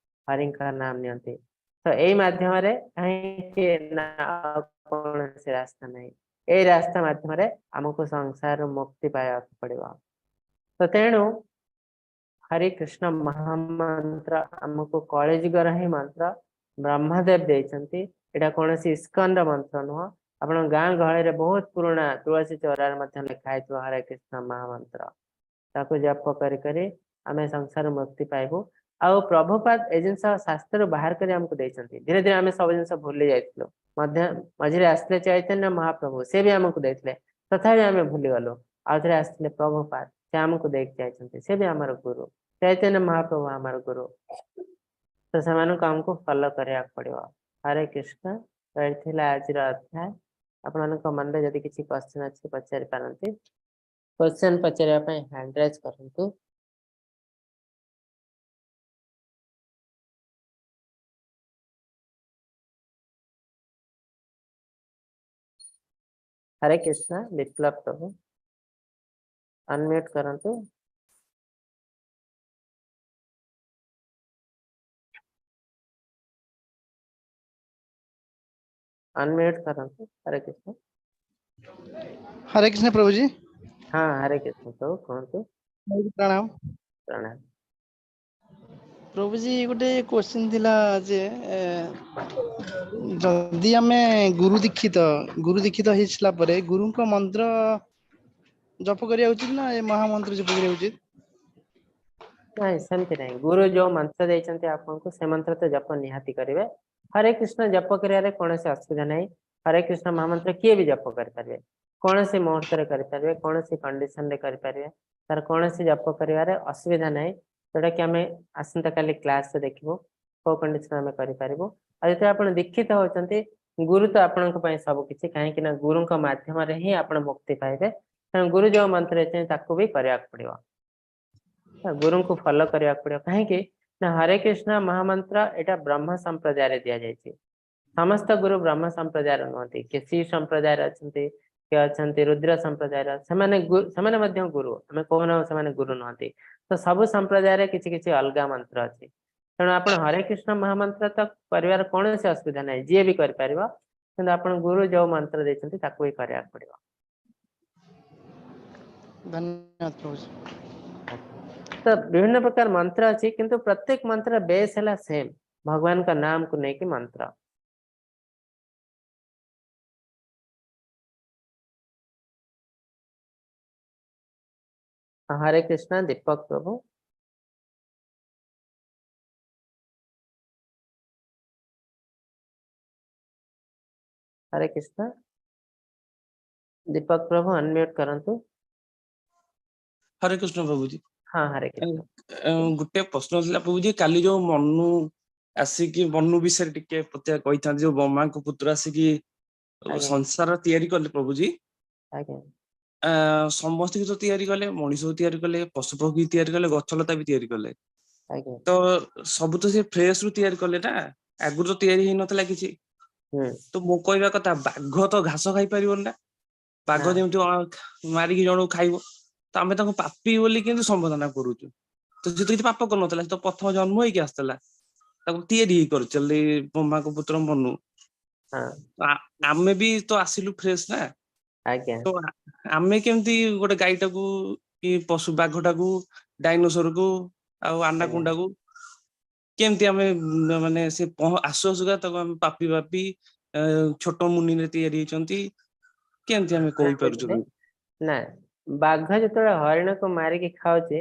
ହରିଙ୍କ ନାମ ନିଅନ୍ତି। ତ ଏଇ ମାଧ୍ୟମରେ କାହିଁକି ନା ଆଉ କୌଣସି ରାସ୍ତା ନାହିଁ, ଏଇ ରାସ୍ତା ମାଧ୍ୟମରେ ଆମକୁ ସଂସାରରୁ ମୁକ୍ତି ପାଇବାକୁ ପଡିବ। ତ ତେଣୁ ହରେ କୃଷ୍ଣ ମହାମନ୍ତ୍ର ଆମକୁ କଳିଯୁଗର ହିଁ ମନ୍ତ୍ର ବ୍ରହ୍ମଦେବ ଦେଇଛନ୍ତି। ଏଇଟା କୌଣସି ଇସ୍କନର ମନ୍ତ୍ର ନୁହଁ। ଆପଣ ଗାଁ ଗହଳିରେ ବହୁତ ପୁରୁଣା ତୁଳସୀ ଚଉରାରେ ମଧ୍ୟ ଲେଖା ହେଇଥିବ ହରେ କୃଷ୍ଣ ମହାମନ୍ତ୍ର। ତାକୁ ଜପ କରି କରି ଆମେ ସଂସାର ମୁକ୍ତି ପାଇବୁ। ଆଉ ପ୍ରଭୁପାଦ ଏ ଜିନିଷ ଶାସ୍ତ୍ରରୁ ବାହାର କରି ଆମକୁ ଦେଇଛନ୍ତି। ଧୀରେ ଧୀରେ ଆମେ ସବୁ ଜିନିଷ ଭୁଲି ଯାଇଥିଲୁ, ମଧ୍ୟ ମଝିରେ ଆସିଥିଲେ ଚୈତନ୍ୟ ମହାପ୍ରଭୁ, ସେ ବି ଆମକୁ ଦେଇଥିଲେ, ତଥାପି ଆମେ ଭୁଲିଗଲୁ। ଆଉ ଥରେ ଆସିଥିଲେ ପ୍ରଭୁପାଦ, ସେ ଆମକୁ ଦେଇକି ଯାଇଛନ୍ତି, ସେ ବି ଆମର ଗୁରୁ। ଚୈତନ୍ୟ ମହାପ୍ରଭୁ ଆମର ଗୁରୁ। ତ ସେମାନଙ୍କୁ ଆମକୁ ଫଲୋ କରିବାକୁ ପଡିବ। ହରେ କୃଷ୍ଣ। ଥିଲା ଆଜିର ଅଧ୍ୟାୟ। ଆପଣମାନଙ୍କ ମନରେ ଯଦି କିଛି କ୍ୱେଶ୍ଚନ ଅଛି ପଚାରି ପାରନ୍ତି। କ୍ୱେଶ୍ଚନ ପଚାରିବା ପାଇଁ ହ୍ୟାଣ୍ଡ ରାଇଜ କରନ୍ତୁ। ହରେ କୃଷ୍ଣ। ବିପ୍ଲବ ପ୍ରଭୁ ଅନମ୍ୟୁଟ କରନ୍ତୁ। ଅନମ୍ୟୁଟ କରନ୍ତୁ। ହରେ କୃଷ୍ଣ। ହରେ କୃଷ୍ଣ ପ୍ରଭୁଜୀ। ହଁ ହରେ କୃଷ୍ଣ ପ୍ରଭୁ କୁହନ୍ତୁ। ପ୍ରଣାମ। ପ୍ରଣାମ। ପ୍ରଭୁଜୀ ଗୋଟେ କ୍ୱେଶ୍ଚିନ୍ ଥିଲା ଯେ ଯଦି ଆମେ ଗୁରୁ ଦୀକ୍ଷିତ ହେଇସାରିଲା ପରେ ଗୁରୁଙ୍କ ମନ୍ତ୍ର ଜପ କରିବା ଉଚିତ ନା ଏ ମହାମନ୍ତ୍ର ଜପ କରିବା ଉଚିତ? ନାଇଁ ସେମିତି ନାଇଁ, ଗୁରୁ ଯୋଉ ମନ୍ତ୍ର ଦେଇଛନ୍ତି ଆପଣଙ୍କୁ ସେ ମନ୍ତ୍ର ତ ଜପ ନିହାତି କରିବେ। ହରେ କୃଷ୍ଣ ଜପ କରିବାରେ କୌଣସି ଅସୁବିଧା ନାହିଁ। ହରେ କୃଷ୍ଣ ମହାମନ୍ତ୍ର କିଏ ବି ଜପ କରିପାରିବେ, କୌଣସି ମୁହୂର୍ତ୍ତରେ କରିପାରିବେ, କୌଣସି କଣ୍ଡିସନରେ କରିପାରିବେ, ତାର କୌଣସି ଜପ କରିବାରେ ଅସୁବିଧା ନାହିଁ। ଯୋଉଟା କି ଆମେ ଆସନ୍ତାକାଲି କ୍ଲାସରେ ଦେଖିବୁ କୋଉ କଣ୍ଡିସନ ଆମେ କରିପାରିବୁ। ଆଉ ଯେତେବେଳେ ଆପଣ ଦୀକ୍ଷିତ ହଉଛନ୍ତି, ଗୁରୁ ତ ଆପଣଙ୍କ ପାଇଁ ସବୁ କିଛି, କାହିଁକି ନା ଗୁରୁଙ୍କ ମାଧ୍ୟମରେ ହିଁ ଆପଣ ମୁକ୍ତି ପାଇବେ। ତେଣୁ ଗୁରୁ ଯୋଉ ମନ୍ତ୍ର ଦେଇଛନ୍ତି ତାକୁ ବି କରିବାକୁ ପଡିବ, ଗୁରୁଙ୍କୁ ଫଲୋ କରିବାକୁ ପଡିବ। କାହିଁକି ନା ହରେ କୃଷ୍ଣ ମହାମନ୍ତ୍ର ଏଇଟା ବ୍ରହ୍ମ ସମ୍ପ୍ରଦାୟରେ ଦିଆଯାଇଛି। ସମସ୍ତ ଗୁରୁ ବ୍ରହ୍ମ ସମ୍ପ୍ରଦାୟର ନୁହନ୍ତି, କିଏ ଶିବ ସମ୍ପ୍ରଦାୟରେ ଅଛନ୍ତି, କିଏ ଅଛନ୍ତି ରୁଦ୍ର ସମ୍ପ୍ରଦାୟର, ସେମାନେ ମଧ୍ୟ ଗୁରୁ, ଆମେ କହୁନାହୁଁ ସେମାନେ ଗୁରୁ ନୁହନ୍ତି। ତ ସବୁ ସମ୍ପ୍ରଦାୟରେ କିଛି କିଛି ଅଲଗା ମନ୍ତ୍ର ଅଛି। ତେଣୁ ଆପଣ ହରେ କୃଷ୍ଣ ମହାମନ୍ତ୍ର ତ କରିବାର କୌଣସି ଅସୁବିଧା ନାହିଁ, ଯିଏ ବି କରିପାରିବ, କିନ୍ତୁ ଆପଣ ଗୁରୁ ଯୋଉ ମନ୍ତ୍ର ଦେଇଛନ୍ତି ତାକୁ ହିଁ କରିବାକୁ ପଡିବ। ଧନ୍ୟବାଦ ପ୍ରଭୁଜୀ। ତ ବିଭିନ୍ନ ପ୍ରକାର ମନ୍ତ୍ର ଅଛି, କିନ୍ତୁ ପ୍ରତ୍ୟେକ ମନ୍ତ୍ର ବେସ୍ ହେଲା ସେମ୍, ଭଗବାନଙ୍କ ନାମକୁ ନେଇକି ମନ୍ତ୍ର। ହରେ କୃଷ୍ଣ। ଦୀପକ ପ୍ରଭୁ। ହରେ କୃଷ୍ଣ। ଦୀପକ ପ୍ରଭୁ ଅନମ୍ୟୁଟ କରନ୍ତୁ। ହରେ କୃଷ୍ଣ ପ୍ରଭୁଜୀ। ହଁ ହରେ କୃଷ୍ଣ। ଗୋଟେ ପ୍ରଶ୍ନ ଥିଲା ପ୍ରଭୁଜୀ, କାଲି ଯୋଉ ମନୁ ଆସିକି ମନୁ ବିଷୟରେ ଟିକେ କହିଥାନ୍ତି। ଯୋଉ ବ୍ରହ୍ମାଙ୍କ ପୁତ୍ର ଆସିକି ସଂସାର ତିଆରି କଲେ ପ୍ରଭୁଜୀ, ସମସ୍ତଙ୍କୁ ତ ତିଆରି କଲେ, ମଣିଷକୁ ତିଆରି କଲେ, ପଶୁ ପକ୍ଷୀ ତିଆରି କଲେ, ଗଛଲତା ବି ତିଆରି କଲେ। ତ ସବୁ ତ ସେ ଫ୍ରେଶ ରୁ ତିଆରି କଲେ ନା, ଆଗରୁ ତ ତିଆରି ହେଇନଥିଲା କିଛି। ତ ମୁଁ କହିବା କଥା, ବାଘ ତ ଘାସ ଖାଇ ପାରିବନି ନା, ବାଘ ଯେମିତି ମାରିକି ଜଣକୁ ଖାଇବ, ତ ଆମେ ତାଙ୍କୁ ପାପୀ ବୋଲି କେମିତି ସମ୍ବୋଧନା କରୁଛୁ? ତ ସେ ତ କିଛି ପାପ କରିନଥିଲା, ସେ ତ ପ୍ରଥମ ଜନ୍ମ ହେଇକି ଆସିଥିଲା, ତାକୁ ତିଆରି ହେଇ କରିଛନ୍ତି ବ୍ରହ୍ମାଙ୍କ ପୁତ୍ର ମନୁ। ଆମେ ବି ତ ଆସିଲୁ ଫ୍ରେଶ ନା। ତ ଆମେ କେମିତି ଗୋଟେ ଗାଈଟାକୁ କି ପଶୁ ବାଘଟାକୁ, ଡାଇନୋସରକୁ ଆଉ ଆନାକୋଣ୍ଡାକୁ କେମିତି ଆମେ ମାନେ ସେ ଆସୁ ଆସୁକା ତାକୁ ଆମେ ପାପି ପାପି ଛୋଟ ମୁନିରେ ତିଆରି ହେଇଛନ୍ତି, କେମିତି ଆମେ କହିପାରୁଛୁ? ନା, ବାଘ ଯେତେବେଳେ ହରିଣକୁ ମାରିକି ଖାଉଛି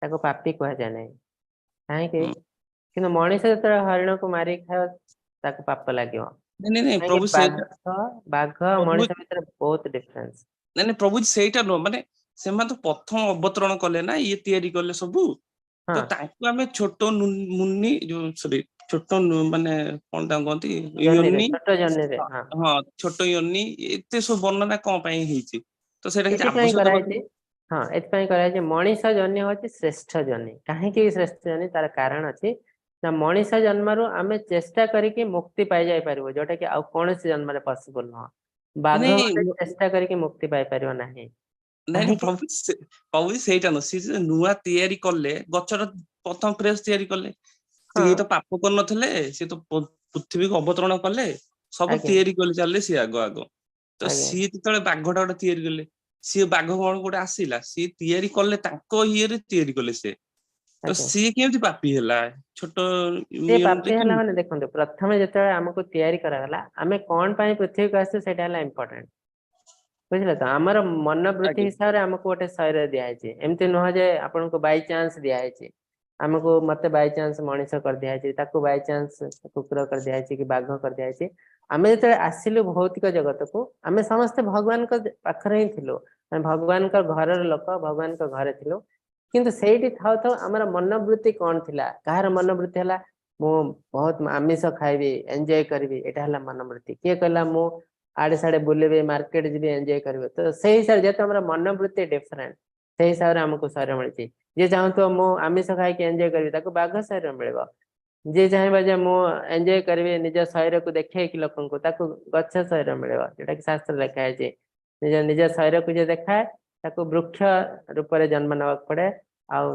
ତାକୁ ପାପି କୁହାଯାଏ ନାହିଁ। କାହିଁକି? କିନ୍ତୁ ମଣିଷ ଯେତେବେଳେ ହରିଣକୁ ମାରିକି ଖାଇବ ତାକୁ ପାପ ଲାଗିବ। ନାଇଁ, ନାଇଁ, କାହିଁକି? ପ୍ରଭୁ, ସେଇଟା ବାଘ ପ୍ରଭୁ ମଣିଷ ଭିତରେ ବହୁତ ଡିଫରେନ୍ସ। ନାଇଁ ନାଇଁ ପ୍ରଭୁ, ସେଇଟା ନୁହଁ, ମାନେ ସେମାନେ ତ ପ୍ରଥମ ଅବତରଣ କଲେ ନା, ଇଏ ତିଆରି କଲେ ସବୁ, ତ ତାଙ୍କୁ ଆମେ ଛୋଟ ମୁନି ଯୋଉ ସରି ଛୋଟ ମାନେ କଣ ତାଙ୍କୁ କହନ୍ତି, ଜନିରେ, ୟୋନି, ଛୋଟ ଜନିରେ, ହଁ। ହଁ, ଛୋଟ ୟୋନି, ଏତେ ସବୁ ବର୍ଣ୍ଣନା କଣ ପାଇଁ ହେଇଛି? ତ ସେଇଟା କିଛି ଏଥିପାଇଁ ଆବଶ୍ୟକତା କରାହେଇଛି। ହଁ, ଏଥିପାଇଁ କରାହେଇଛି। ମଣିଷ ଜନ୍ୟ ହଉଛି ଶ୍ରେଷ୍ଠ ଜନି। କାହିଁକି ଶ୍ରେଷ୍ଠ ଜନି? ତାର କାରଣ ଅଛି ନା, ମଣିଷ ଜନ୍ମରୁ ଆମେ ଚେଷ୍ଟା କରିକି ମୁକ୍ତି ପାଇଯାଇ ପାରିବୁ, ଯୋଉଟା କି ଆଉ କୌଣସି ଜନ୍ମରେ ପସିବଲ ନୁହଁ। ବାଘ ଗୋଟେ ଚେଷ୍ଟା କରିକି ମୁକ୍ତି ପାଇପାରିବ ନାହିଁ। ନାଇଁ, କାହିଁକି? ପ୍ରଭୁ, ସେଇଟା ନୁହଁ, ସେ ଯେ ନୂଆ ତିଆରି କଲେ, ଗଛର ପ୍ରଥମ ଫ୍ରେଶ ତିଆରି କଲେ, ସିଏ ତ ପାପ କରିନଥିଲେ, ସିଏ ତ ପୃଥିବୀକୁ ଅବତରଣ କଲେ, ସବୁ ତିଆରି କଲେ ଚାଲିଲେ ସିଏ ଆଗ ଆଗ। ତ ସିଏ ଯେତେବେଳେ ବାଘଟା ଗୋଟେ ତିଆରି କଲେ, ସିଏ ବାଘ କଣ ଗୋଟେ ଆସିଲା, ସିଏ ତିଆରି କଲେ ତାଙ୍କ ଇଏରେ ତିଆରି କଲେ ସିଏ, ତ ସିଏ କେମିତି ପାପି ହେଲା? ଛୋଟ ସିଏ ପାପି ହେଲା ମାନେ ଦେଖନ୍ତୁ, ପ୍ରଥମେ ଯେତେବେଳେ ଆମକୁ ତିଆରି କରାଗଲା, ଆମେ କଣ ପାଇଁ ପୃଥିବୀକୁ ଆସିଛୁ ସେଇଟା ହେଲା ଇମ୍ପୋର୍ଟାଣ୍ଟ, ବୁଝିଲେ ତ? ଆମର ମନୋବୃତ୍ତି ହିସାବରେ ଆମକୁ ଗୋଟେ ଶରୀର ଦିଆହେଇଛି। ଏମିତି ନୁହଁ ଯେ ଆପଣଙ୍କୁ ବାଇଚାନ୍ସ ଦିଆହେଇଛି, ଆମକୁ ମତେ ବାଇଚାନ୍ସ ମଣିଷ କରିଦିଆହେଇଛି, ତାକୁ ବାଇଚାନ୍ସ କୁକୁର କରିଦିଆହେଇଛି କି ବାଘ କରିଦିଆହେଇଛି। ଆମେ ଯେତେବେଳେ ଆସିଲୁ ଭୌତିକ ଜଗତକୁ, ଆମେ ସମସ୍ତେ ଭଗବାନଙ୍କ ପାଖରେ ହିଁ ଥିଲୁ, ଆମେ ଭଗବାନଙ୍କ ଘରର ଲୋକ, ଭଗବାନଙ୍କ ଘରେ ଥିଲୁ। କିନ୍ତୁ ସେଇଠି ଥାଉ ଥାଉ ଆମର ମନୋବୃତ୍ତି କଣ ଥିଲା? କାହାର ମନୋବୃତ୍ତି ହେଲା ମୁଁ ବହୁତ ଆମିଷ ଖାଇବି, ଏନ୍ଜୟ କରିବି, ଏଇଟା ହେଲା ମନୋବୃତ୍ତି। କିଏ କହିଲା ମୁଁ ଆଡେ ସାଡେ ବୁଲିବି, ମାର୍କେଟ ଯିବି, ଏନ୍ଜୟ କରିବି। ତ ସେଇ ହିସାବରେ ଯେହେତୁ ଆମର ମନୋବୃତ୍ତି ଡିଫରେଣ୍ଟ, ସେଇ ହିସାବରେ ଆମକୁ ଶରୀର ମିଳିଛି। ଯିଏ ଚାହୁଁଥିବ ମୁଁ ଆମିଷ ଖାଇକି ଏନ୍ଜୟ କରିବି, ତାକୁ ବାଘ ଶରୀର ମିଳିବ। ଯିଏ ଚାହିଁବ ଯେ ମୁଁ ଏନ୍ଜୟ କରିବି ନିଜ ଶରୀରକୁ ଦେଖେଇକି ଲୋକଙ୍କୁ, ତାକୁ ଗଛ ଶରୀର ମିଳିବ, ଯୋଉଟା କି ଶାସ୍ତ୍ର ଲେଖା ହେଇଛି। ନିଜ ନିଜ ଶରୀରକୁ ଯିଏ ଦେଖାଏ ତାକୁ ବୃକ୍ଷ ରୂପରେ ଜନ୍ମ ନେବାକୁ ପଡେ, ଆଉ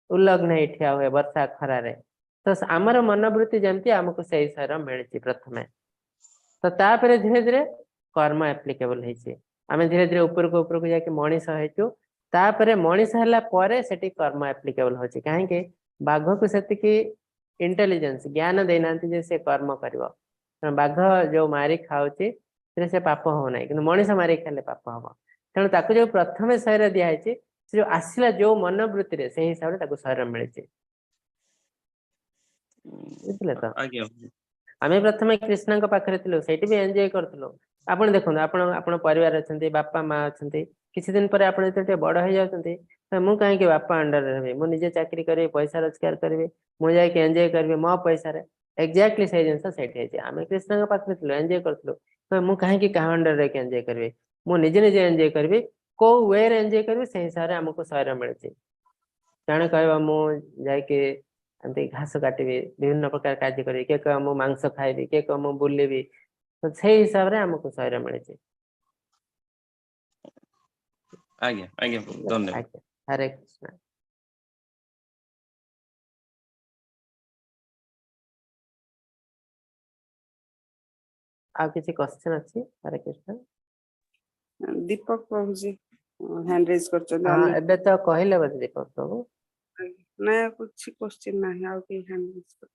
ଉଲ୍ଲଗ୍ନ ହେଇ ଠିଆ ହୁଏ ବର୍ଷା ଖରାରେ। ତ ଆମର ମନୋବୃତ୍ତି ଯେମିତି, ଆମକୁ ସେଇ ଶରୀର ମିଳିଛି ପ୍ରଥମେ। ତ ତାପରେ ଧୀରେ ଧୀରେ କର୍ମ ଆପ୍ଲିକେବଲ ହେଇଛି, ଆମେ ଧୀରେ ଧୀରେ ଉପରକୁ ଉପରକୁ ଯାଇକି ମଣିଷ ହେଇଛୁ। ତାପରେ ମଣିଷ ହେଲା ପରେ ସେଠି କର୍ମ ଆପ୍ଲିକେବଲ ହଉଛି। କାହିଁକି? ବାଘକୁ ସେତିକି ଇଣ୍ଟେଲିଜେନ୍ସ ଜ୍ଞାନ ଦେଇନାହାନ୍ତି ଯେ ସେ କର୍ମ କରିବ। ତେଣୁ ବାଘ ଯୋଉ ମାରି ଖାଉଛି ସେଥିରେ ସେ ପାପ ହଉନାହିଁ, କିନ୍ତୁ ମଣିଷ ମାରି ଖାଇଲେ ପାପ ହବ। ତେଣୁ ତାକୁ ଯୋଉ ପ୍ରଥମେ ଶରୀର ଦିଆହେଇଛି, ସେ ଯୋଉ ଆସିଲା ଯୋଉ ମନୋବୃତ୍ତିରେ, ସେଇ ହିସାବରେ ତାକୁ ଶରୀର ମିଳିଛି, ବୁଝିଲେ ତ? ଆଜ୍ଞା। ଆମେ ପ୍ରଥମେ କୃଷ୍ଣଙ୍କ ପାଖରେ ଥିଲୁ, ସେଇଠି ବି ଏନ୍ଜୟ କରୁଥିଲୁ। ଆପଣ ଦେଖନ୍ତୁ, ଆପଣ ପରିବାର ଅଛନ୍ତି, ବାପା ମା ଅଛନ୍ତି, କିଛି ଦିନ ପରେ ଆପଣ ଯେତେବେଳେ ଟିକେ ବଡ ହେଇଯାଉଛନ୍ତି, ମୁଁ କାହିଁକି ବାପା ଅଣ୍ଡରରେ ରହିବି, ମୁଁ ନିଜେ ଚାକିରି କରିବି, ପଇସା ରୋଜଗାର କରିବି, ମୁଁ ଯାଇକି ଏନ୍ଜୟ କରିବି ମୋ ପଇସାରେ। ଏକ୍ଜାକ୍ଟଲି ସେଇ ଜିନିଷ ସେଇଠି ହେଇଛି। ଆମେ କୃଷ୍ଣଙ୍କ ପାଖରେ ଥିଲୁ, ଏନ୍ଜୟ କରୁଥିଲୁ, ମୁଁ କାହିଁକି କାହା ଅଣ୍ଡରରେ ରହିକି ଏନ୍ଜୟ କରିବି, ମୁଁ ନିଜେ ନିଜେ ଏନ୍ଜୟ କରିବି। କୋଉ ୱେରେ ଏନ୍ଜୟ କରିବି ସେଇ ହିସାବରେ ଆମକୁ ଶରୀର ମିଳିଛି। ଜଣେ କହିବ ମୁଁ ଯାଇକି ଏମିତି ଘାସ କାଟିବି, ବିଭିନ୍ନ ପ୍ରକାର କାର୍ଯ୍ୟ କରିବି, କିଏ କହିବ ମୁଁ ମାଂସ ଖାଇବି, କିଏ କହିବ ମୁଁ ବୁଲିବି, ତ ସେଇ ହିସାବରେ ଆମକୁ ଶରୀର ମିଳିଛି। ଆଜ୍ଞା ଆଜ୍ଞା, ଧନ୍ୟବାଦ। ଆଜ୍ଞା, ହରେ କୃଷ୍ଣ। ଆଉ କିଛି କ୍ୱେଶ୍ଚନ ଅଛି? ହରେ କୃଷ୍ଣ। ଦୀପକ ପ୍ରଭୁଜୀ ହ୍ୟାଣ୍ଡ ରେଜ କରିଛନ୍ତି। ହଁ, ଏବେ ତ କହିଲେ ବୋଧେ ଦୀପକ ପ୍ରଭୁ। ନାଇଁ, ଆଉ କିଛି କ୍ୱେଶ୍ଚନ ନାହିଁ, ଆଉ କେହି ହ୍ୟାଣ୍ଡ ରେଜ।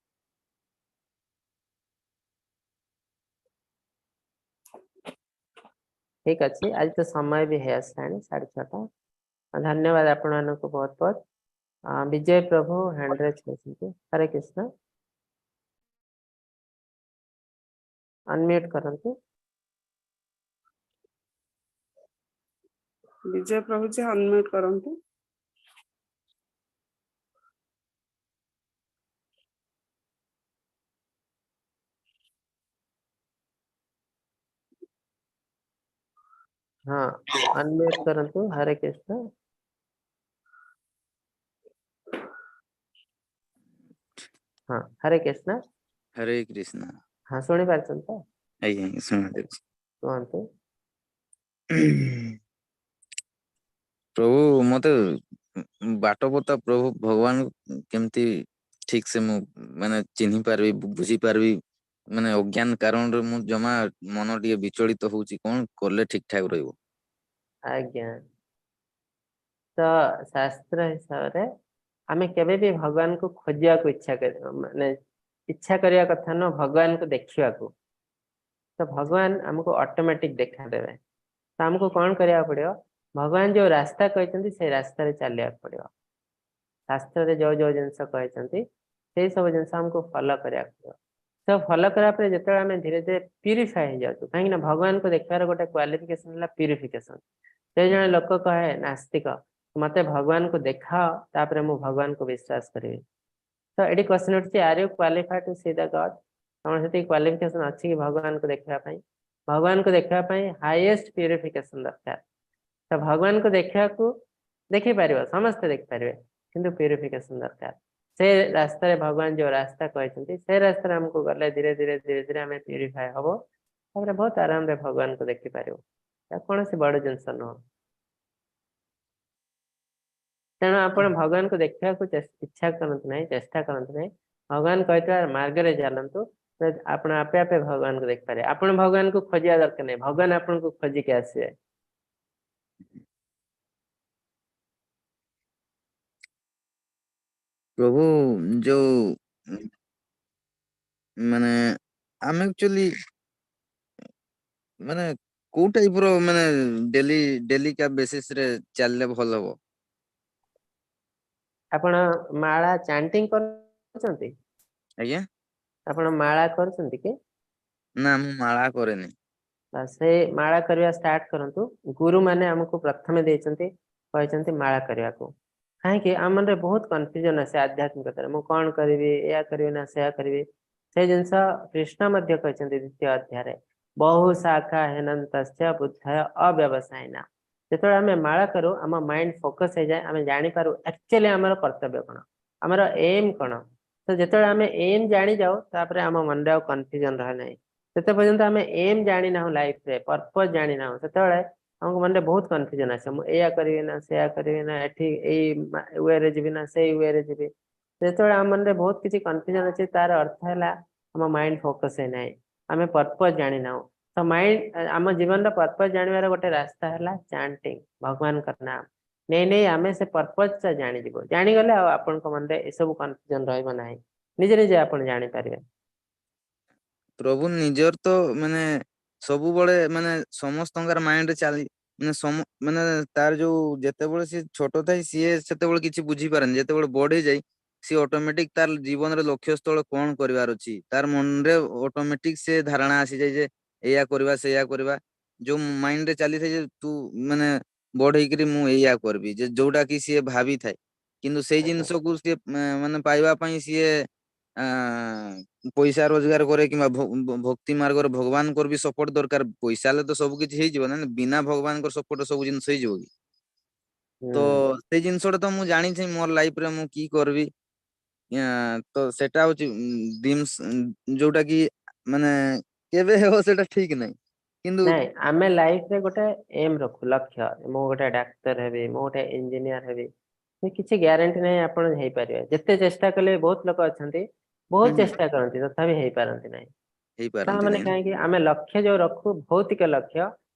ଠିକ ଅଛି, ଆଜି ତ ସମୟ ବି ହେଇ ଆସିଲାଣି 6:30। ଧନ୍ୟବାଦ ଆପଣମାନଙ୍କୁ ବହୁତ ବହୁତ। ବିଜୟ ପ୍ରଭୁ ହ୍ୟାଣ୍ଡ ରେଜ କରିଛନ୍ତି। ହରେ କୃଷ୍ଣ, ଅନମ୍ୟୁଟ କରନ୍ତୁ। ବିଜୟ ପ୍ରଭୁଜୀ ଅନମ୍ୟୁଟ କରନ୍ତୁ। ହଁ, ଅନମ୍ୟୁଟ କରନ୍ତୁ। ହରେ କୃଷ୍ଣ। ହଁ, ହରେ କୃଷ୍ଣ। ହରେ କୃଷ୍ଣ। ହଁ, ଶୁଣି ପାରୁଛନ୍ତି ତ? ଆଜ୍ଞା, ଆଜ୍ଞା, ଶୁଣା ଯାଉଛି। କୁହନ୍ତୁ। ପ୍ରଭୁ, ମତେ ବାଟ ବତା ପ୍ରଭୁ, ଭଗବାନ କେମିତି ଠିକ ସେ ମୁଁ ମାନେ ଚିହ୍ନି ପାରିବି, ବୁଝିପାରିବି? ମାନେ ଅଜ୍ଞାନ କାରଣରୁ ମୁଁ ଜମା ମନ ଟିକେ ବିଚଳିତ ହଉଛି, କଣ କଲେ ଠିକ ଠାକ ରହିବ? ଆଜ୍ଞା, ତ ଶାସ୍ତ୍ର ହିସାବରେ ଆମେ କେବେ ବି ଭଗବାନଙ୍କୁ ଖୋଜିବାକୁ ଇଚ୍ଛା କରି ମାନେ ଇଚ୍ଛା କରିବା କଥା ନୁହଁ ଭଗବାନଙ୍କୁ ଦେଖିବାକୁ। ତ ଭଗବାନ ଆମକୁ ଅଟୋମେଟିକ ଦେଖା ଦେବେ। ତ ଆମକୁ କଣ କରିବାକୁ ପଡିବ? ଭଗବାନ ଯୋଉ ରାସ୍ତା କହିଛନ୍ତି, ସେଇ ରାସ୍ତାରେ ଚାଲିବାକୁ ପଡିବ। ଶାସ୍ତ୍ରରେ ଯୋଉ ଯୋଉ ଜିନିଷ କହିଛନ୍ତି, ସେଇ ସବୁ ଜିନିଷ ଆମକୁ ଫଲୋ କରିବାକୁ ପଡିବ। ତ ଫଲୋ କରିବା ପରେ ଯେତେବେଳେ ଆମେ ଧୀରେ ଧୀରେ ପ୍ୟୁରିଫାଏ ହେଇଯାଉଛୁ, କାହିଁକି ନା ଭଗବାନଙ୍କୁ ଦେଖିବାର ଗୋଟେ କ୍ୱାଲିଫିକେସନ ହେଲା ପ୍ୟୁରିଫିକେସନ। ସେ ଜଣେ ଲୋକ କହେ, ନାସ୍ତିକ, ମତେ ଭଗବାନଙ୍କୁ ଦେଖାଅ, ତାପରେ ମୁଁ ଭଗବାନଙ୍କୁ ବିଶ୍ୱାସ କରିବି। ତ ଏଠି କ୍ୱେଶ୍ଚନ ଉଠୁଛି, are you qualified to see the God? ତମର ସେତିକି କ୍ୱାଲିଫିକେସନ ଅଛି କି ଭଗବାନଙ୍କୁ ଦେଖିବା ପାଇଁ? ଭଗବାନଙ୍କୁ ଦେଖିବା ପାଇଁ ହାଇଏଷ୍ଟ ପ୍ୟୁରିଫିକେସନ ଦରକାର। ତ ଭଗବାନଙ୍କୁ ଦେଖିବାକୁ ଦେଖିପାରିବ, ସମସ୍ତେ ଦେଖିପାରିବେ, କିନ୍ତୁ ପ୍ୟୁରିଫିକେସନ ଦରକାର। ସେ ରାସ୍ତାରେ, ଭଗବାନ ଯୋଉ ରାସ୍ତା କହିଛନ୍ତି, ସେ ରାସ୍ତାରେ ଆମକୁ ଗଲେ ଧୀରେ ଧୀରେ ଧୀରେ ଧୀରେ ଆମେ ପ୍ୟୁରିଫାଏ ହବ। ତାପରେ ବହୁତ ଆରାମରେ ଭଗବାନଙ୍କୁ ଦେଖିପାରିବ। କୌଣସି ବଡ ଜିନିଷ ନୁହଁ। ତେଣୁ ଆପଣ ଭଗବାନଙ୍କୁ ଦେଖିବାକୁ ଇଚ୍ଛା କରନ୍ତୁ ନାହିଁ, ଚେଷ୍ଟା କରନ୍ତୁ ନାହିଁ। ଭଗବାନ କହିଥିବା ମାର୍ଗରେ ଚାଲନ୍ତୁ, ଆପଣ ଆପେ ଆପେ ଭଗବାନଙ୍କୁ ଦେଖିପାରିବେ। ଆପଣ ଭଗବାନଙ୍କୁ ଖୋଜିବା ଦରକାର ନାହିଁ, ଭଗବାନ ଆପଣଙ୍କୁ ଖୋଜିକି ଆସିବେ। ପ୍ରଭୁ, ଯୋଉ ମାନେ ଆମେ ଆକ୍ଚୁଆଲି ମାନେ କୋଉ ଟାଇପ ର ମାନେ ଡେଲି ଡେଲି କା ବେସିସ ରେ ଚାଲିଲେ ଭଲ ହବ? ଆପଣ ମାଳା ଚାଣ୍ଟିଂ କରୁଛନ୍ତି? ଆଜ୍ଞା? ଆପଣ ମାଳା କରୁଛନ୍ତି କି? ନା, ମୁଁ ମାଳା କରେନି। ସେ ମାଳା କରିବା ଷ୍ଟାର୍ଟ କରନ୍ତୁ। ଗୁରୁ ମାନେ ଆମକୁ ପ୍ରଥମେ ଦେଇଛନ୍ତି, କହିଛନ୍ତି ମାଳା କରିବାକୁ। କାହିଁକି? ଆମ ମନରେ ବହୁତ କନଫ୍ୟୁଜନ ଆସେ ଆଧ୍ୟାତ୍ମିକତାରେ, ମୁଁ କଣ କରିବି, ଏଇଆ କରିବି ନା ସେୟା କରିବି। ସେ ଜିନିଷ କୃଷ୍ଣ ମଧ୍ୟ କହିଛନ୍ତି ଦ୍ୱିତୀୟ ଅଧ୍ୟାୟରେ, ବହୁ ଶାଖା ହେନନ୍ତସ୍ୟ ବୁଦ୍ଧୟ ଅବ୍ୟବସାୟିନା। ଯେତେବେଳେ ଆମେ ମାଳା କରୁ, ଆମ ମାଇଣ୍ଡ ଫୋକସ ହେଇଯାଏ। ଆମେ ଜାଣିପାରୁ ଆକ୍ଚୁଆଲି ଆମର କର୍ତ୍ତବ୍ୟ କଣ, ଆମର ଏମ୍ କଣ। ତ ଯେତେବେଳେ ଆମେ ଏମ୍ ଜାଣିଯାଉ, ତାପରେ ଆମ ମନରେ ଆଉ କନଫ୍ୟୁଜନ ରହେ ନାହିଁ। ସେତେ ପର୍ଯ୍ୟନ୍ତ ଆମେ ଏମ୍ ଜାଣିନାହୁଁ, ଲାଇଫରେ ପର୍ପଜ ଜାଣିନାହୁଁ, ସେତେବେଳେ ଆମକୁ ମନରେ ବହୁତ କନଫ୍ୟୁଜନ ଆସେ। ମୁଁ ଏଇଆ କରିବି ନା ସେୟା କରିବି, ନା ଏଠି ଏଇ ୱେରେ ଯିବି ନା ସେଇ ୱେରେ ଯିବି। ଯେତେବେଳେ ଆମ ମନରେ ବହୁତ କିଛି କନଫ୍ୟୁଜନ ଅଛି, ତାର ଅର୍ଥ ହେଲା ଆମ ମାଇଣ୍ଡ ଫୋକସ ହେଇନାହିଁ, ଆମେ ପର୍ପଜ ଜାଣିନାହୁଁ। ତ ମାଇଣ୍ଡ, ଆମ ଜୀବନର ପର୍ପଜ ଜାଣିବାର ଗୋଟେ ରାସ୍ତା ହେଲା ଚାଣ୍ଟିଂ, ଭଗବାନଙ୍କ ନାମ ନେଇ ନେଇ ଆମେ ସେ ପର୍ପଜ ଟା ଜାଣିଯିବୁ। ଜାଣିଗଲେ ଆଉ ଆପଣଙ୍କ ମନରେ ଏସବୁ କନଫ୍ୟୁଜନ ରହିବ ନାହିଁ, ନିଜେ ନିଜେ ଆପଣ ଜାଣିପାରିବେ। ପ୍ରଭୁ, ନିଜର ତ ମାନେ ସବୁବେଳେ ମାନେ ସମସ୍ତଙ୍କର ମାଇଣ୍ଡ ଚାଲି ମାନେ ମାନେ ତାର ଯୋଉ ଯେତେବେଳେ ସିଏ ଛୋଟ ଥାଏ, ସିଏ ସେତେବେଳେ କିଛି ବୁଝିପାରେନି। ଯେତେବେଳେ ବଡ ହେଇଯାଏ, ସିଏ ଅଟୋମେଟିକ ତାର ଜୀବନର ଲକ୍ଷ୍ୟ ସ୍ଥଳ କଣ କରିବାର ଅଛି, ତାର ମନରେ ଅଟୋମେଟିକ ସେ ଧାରଣା ଆସିଯାଏ ଯେ ଏଇଆ କରିବା, ସେଇଆ କରିବା। ଯୋଉ ମାଇଣ୍ଡ ରେ ଚାଲିଥାଏ ଯେ ତୁ ମାନେ ବଡ ହେଇକିରି ମୁଁ ଏଇଆ କରିବି, ଯେ ଯୋଉଟା କି ସିଏ ଭାବିଥାଏ, କିନ୍ତୁ ସେଇ ଜିନିଷକୁ ସିଏ ମାନେ ପାଇବା ପାଇଁ ସିଏ ପଇସା ରୋଜଗାର କରେ କିମ୍ବା ଭକ୍ତି ମାର୍ଗରେ ଭଗବାନଙ୍କର ବି ସପୋର୍ଟ ଦରକାର। ପଇସା ହେଲେ ତ ସବୁ କିଛି ହେଇଯିବ ନା, ବିନା ଭଗବାନଙ୍କର ସପୋର୍ଟ ସବୁ ଜିନିଷ ହେଇଯିବ କି? ତ ସେଇ ଜିନିଷଟା ତ ମୁଁ ଜାଣିଛି ମୋର ଲାଇଫ ରେ ମୁଁ କି କରିବି। ତ ସେଟା ହଉଛି ଡ୍ରିମ୍ସ, ଯୋଉଟା କି ମାନେ କେବେ ହେବ ସେଟା ଠିକ ନାହିଁ, କିନ୍ତୁ ନାଇଁ, ଆମେ ଲାଇଫରେ ଗୋଟେ ଏମ୍ ରଖୁ, ଲକ୍ଷ୍ୟ, ମୁଁ ଗୋଟେ ଡାକ୍ତର ହେବି, ମୁଁ ଗୋଟେ ଇଞ୍ଜିନିୟର ହେବି। କିଛି ଗ୍ୟାରେଣ୍ଟି ନାହିଁ ଆପଣ ହେଇପାରିବେ। ଯେତେ ଚେଷ୍ଟା କଲେ, ବହୁତ ଲୋକ ଅଛନ୍ତି, ବହୁତ ଚେଷ୍ଟା କରନ୍ତି, ତଥାପି ହେଇପାରନ୍ତି ନାହିଁ। ତା ହେଇପାରନ୍ତି ମାନେ ନାହିଁ। କାହିଁକି ଆମେ ଲକ୍ଷ୍ୟ ଯୋଉ ରଖୁ, ଭୌତିକ ଲକ୍ଷ୍ୟ,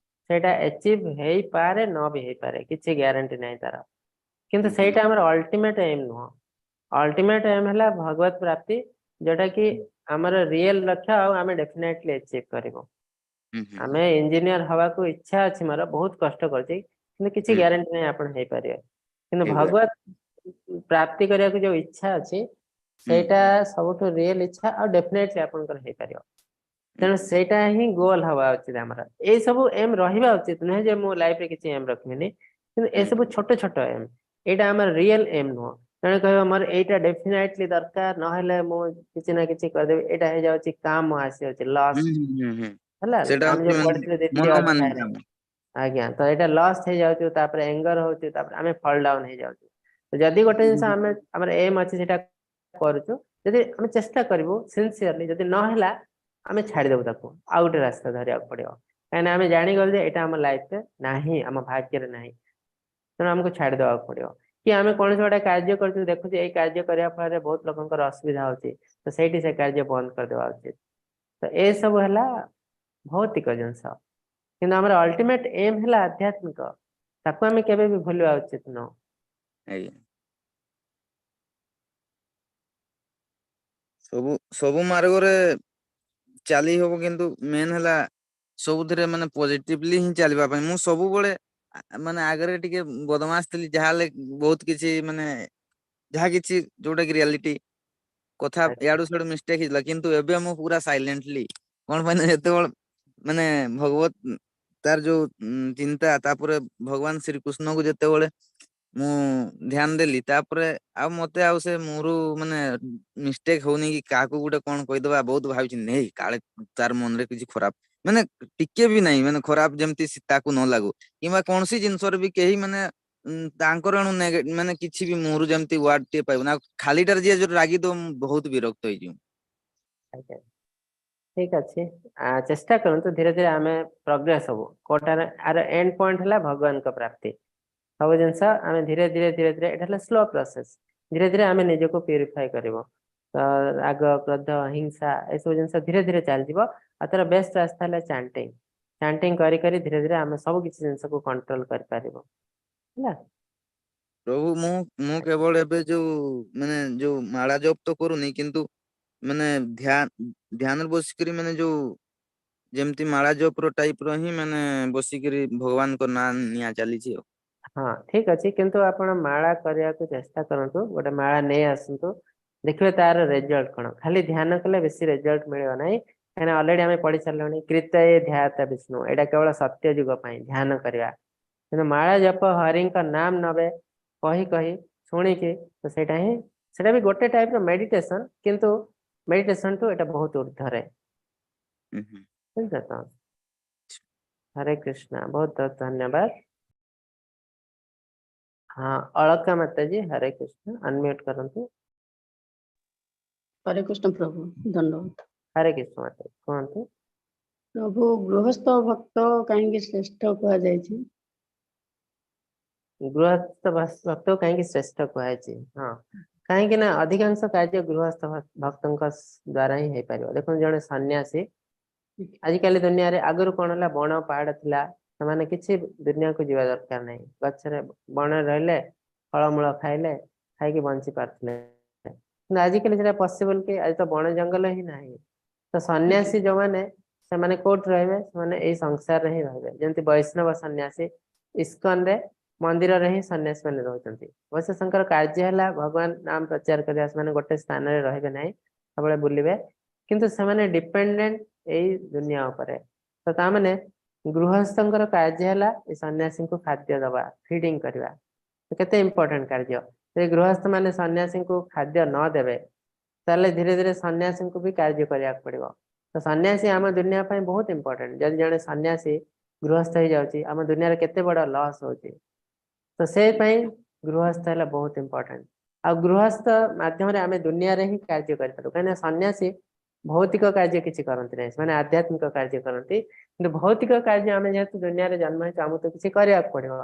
ସେଇଟା ଆଚିଭ ହେଇପାରେ, ନ ବି ହେଇପାରେ, କିଛି ଗ୍ୟାରେଣ୍ଟି ନାହିଁ ତାର। କିନ୍ତୁ ସେଇଟା ଆମର ଅଲ୍ଟିମେଟ ଏମ୍ ନୁହଁ। ଅଲ୍ଟିମେଟ ଏମ୍ ହେଲା ଭଗବତ ପ୍ରାପ୍ତି, ଯୋଉଟା କି ଆମର ରିଏଲ ଲକ୍ଷ୍ୟ ଆଉ ଆମେ ଡେଫିନେଟଲି ଆଚିଭ କରିବୁ। ଆମେ ଇଞ୍ଜିନିୟର ହବାକୁ ଇଚ୍ଛା ଅଛି ମୋର, ବହୁତ କଷ୍ଟ କରୁଛି, କିନ୍ତୁ କିଛି ଗ୍ୟାରେଣ୍ଟି ନାହିଁ ଆପଣ ହେଇପାରିବେ। କିନ୍ତୁ ଭଗବତ ପ୍ରାପ୍ତି କରିବାକୁ ଯୋଉ ଇଚ୍ଛା ଅଛି, ସେଇଟା ସବୁଠୁ ରିଏଲ ଇଚ୍ଛା ଆଉ ଡେଫିନେଟଲି ଆପଣଙ୍କର ହେଇପାରିବ। ତେଣୁ ସେଇଟା ହିଁ ଗୋଲ ହବା ଉଚିତ ଆମର। ଏଇ ସବୁ ଏମ୍ ରହିବା ଉଚିତ, ନୁହେଁ ଯେ ମୁଁ ଲାଇଫରେ କିଛି ଏମ୍ ରଖିବିନି, କିନ୍ତୁ ଏସବୁ ଛୋଟ ଛୋଟ ଏମ୍, ଏଇଟା ଆମର ରିଏଲ ଏମ୍ ନୁହଁ। ଜଣେ କହିବ ମୋର ଏଇଟା ଡେଫିନେଟଲି ଦରକାର, ନହେଲେ ମୁଁ କିଛି ନା କିଛି କରିଦେବି, ଏଇଟା ହେଇଯାଉଛି କାମ ଆସିଯାଉଛି, ଲଷ୍ଟ ହେଲା। ସେଟା ଆମେ ଯୋଉ ପଢିଥିଲେ ଦ୍ୱିତୀୟ ଅଧ୍ୟାୟରେ, ଆଜ୍ଞା, ତ ଏଇଟା ଲଷ୍ଟ ହେଇଯାଉଛୁ, ତାପରେ ଏଙ୍ଗର ହଉଛି, ତାପରେ ଆମେ ଫଲ୍ ଡାଉନ ହେଇଯାଉଛୁ। ତ ଯଦି ଗୋଟେ ଜିନିଷ ଆମେ ଆମର ଏମ୍ ଅଛି, ସେଇଟା କରୁଛୁ, ଯଦି ଆମେ ଚେଷ୍ଟା କରିବୁ ସିନସିୟରଲି, ଯଦି ନହେଲା ଆମେ ଛାଡିଦବୁ ତାକୁ, ଆଉ ଗୋଟେ ରାସ୍ତା ଧରିବାକୁ ପଡିବ। କାହିଁକିନା ଆମେ ଜାଣିଗଲୁ ଯେ ଏଇଟା ଆମ ଲାଇଫରେ ନାହିଁ, ଆମ ଭାଗ୍ୟରେ ନାହିଁ, ତେଣୁ ଆମକୁ ଛାଡିଦବାକୁ ପଡିବ। କି ଆମେ କୌଣସି ଗୋଟେ କାର୍ଯ୍ୟ କରୁଛୁ, ଦେଖୁଛୁ ଏଇ କାର୍ଯ୍ୟ କରିବା ଫଳରେ ବହୁତ ଲୋକଙ୍କର ଅସୁବିଧା ହଉଛି, ତ ସେଇଠି ସେ କାର୍ଯ୍ୟ ବନ୍ଦ କରିଦେବା ଉଚିତ। ତ ଏସବୁ ହେଲା ଭୌତିକ ଜିନିଷ, କିନ୍ତୁ ଆମର ଅଲ୍ଟିମେଟ ଏମ୍ ହେଲା ଆଧ୍ୟାତ୍ମିକ, ତାକୁ ଆମେ କେବେ ବି ଭୁଲିବା ଉଚିତ ନୁହଁ। ଆଜ୍ଞା, ସବୁ ସବୁ ମାର୍ଗରେ ଚାଲି ହବ, କିନ୍ତୁ ମେନ୍ ହେଲା ସବୁଥିରେ ମାନେ ପଜିଟିଭଲି ହିଁ ଚାଲିବା ପାଇଁ। ମୁଁ ସବୁବେଳେ ମାନେ ଆଗରେ ଟିକେ ବଦମାସ ଥିଲି, ଯାହା ହେଲେ ବହୁତ କିଛି ମାନେ ଯାହା କିଛି ଯୋଉଟା କି ରିଆଲିଟି କଥା ଇଆଡୁ ସିଆଡୁ ମିଷ୍ଟେକ୍ ହେଇଥିଲା, କିନ୍ତୁ ଏବେ ମୁଁ ପୁରା ସାଇଲେଣ୍ଟଲି। କଣ ପାଇଁ ନା ଯେତେବେଳେ ମାନେ ଭଗବତ ତାର ଯୋଉ ଚିନ୍ତା, ତାପରେ ଭଗବାନ ଶ୍ରୀକୃଷ୍ଣଙ୍କୁ ଯେତେବେଳେ ମୁଁ ଧ୍ୟାନ ଦେଲି, ତାପରେ ଆଉ ମତେ ଆଉ ସେ ମୋରୁ ମାନେ ମିଷ୍ଟେକ୍ ହଉନି କି କାହାକୁ ଗୋଟେ କଣ କହିଦବା, ବହୁତ ଭାବିଛି ନେଇ କାଳେ ତାର ମନରେ କିଛି ଖରାପ, ମାନେ ଟିକେ ବି ନାହିଁ, ମାନେ ଖରାପ ଯେମିତି ତାକୁ ନ ଲାଗୁ, କିମ୍ବା କୌଣସି ଜିନିଷରେ ବି କେହି ମାନେ ତାଙ୍କର ଏଣୁ ମାନେ କିଛି ବି ମୁହଁରୁ ଯେମିତି ୱାର୍ଡ ଟିକେ ପାଇବୁନି। ଆଉ ଖାଲିଟାରେ ଯିଏ ଯୋଉ ରାଗିଦବ, ମୁଁ ବହୁତ ବିରକ୍ତ ହେଇଯିବି। ଆଜ୍ଞା, ଠିକ ଅଛି। ଚେଷ୍ଟା କରନ୍ତୁ, ଧୀରେ ଧୀରେ ଆମେ ପ୍ରୋଗ୍ରେସ ହବୁ। କୋଉଟାର ଆର ଏଣ୍ଡ ପଏଣ୍ଟ ହେଲା ଭଗବାନଙ୍କ ପ୍ରାପ୍ତି। ସବୁ ଜିନିଷ ଆମେ ଧୀରେ ଧୀରେ ଧୀରେ ଧୀରେ, ଏଇଟା ହେଲା ସ୍ଲୋ ପ୍ରୋସେସ, ଧୀରେ ଧୀରେ ଆମେ ନିଜକୁ ପ୍ୟୁରିଫାଇ କରିବ। ତ ରାଗ, କ୍ରୋଧ, ହିଂସା ଏସବୁ ଜିନିଷ ଧୀରେ ଧୀରେ ଚାଲିଯିବ। ଆଉ ତାର ବେଷ୍ଟ ରାସ୍ତା ହେଲା ଚାଣ୍ଟିଂ। ଚାଣ୍ଟିଂ କରି କରି ଧୀରେ ଧୀରେ ଆମେ ସବୁ କିଛି ଜିନିଷକୁ କଣ୍ଟ୍ରୋଲ କରିପାରିବୁ, ହେଲା। ପ୍ରଭୁ, ମୁଁ କେବଳ ଏବେ ଯୋଉ ମାନେ ଯୋଉ ମାଳା ଜପ ତ କରୁନି, କିନ୍ତୁ ମାନେ ଧ୍ୟାନରେ ବସିକରି ମାନେ ଯୋଉ ଯେମିତି ମାଳା ଜପ ର ଟାଇପ ର ହିଁ ମାନେ ବସିକରି ଭଗବାନଙ୍କ ନାଁ ନିଆ ଚାଲିଛି ଆଉ। ହଁ, ଠିକ ଅଛି, କିନ୍ତୁ ଆପଣ ମାଳା କରିବାକୁ ଚେଷ୍ଟା କରନ୍ତୁ। ଗୋଟେ ମାଳା ନେଇ ଆସନ୍ତୁ, ଦେଖିବେ ତାର ରେଜଲ୍ଟ କଣ। ଖାଲି ଧ୍ୟାନ କଲେ ବେଶୀ ରେଜଲ୍ଟ ମିଳିବ ନାହିଁ, କାହିଁକିନା ଅଲରେଡି ଆମେ ପଢି ସାରିଲୁଣି କୃତୟେ ଧ୍ୟାତା ବିଷ୍ଣୁ। ଏଇଟା କେବଳ ସତ୍ୟ ଯୁଗ ପାଇଁ ଧ୍ୟାନ କରିବା, କିନ୍ତୁ ମାଳା ଜପ, ହରିଙ୍କ ନାମ ନବେ କହି କହି ଶୁଣିକି, ତ ସେଇଟା ହିଁ, ସେଇଟା ବି ଗୋଟେ ଟାଇପ ର ମେଡିଟେସନ, କିନ୍ତୁ ମେଡିଟେସନ ଠୁ ଏଇଟା ବହୁତ ଉର୍ଦ୍ଧରେ। ବୁଝିଲେ ତ? ହରେ କୃଷ୍ଣ, ବହୁତ ବହୁତ ଧନ୍ୟବାଦ। ହଁ, ଅଳକା ମାତାଜୀ, ହରେ କୃଷ୍ଣ, ଅନମ୍ୟୁଟ କରନ୍ତୁ। ହରେ କୃଷ୍ଣ ପ୍ରଭୁ, ଧନ୍ୟବାଦ। ହରେ କୃଷ୍ଣ ମାତାଜୀ, କୁହନ୍ତୁ। ପ୍ରଭୁ, ଗୃହସ୍ଥ ଭକ୍ତ କାହିଁକି ଶ୍ରେଷ୍ଠ କୁହାଯାଇଛି? ଗୃହସ୍ଥ ଭକ୍ତ କାହିଁକି ଶ୍ରେଷ୍ଠ କୁହାଯାଇଛି? ହଁ, କାହିଁକି ନା ଅଧିକାଂଶ କାର୍ଯ୍ୟ ଗୃହସ୍ଥ ଭକ୍ତଙ୍କ ଦ୍ଵାରା ହିଁ ହେଇପାରିବ। ଦେଖନ୍ତୁ, ଜଣେ ସନ୍ନ୍ୟାସୀ ଆଜିକାଲି ଦୁନିଆରେ, ଆଗରୁ କଣ ହେଲା, ବଣ ପାହାଡ ଥିଲା, ସେମାନେ କିଛି ଦୁନିଆକୁ ଯିବା ଦରକାର ନାହିଁ, ଗଛରେ ବଣରେ ରହିଲେ, ଫଳମୂଳ ଖାଇଲେ, ଖାଇକି ବଞ୍ଚି ପାରୁଥିଲେ। କିନ୍ତୁ ଆଜିକାଲି ସେଟା ପସିବଲ କି? ଆଜି ତ ବଣ ଜଙ୍ଗଲ ହିଁ ନାହିଁ। ତ ସନ୍ନ୍ୟାସୀ ଯୋଉମାନେ, ସେମାନେ କୋଉଠି ରହିବେ? ସେମାନେ ଏଇ ସଂସାରରେ ହିଁ ରହିବେ। ଯେମିତି ବୈଷ୍ଣବ ସନ୍ନ୍ୟାସୀ, ଇସ୍କନରେ ମନ୍ଦିରରେ ହିଁ ସନ୍ନ୍ୟାସୀ ମାନେ ରହୁଛନ୍ତି। ଅବଶ୍ୟ ତାଙ୍କର କାର୍ଯ୍ୟ ହେଲା ଭଗବାନ ନାମ ପ୍ରଚାର କରିବା, ସେମାନେ ଗୋଟେ ସ୍ଥାନରେ ରହିବେ ନାହିଁ, ସବୁବେଳେ ବୁଲିବେ, କିନ୍ତୁ ସେମାନେ ଡିପେଣ୍ଡେଣ୍ଟ ଏଇ ଦୁନିଆ ଉପରେ। ତ ତା ମାନେ ଗୃହସ୍ଥଙ୍କର କାର୍ଯ୍ୟ ହେଲା ଏ ସନ୍ନ୍ୟାସୀଙ୍କୁ ଖାଦ୍ୟ ଦବା, ଫିଡିଂ କରିବା। ତ କେତେ ଇମ୍ପୋର୍ଟାଣ୍ଟ କାର୍ଯ୍ୟ। ଯଦି ଗୃହସ୍ଥ ମାନେ ସନ୍ନ୍ୟାସୀଙ୍କୁ ଖାଦ୍ୟ ନ ଦେବେ, ତାହେଲେ ଧୀରେ ଧୀରେ ସନ୍ନ୍ୟାସୀଙ୍କୁ ବି କାର୍ଯ୍ୟ କରିବାକୁ ପଡିବ। ତ ସନ୍ନ୍ୟାସୀ ଆମ ଦୁନିଆ ପାଇଁ ବହୁତ ଇମ୍ପୋର୍ଟାଣ୍ଟ। ଯଦି ଜଣେ ସନ୍ନ୍ୟାସୀ ଗୃହସ୍ଥ ହେଇଯାଉଛି, ଆମ ଦୁନିଆରେ କେତେ ବଡ ଲସ୍ ହଉଛି। ତ ସେଇ ପାଇଁ ଗୃହସ୍ଥ ହେଲା ବହୁତ ଇମ୍ପୋର୍ଟାଣ୍ଟ। ଆଉ ଗୃହସ୍ଥ ମାଧ୍ୟମରେ ଆମେ ଦୁନିଆରେ ହିଁ କାର୍ଯ୍ୟ କରିପାରୁ, କାହିଁକିନା ସନ୍ନ୍ୟାସୀ ଭୌତିକ କାର୍ଯ୍ୟ କିଛି କରନ୍ତି ନାହିଁ, ସେମାନେ ଆଧ୍ୟାତ୍ମିକ କାର୍ଯ୍ୟ କରନ୍ତି। କିନ୍ତୁ ଭୌତିକ କାର୍ଯ୍ୟ, ଆମେ ଯେହେତୁ ଦୁନିଆରେ ଜନ୍ମ ହେଇଛୁ, ଆମକୁ ତ କିଛି କରିବାକୁ ପଡିବ।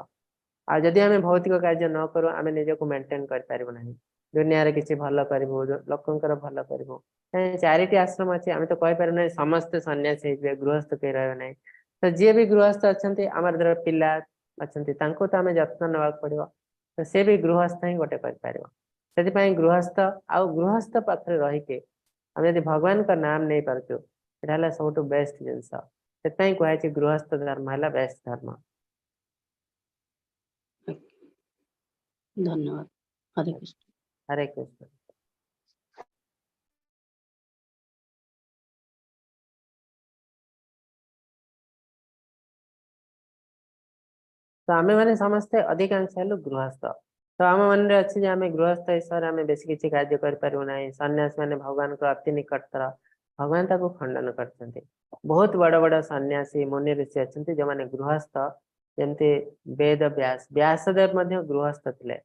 ଆଉ ଯଦି ଆମେ ଭୌତିକ କାର୍ଯ୍ୟ ନ କରୁ, ଆମେ ନିଜକୁ ମେଣ୍ଟେନ କରିପାରିବୁ ନାହିଁ। ଦୁନିଆରେ କିଛି ଭଲ କରିବୁ, ଲୋକଙ୍କର ଭଲ କରିବୁ। ଚାରିଟି ଆଶ୍ରମ ଅଛି, ଆମେ ତ କହିପାରିବୁ ନାହିଁ ସମସ୍ତେ ସନ୍ନ୍ୟାସୀ ହେଇଯିବେ, ଗୃହସ୍ଥ କେହି ରହିବେ ନାହିଁ। ତ ଯିଏ ବି ଗୃହସ୍ଥ ଅଛନ୍ତି, ଆମର ଧର ପିଲା ଅଛନ୍ତି, ତାଙ୍କୁ ତ ଆମେ ଯତ୍ନ ନେବାକୁ ପଡିବ। ତ ସେ ବି ଗୃହସ୍ଥ ହିଁ ଗୋଟେ କରିପାରିବ। ସେଥିପାଇଁ ଗୃହସ୍ଥ, ଆଉ ଗୃହସ୍ଥ ପାଖରେ ରହିକି ଆମେ ଯଦି ଭଗବାନଙ୍କ ନାମ ନେଇପାରୁଛୁ, ଏଇଟା ହେଲା ସବୁଠୁ ବେଷ୍ଟ ଜିନିଷ। ସେଥିପାଇଁ କୁହାଯାଇଛି ଗୃହସ୍ଥ ଧର୍ମ ହେଲା ବେଷ୍ଟ ଧର୍ମ। ଧନ୍ୟବାଦ, ହରେ କୃଷ୍ଣ। ହରେ କୃଷ୍ଣ। ତ ଆମେ ମାନେ ସମସ୍ତେ ଅଧିକାଂଶ ହେଲୁ ଗୃହସ୍ଥ। ତ ଆମ ମନରେ ଅଛି ଯେ ଆମେ ଗୃହସ୍ଥ ହିସାବରେ ଆମେ ବେଶୀ କିଛି କାର୍ଯ୍ୟ କରିପାରିବୁ ନାହିଁ, ସନ୍ନ୍ୟାସୀ ମାନେ ଭଗବାନଙ୍କ ଅତି ନିକଟତର, ଭଗବାନ ତାକୁ ଖଣ୍ଡନ କରିଛନ୍ତି। ବହୁତ ବଡ ବଡ ସନ୍ନ୍ୟାସୀ, ମୁନି ଋଷି ଅଛନ୍ତି ଯୋଉମାନେ ଗୃହସ୍ଥ। ଯେମିତି ବେଦ ବ୍ୟାସ, ବ୍ୟାସଦେବ ମଧ୍ୟ ଗୃହସ୍ଥ ଥିଲେ।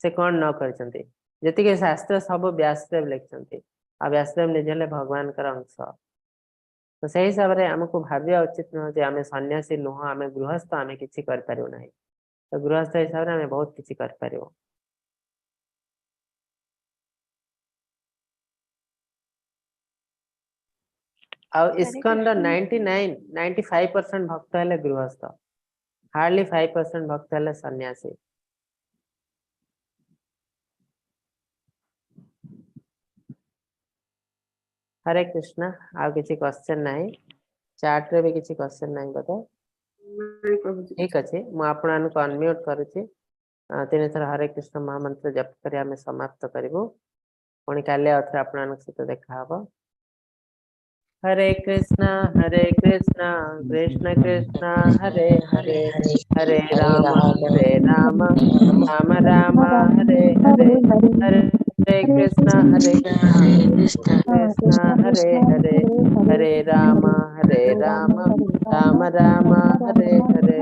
ସେ କଣ ନ କରିଛନ୍ତି? ଯେତିକି ଶାସ୍ତ୍ର ସବୁ ବ୍ୟାସଦେବ ଲେଖିଛନ୍ତି। ଆଉ ବ୍ୟାସଦେବ ନିଜେ ହେଲେ ଭଗବାନଙ୍କର ଅଂଶ। ତ ସେଇ ହିସାବରେ ଆମକୁ ଭାବିବା ଉଚିତ ନୁହଁ ଯେ ଆମେ ସନ୍ନ୍ୟାସୀ ନୁହଁ, ଆମେ ଗୃହସ୍ଥ, ଆମେ କିଛି କରିପାରିବୁ ନାହିଁ। ତ ଗୃହସ୍ଥ ହିସାବରେ ଆମେ ବହୁତ କିଛି କରିପାରିବୁ। ଆଉ ହରେ ଇସ୍କନର କୃଷ୍ଣ। 99 95% ଭକ୍ତ ହେଲେ ଗୃହସ୍ଥ, ହାର୍ଡଲି 5% ଭକ୍ତ ହେଲେ ସନ୍ନ୍ୟାସୀ। ହରେ କୃଷ୍ଣ। ଆଉ କିଛି କ୍ୱେଶ୍ଚନ ନାହିଁ, ଚାଟ ରେ ବି କିଛି କ୍ୱେଶ୍ଚନ ନାହିଁ ବୋଧେ? ନାଇଁ ପ୍ରଭୁଜୀ। ଠିକ ଅଛି, ମୁଁ ଆପଣମାନଙ୍କୁ ଅନମ୍ୟୁଟ କରୁଛି। ତିନି ଥର ହରେ କୃଷ୍ଣ ମହାମନ୍ତ୍ର ଜପ କରି ଆମେ ସମାପ୍ତ କରିବୁ। ପୁଣି କାଲି ଆଉ ଥରେ ଆପଣମାନଙ୍କ ସହିତ ଦେଖା ହବ। ହରେ କୃଷ୍ଣ ହରେ କୃଷ୍ଣ କୃଷ୍ଣ କୃଷ୍ଣ ହରେ ହରେ, ହରେ ରାମ ହରେ ରାମ ରାମ ରାମ ହରେ ହରେ, ହରେ କୃଷ୍ଣ ହରେ କୃଷ୍ଣ କୃଷ୍ଣ ହରେ ହରେ, ହରେ ରାମ ହରେ ରାମ ରାମ ରାମ ହରେ ହରେ,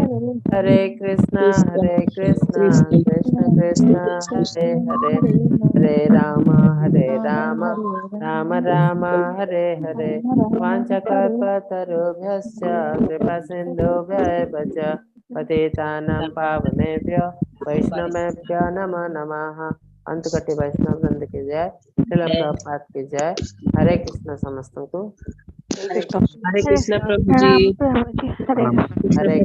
ହରେ କୃଷ୍ଣ ହରେ କୃଷ୍ଣ କୃଷ୍ଣ କୃଷ୍ଣ ହରେ ହରେ, ହରେ ରାମ ହରେ ରାମ ରାମ ରାମ ହରେ ହରେ। वाञ्छाकल्पतरुभ्यश्च कृपा सिन्धुभ्य एव च पतितानां पावनेभ्यो वैष्णवेभ्यो नमो नमः। अंतकटी वैष्णव वृंद की जय, श्रील प्रभुपाद की जय। हरे कृष्ण समस्त को। हरे कृष्ण प्रभु जी। ପ୍ରଣାମ ପ୍ରଭୁଜୀ। ହରେ କୃଷ୍ଣ। हरे।